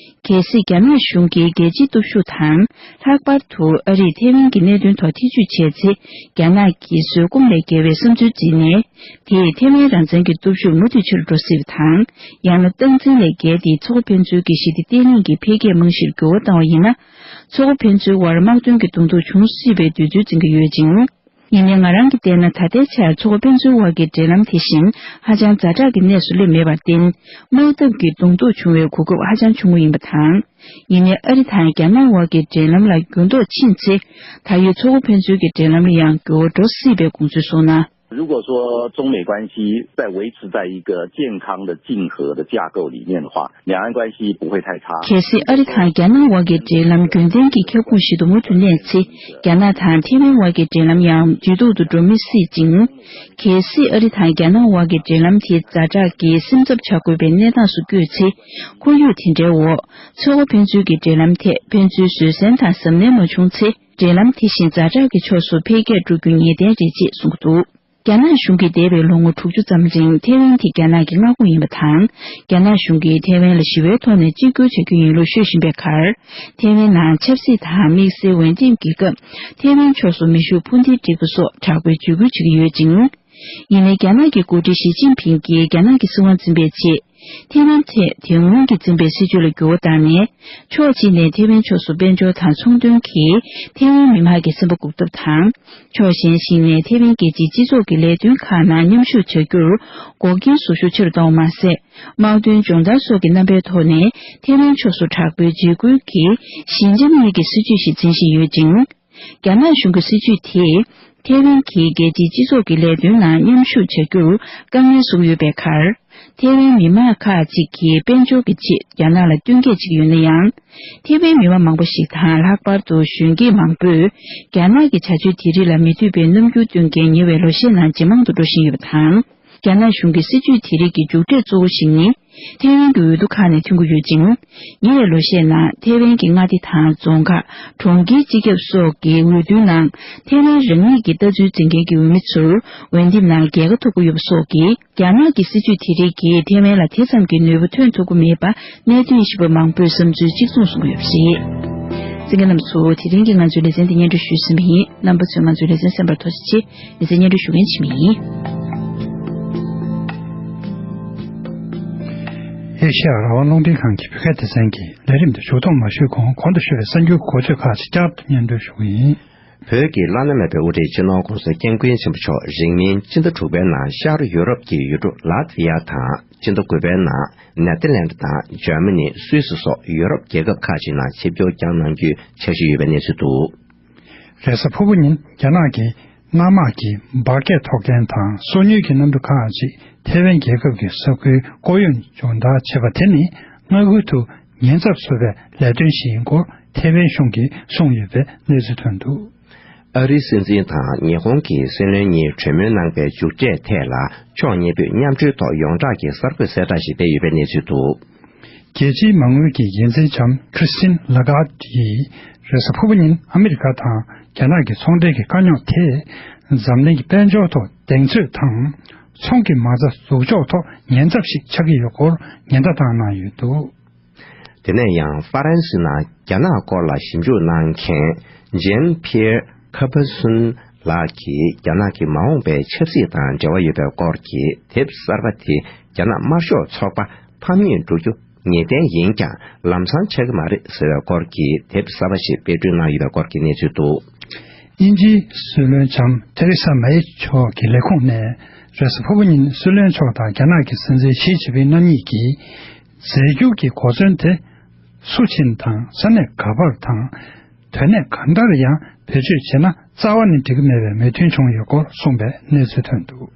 གལ་སྲིད་རྒྱ་ནག་གཞུང་གིས་རྒྱལ་སྤྱིའི་སྟོབས་ཤུགས་དང་། ལྷག་པར་དུ་ཨ་རིས་ཐེ་ཝན་གྱི་གནད་དོན་ཐོག་ཐེ་བྱུས་བྱས་ཚེ། རྒྱ་ནག་གི་བཟོད་སྒོམ་ལས་བརྒལ་བའི་བསམ་ཚུལ་བརྩིས་ནས། དེས་ཐེ་ཝན་རང་བཙན་གྱི་སྟོབས་ཤུགས་མུ་མཐུད་ཆེ་རུ་འགྲོ་སྲིད་པ་དང་། ཡང་ན་སྟངས་འཛིན་ལས་བརྒལ་ཏེ་མཚོ་ཁ་ཕན་ཚུན་གྱི་ཞི་བདེ་བརྟན་ལྷིང་གི་འཕེལ་རྒྱས་རྨང་གཞིར་འགྱུར་བ་བཏང་བ་ཡིན་ན། མཚོ་ཁ་ཕན་ཚུན་དབར་དམག་དོན་གྱི་གདོང་ཐུག་འབྱུང་སྲིད་པའི་འདོད་ཚུལ་འཛིན་གྱི་ཡོད་ཅིང་། ཡིན་ནའི་ང་རང་གིས་བལྟས་ན། ད་ལྟའི་ཆར་མཚོ་ཁ་ཕན་ཚུན་དབར་གྱི་འབྲེལ་ལམ་དེ་བཞིན་ཧ་ཅང་ཛ་དྲག་གི་གནས་སུ་སླེབས་མེད་པར་བརྟེན། དམག་འཐབ་ཀྱི་གདོང་ཐུག་འབྱུང་བའི་གོ་སྐབས་ཧ་ཅང་ཆུང་ངུ་ཡིན་པ་དང་། ཡིན་ནའི་ཨ་རི་དང་རྒྱ་ནག་དབར་གྱི་འབྲེལ་ལམ་ལ་འགྱུར་ལྡོག་ཕྱིན་ཚེ། ད་ཡོད་མཚོ་ཁ་ཕན་ཚུན་གྱི་འབྲེལ་ལམ་ལ་ཡང་འགྱུར་བ་འགྲོ་སྲིད་པའི་དགོངས་ཚུལ་གསུངས་ན། 如果说中美关系再维持在一个健康的竞合的架构里面的话，两岸关系不会太差。 གལ་སྲིད་ཨ་རི་དང་རྒྱ་ནག་དབར་གྱི་འབྲེལ་ལམ་རྒྱུན་ལྡན་གྱི་ཁྱབ་ཁོངས་ཤིག་ཏུ་མུ་མཐུད་གནས་ཚེ། རྒྱ་ནག་དང་ཐེ་ཝན་དབར་གྱི་འབྲེལ་ལམ་ཡང་ཇེ་སྡུག་ཏུ་འགྲོ་མི་སྲིད་ཅིང་། གལ་སྲིད་ཨ་རི་དང་རྒྱ་ནག་དབར་གྱི་འབྲེལ་ལམ་དེ་ཛ་དྲག་གི་སེམས་འཚབ་བྱ་དགོས་པའི་གནས་སྟངས་སུ་བསྐྱོད་ཚེ། ཁོར་ཡུག་དེ་འདྲའི་འོག་མཚོ་ཁ་ཕན་ཚུན་གྱི་འབྲེལ་ལམ་ཐད་ཕན་ཚུན་བཟོད་བསྲན་དང་གཟབ་ནན་མ་བྱུང་ཚེ། འབྲེལ་ལམ་དེ་བཞིན་ཛ་དྲག་གི་ཕྱོགས་སུ་འཕེལ་རྒྱས་འགྲོ་རྒྱུ་ངེས་གཏན་རེད་ཅེས་གསུངས་འདུག་རྒྱ་ནག་གཞུང་གིས་འདས་པའི་ལོ་ངོ་དྲུག་ཅུ་ཙམ་རིང་ཐེ་ཝན་དེ་རྒྱ་ནག་གི་མངའ་ཁོངས་ཡིན་པ་དང་། རྒྱ་ནག་གཞུང་གིས་ཐེ་ཝན་ལ་ཞི་བའི་ཐོག་ནས་གཅིག་གྱུར་བྱ་རྒྱུ་ཡིན་ལུགས་ཤོད་བཞིན་པའི་ཁར། ཐེ་ཝན་ནང་ཆབ་སྲིད་དང་དམིགས་བསལ་འོས་འདེམས་ཀྱི་སྐབས་ཐེ་ཝན་ཕྱོགས་སུ་མེ་ཤུགས་འཕུར་མདེལ་སྒྲིག་པ་སོགས་དྲག་པོའི་འཇིགས་སྐུལ་བྱེད་ཀྱི་ཡོད་ཅིང་། ཡིན་ནའི་རྒྱ་ནག་གི་འགོ་ཁྲིད་ཞི་ཅིན་ཕིང་གིས་རྒྱ་ནག་གི་སྲིད་དབང་འཛིན་པའི་ཆེད། ཐེ་ཝན་ཐད་དེ་སྔོན་གྱི་འཛིན་པའི་སྲིད་བྱུས་ལ་འགྱུར་བ་བཏང་ནས། ཕྱོགས་གཅིག་ནས་ཐེ་ཝན་ཕྱོགས་སུ་དཔལ་འབྱོར་དང་ཚོང་དོན་གྱིས་ཐེ་ཝན་མི་དམངས་ཀྱི་སེམས་པ་འགུག་ཐབས་དང་། ཕྱོགས་གཞན་ཞིག་ནས་ཐེ་ཝན་རྒྱལ་སྤྱིའི་སྤྱི་ཚོགས་ཀྱི་ལས་དོན་ཁག་ནང་མཉམ་ཞུགས་བྱ་རྒྱུར་འགོག་རྐྱེན་བཟོ་ཤུགས་ཆེ་རུ་གཏོང་བ་མ་ཟད། དམག་དོན་སྦྱོང་བརྡར་སོགས་ཀྱི་རྣམ་པའི་ཐོག་ནས་ཐེ་ཝན་ཕྱོགས་སུ་དྲག་པོའི་འཇིགས་སྐུལ་གྱི་ཞི་འཇམ་གཉིས་ཀྱི་སྲིད་བྱུས་ཤིག་འཛིན་བཞིན་ཡོད་ཅིང་། རྒྱ་ནག་གཞུང་གི་སྲིད་བྱུས་དེས་ཐེ་ཝན་གྱིས་རྒྱལ་སྤྱིའི་སྤྱི་ཚོགས་ཀྱི་ལས་དོན་ནང་མཉམ་ཞུགས་བྱ་རྒྱུར་དཀའ་ངལ་བཟོ་གི་ཡོད་པའི་ཁར། ཐེ་ཝན་མི་དམངས་ཁག་ཅིག་གིས་དཔལ་འབྱོར་གྱི་ཆེད་རྒྱ་ནག་ལ་བསྟུན་མཁས་བྱེད་ཀྱི་ཡོད་ན་ཡང་། ཐེ་ཝན་མི་དམངས་མང་པོ་ཞིག་དང་། ལྷག་པར་དུ་གཞོན་སྐྱེས་མང་པོས་རྒྱ་ནག་གི་བྱ་སྤྱོད་དེ་རིགས་ལ་མི་འདོད་པའི་རྣམ་འགྱུར་སྟོན་མཁན་ཉེ་བའི་ལོ་ཤས་ནང་ཇེ་མང་དུ་འགྲོ་བཞིན་ཡོད་པ་དང་། རྒྱ་ནག་གཞུང་གི་སྲིད་བྱུས་དེ་རིགས་ཀྱི་མཇུག་འབྲས་གཙོ་བོ་ཞིག་ནི། ཐེ་ཝན་གྱི་འོས་བསྡུ་ཁག་ནས་ཐོན་གྱི་ཡོད་ཅིང་། ཉེ་བའི་ལོ་ཤས་ནང་ཐེ་ཝན་གྱི་མངའ་སྡེ་དང་རྫོང་ཁག་གྲོང་ཁྱེར་སྤྱི་ཁྱབ་སོགས་ཀྱི་འོས་བསྡུའི་ནང་ཐེ་ཝན་རང་ཉིད་ཀྱི་ལྟ་ཚུལ་འཛིན་མཁན་གྱི་འོས་མི་ཚོར་འོས་འདེམས་ནང་རྒྱལ་ཁ་ཐོབ་ཀྱི་ཡོད་པ་སོགས་ཀྱིས། རྒྱ་ནག་གི་སྲིད་བྱུས་དེ་རིགས་ཀྱིས་ཐེ་ཝན་ལ་དེ་ཙམ་གྱི་ནུས་པ་ཐོན་ཐུབ་ཀྱི་མེད་པ་གནད་དོན་ཞིབ་པ་མང་པོས་བསམ་ཚུལ་གཅིག་མཚུངས་གསུང་གི་ཡོད་པ་རེད། གསན་མཁན་རྣམ་པ་ཚོ། དེ་རིང་གི་ང་ཚོའི་ལེ་ཚན་འདི་སྙན་སྒྲོན་ཞུས་ཟིན་པ་ཡིན། རྣམ་པ་ཚོས་ང་ཚོའི་ལེ་ཚན་གསན་པར་ཐུགས་རྗེ་ཆེ། ལེ་ཚན་སྙན་སྒྲོན་ཞུ་མཁན་འཆི་མེད་ཡིན། ཨེ་ཤ་ཡ་རང་དབང་རླུང་འཕྲིན་ཁང་གི་བོད་སྐད་སྡེ་ཚན་གྱི་ལས་རིམ་འདི་མཇུག་སྡོམ་མ་ཞུས་གོང་གོང་དུ་ཞུས་པའི་གསར་འགྱུར་གོ་ཚོད་ཁག་ཅིག་བསྐྱར་དུ་སྙན་སྒྲོན་ཞུ་གི་ཡིན། བོད་ཀྱི་བླ་ན་མེད་པའི་དབུ་ཁྲིད་སྤྱི་ནོར་༸གོང་ས་༸སྐྱབས་མགོན་ཆེན་པོ་མཆོག་རིང་མིན་སྤྱི་ཟླ་དྲུག་པའི་ནང་ཤར་ཡུ་རོབ་ཀྱི་ཡུལ་གྲུ་ལ་ཏི་ཡ་དང་སྤྱི་ཟླ་དགུ་པའི་ནང་ནེ་ཐར་ལེནཌ་དང་འཇར་མ་ནི། སུད་སི་སོགས་ཡུ་རོབ་རྒྱལ་ཁབ་ཁག་ཅིག་ནང་ཆིབས་བསྒྱུར་བསྐྱངས་གནང་རྒྱུའི་འཆར་གཞི་ཡོད་པའི་གནས་ཚུལ་འདུག། རེས་གཟའ་ཕུར་བུ་ཉིན་རྒྱ་ནག་གི་གནམ་དམག་གི་འབར་གས་ཐོག་རྐྱེན་དང་སོ་ཉུལ་གྱི་གནམ་གྲུ་ཁག་ཅིག་ཐེ་ཝན་རྒྱལ་ཁབ་ཀྱི་ས་ཁུལ་སྐོར་གཡོག་སྦྱོང་བརྡར་བྱས་པ་དེ་ནི་མངའ་ཁུལ་དུ་ཉེན་ཚབས་བཟོ་བའི་ལས་དོན་ཞིག་ཡིན་སྐོར་ཐེ་ཝན་གཞུང་གིས་གསུངས་ཡོད་པའི་གནས་ཚུལ་ཐོན་འདུག། ཨ་རིའི་སྲིད་འཛིན་དང་ཉི་ཧོང་གི་སྲིད་བློན་གཉིས་གྲོས་མོལ་གནང་པའི་མཇུག་འབྲས་ཐད་ལ་ཕྱོགས་གཉིས་པོས་མཉམ་འབྲེལ་ཐོག་ཡོངས་གྲགས་ཀྱི་གསར་འགོད་གསལ་བསྒྲགས་ཤིག་སྤེལ་ཡོད་པའི་གནས་ཚུལ་འདུག། རྒྱལ་སྤྱིའི་མ་དངུལ་གྱི་འགན་འཛིན་ལྕམ་Christine Lagarde ཡིས་རེས་གཟའ་ཕུར་བུ་ཉིན་ཨ་མི་རི་ཀ་དང་རྒྱ་ནག་གི་ཚོང་འབྲེལ་གྱི་དཀའ་རྙོག་དེས་འཛམ་གླིང་གི་དཔལ་འབྱོར་ཐོག་གདེང་ཚོད་དང་ཚོང་གི་མ་རྩ་འཛུགས་ཕྱོགས་ཐོག་ཉེན་ཚབས་ཤིག་ཆགས་ཀྱི་ཡོད་སྐོར་ཉེན་བརྡ་བཏང་གནང་ཡོད་འདུག། དེ་ནས་ཡང་ཧྥ་རན་སི་ནང་རྒྱ་ནག་སྐོར་ལ་ཞིབ་འཇུག་གནང་མཁན་Jean-Pierre Cabesson ལགས་ཀྱིས་རྒྱ་ནག་གི་མ་འོངས་པའི་ཆབ་སྲིད་དང་འབྲེལ་བ་ཡོད་པའི་སྐོར་གྱི་དེབ་གསར་པ་དེ་རྒྱ་ནག་དམར་ཤོག་ཚོགས་པ་ཕམ་ཉེས་འགྲོ་རྒྱུ་ངེས་གཏན་ཡིན་ཀྱང་ལམ་སང་ཆགས་ཀྱི་མ་རེད་ཟེར་བའི་སྐོར་གྱི་དེབ་གསར་པ་ཞིག་དཔེ་སྐྲུན་གནང་ཡོད་པའི་སྐོར་གྱི་གནས་ཚུལ་འདུག། དབྱིན་ཇིའི་སྲིད་བློན་ལྕམ་ཐེ་རེ་ས་མེ་མཆོག་གི་ལས་ཁུངས་ནས་རེས་གཟའ་ཕུར་བུ་ཉིན་སྲིད་བློན་མཆོག་དང་རྒྱ་ནག་གི་སྲིད་འཛིན་ཞི་ཅིན་ཕིང་རྣམ་གཉིས་ཀྱིས་རྫས་འགྱུར་གྱི་གོ་མཚོན་དེ་སུ་ཕྱིན་དང་ས་གནས་ག་པར་དང་། དོན་གནད་གང་ལྟར་ཡང་བེད་སྤྱོད་བྱས་ན་རྩ་བ་ནས་འགྲིག་གི་མེད་པའི་མོས་མཐུན་བྱུང་ཡོད་སྐོར་གསུངས་པའི་གནས་ཚུལ་ཐོན་འདུག།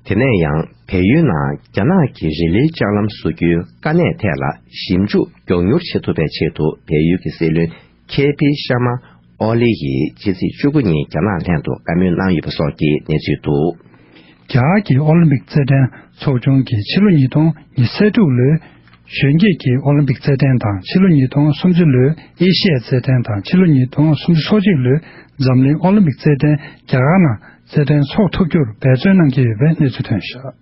དེ་ནས་ཡང་བལ་ཡུལ་ནང་རྒྱ་ནག་གི་རི་ལིའི་ལྕགས་ལམ་བཟོ་རྒྱུའི་དཀའ་གནད་ཐད་ལ་ཞིབ་འཇུག་མགྱོགས་མྱུར་བྱེད་ཐུབ་པའི་ཆེད་དུ་བལ་ཡུལ་གྱི་སྲིད་བློན་ཁེ་པི་ཤར་མ་ཨོ་ལི་ཡིས་ཕྱི་ཚེས་བཅུ་དགུ་ཉིན་རྒྱ་ནག་ལྷན་དུ་བཀའ་མོལ་གནང་ཡོད་པ་སོགས་ཀྱི་གནས་ཚུལ་འདུག། རྒྱ་གར་གྱི་ཨོ་ལིམ་པིག་རྩེད་འགྲན་ཚོགས་ཆུང་གིས་ཕྱི་ལོ་ཉིས་སྟོང་ཉི་ཤུ་རྩ་དྲུག་ལོའི་གཞོན་སྐྱེས་ཀྱི་ཨོ་ལིམ་པིག་རྩེད་འགྲན་དང་ཕྱི་ལོ་ཉིས་སྟོང་སུམ་ཅུ་ལོའི་ཨེ་ཤི་ཡའི་རྩེད་འགྲན་དང་ཕྱི་ལོ་ཉིས་སྟོང་སུམ་ཅུ་སོ་གཅིག་ལོའི་འཛམ་གླིང་ཨོ་ལིམ་པིག་རྩེད་འགྲན་རྒྱ་གར་ནང་རྩེད་འགྲན་འཚོགས་ཐུབ་རྒྱུར་འབད་བརྩོན་གནང་གི་ཡོད་པའི་གནས་ཚུལ་ཐོན་བཞག།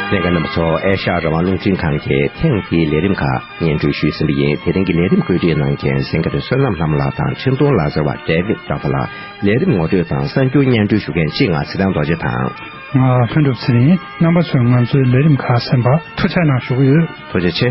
ལྷན་རྒྱས་རྣམ་པ་ཚོ། ཨེ་ཤ་ཡ་རང་དབང་རླུང་འཕྲིན་ཁང་གིས་ཐེངས་འདིའི་ལས་རིམ་ཁག་སྙན་སྒྲོན་ཞུས་ཟིན་པ་ཡིན། དེ་རིང་གི་ལས་རིམ་བཀོད་སྒྲིག་གནང་མཁན་སེང་གེ་བསོད་ནམས་ལྷ་མོ་ལགས་དང་འཕྲིན་གཏོང་ལག་རྩལ་བ་ཌེ་ཝིད་ཀྲོ་ཕ་ལགས། ལས་རིམ་ངོ་སྤྲོད་དང་གསར་འགྱུར་སྙན་སྒྲོན་ཞུ་མཁན་གཅིག་ང་ཚེ་བརྟན་རྡོ་རྗེ་དང་། ང་ལྷུན་གྲུབ་ཚེ་རིང་། རྣམ་པ་ཚོས་ང་ཚོའི་ལས་རིམ་ཁག་གསན་པར་ཐུགས་རྗེ་གནང་ཞུ་གི་ཡོད། ཐུགས་རྗེ་ཆེ།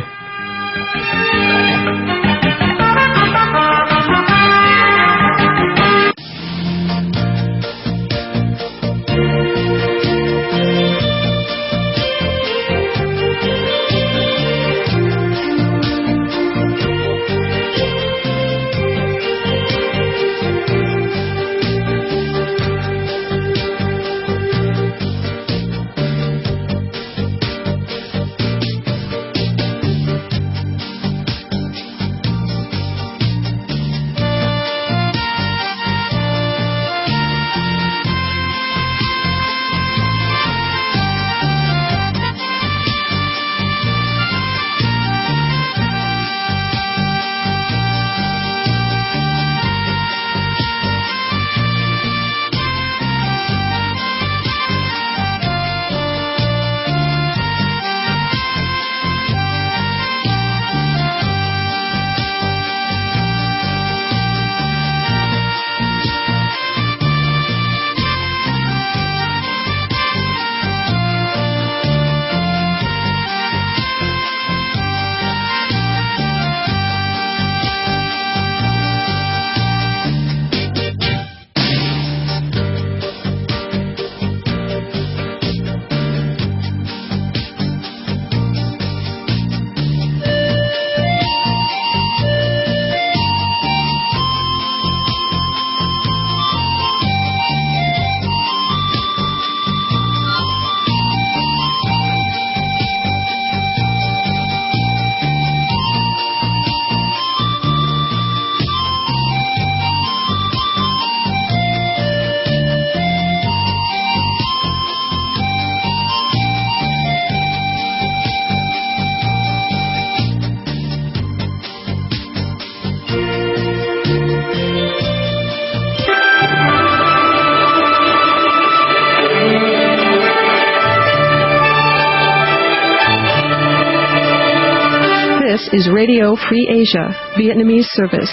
This is Radio Free Asia, Vietnamese service.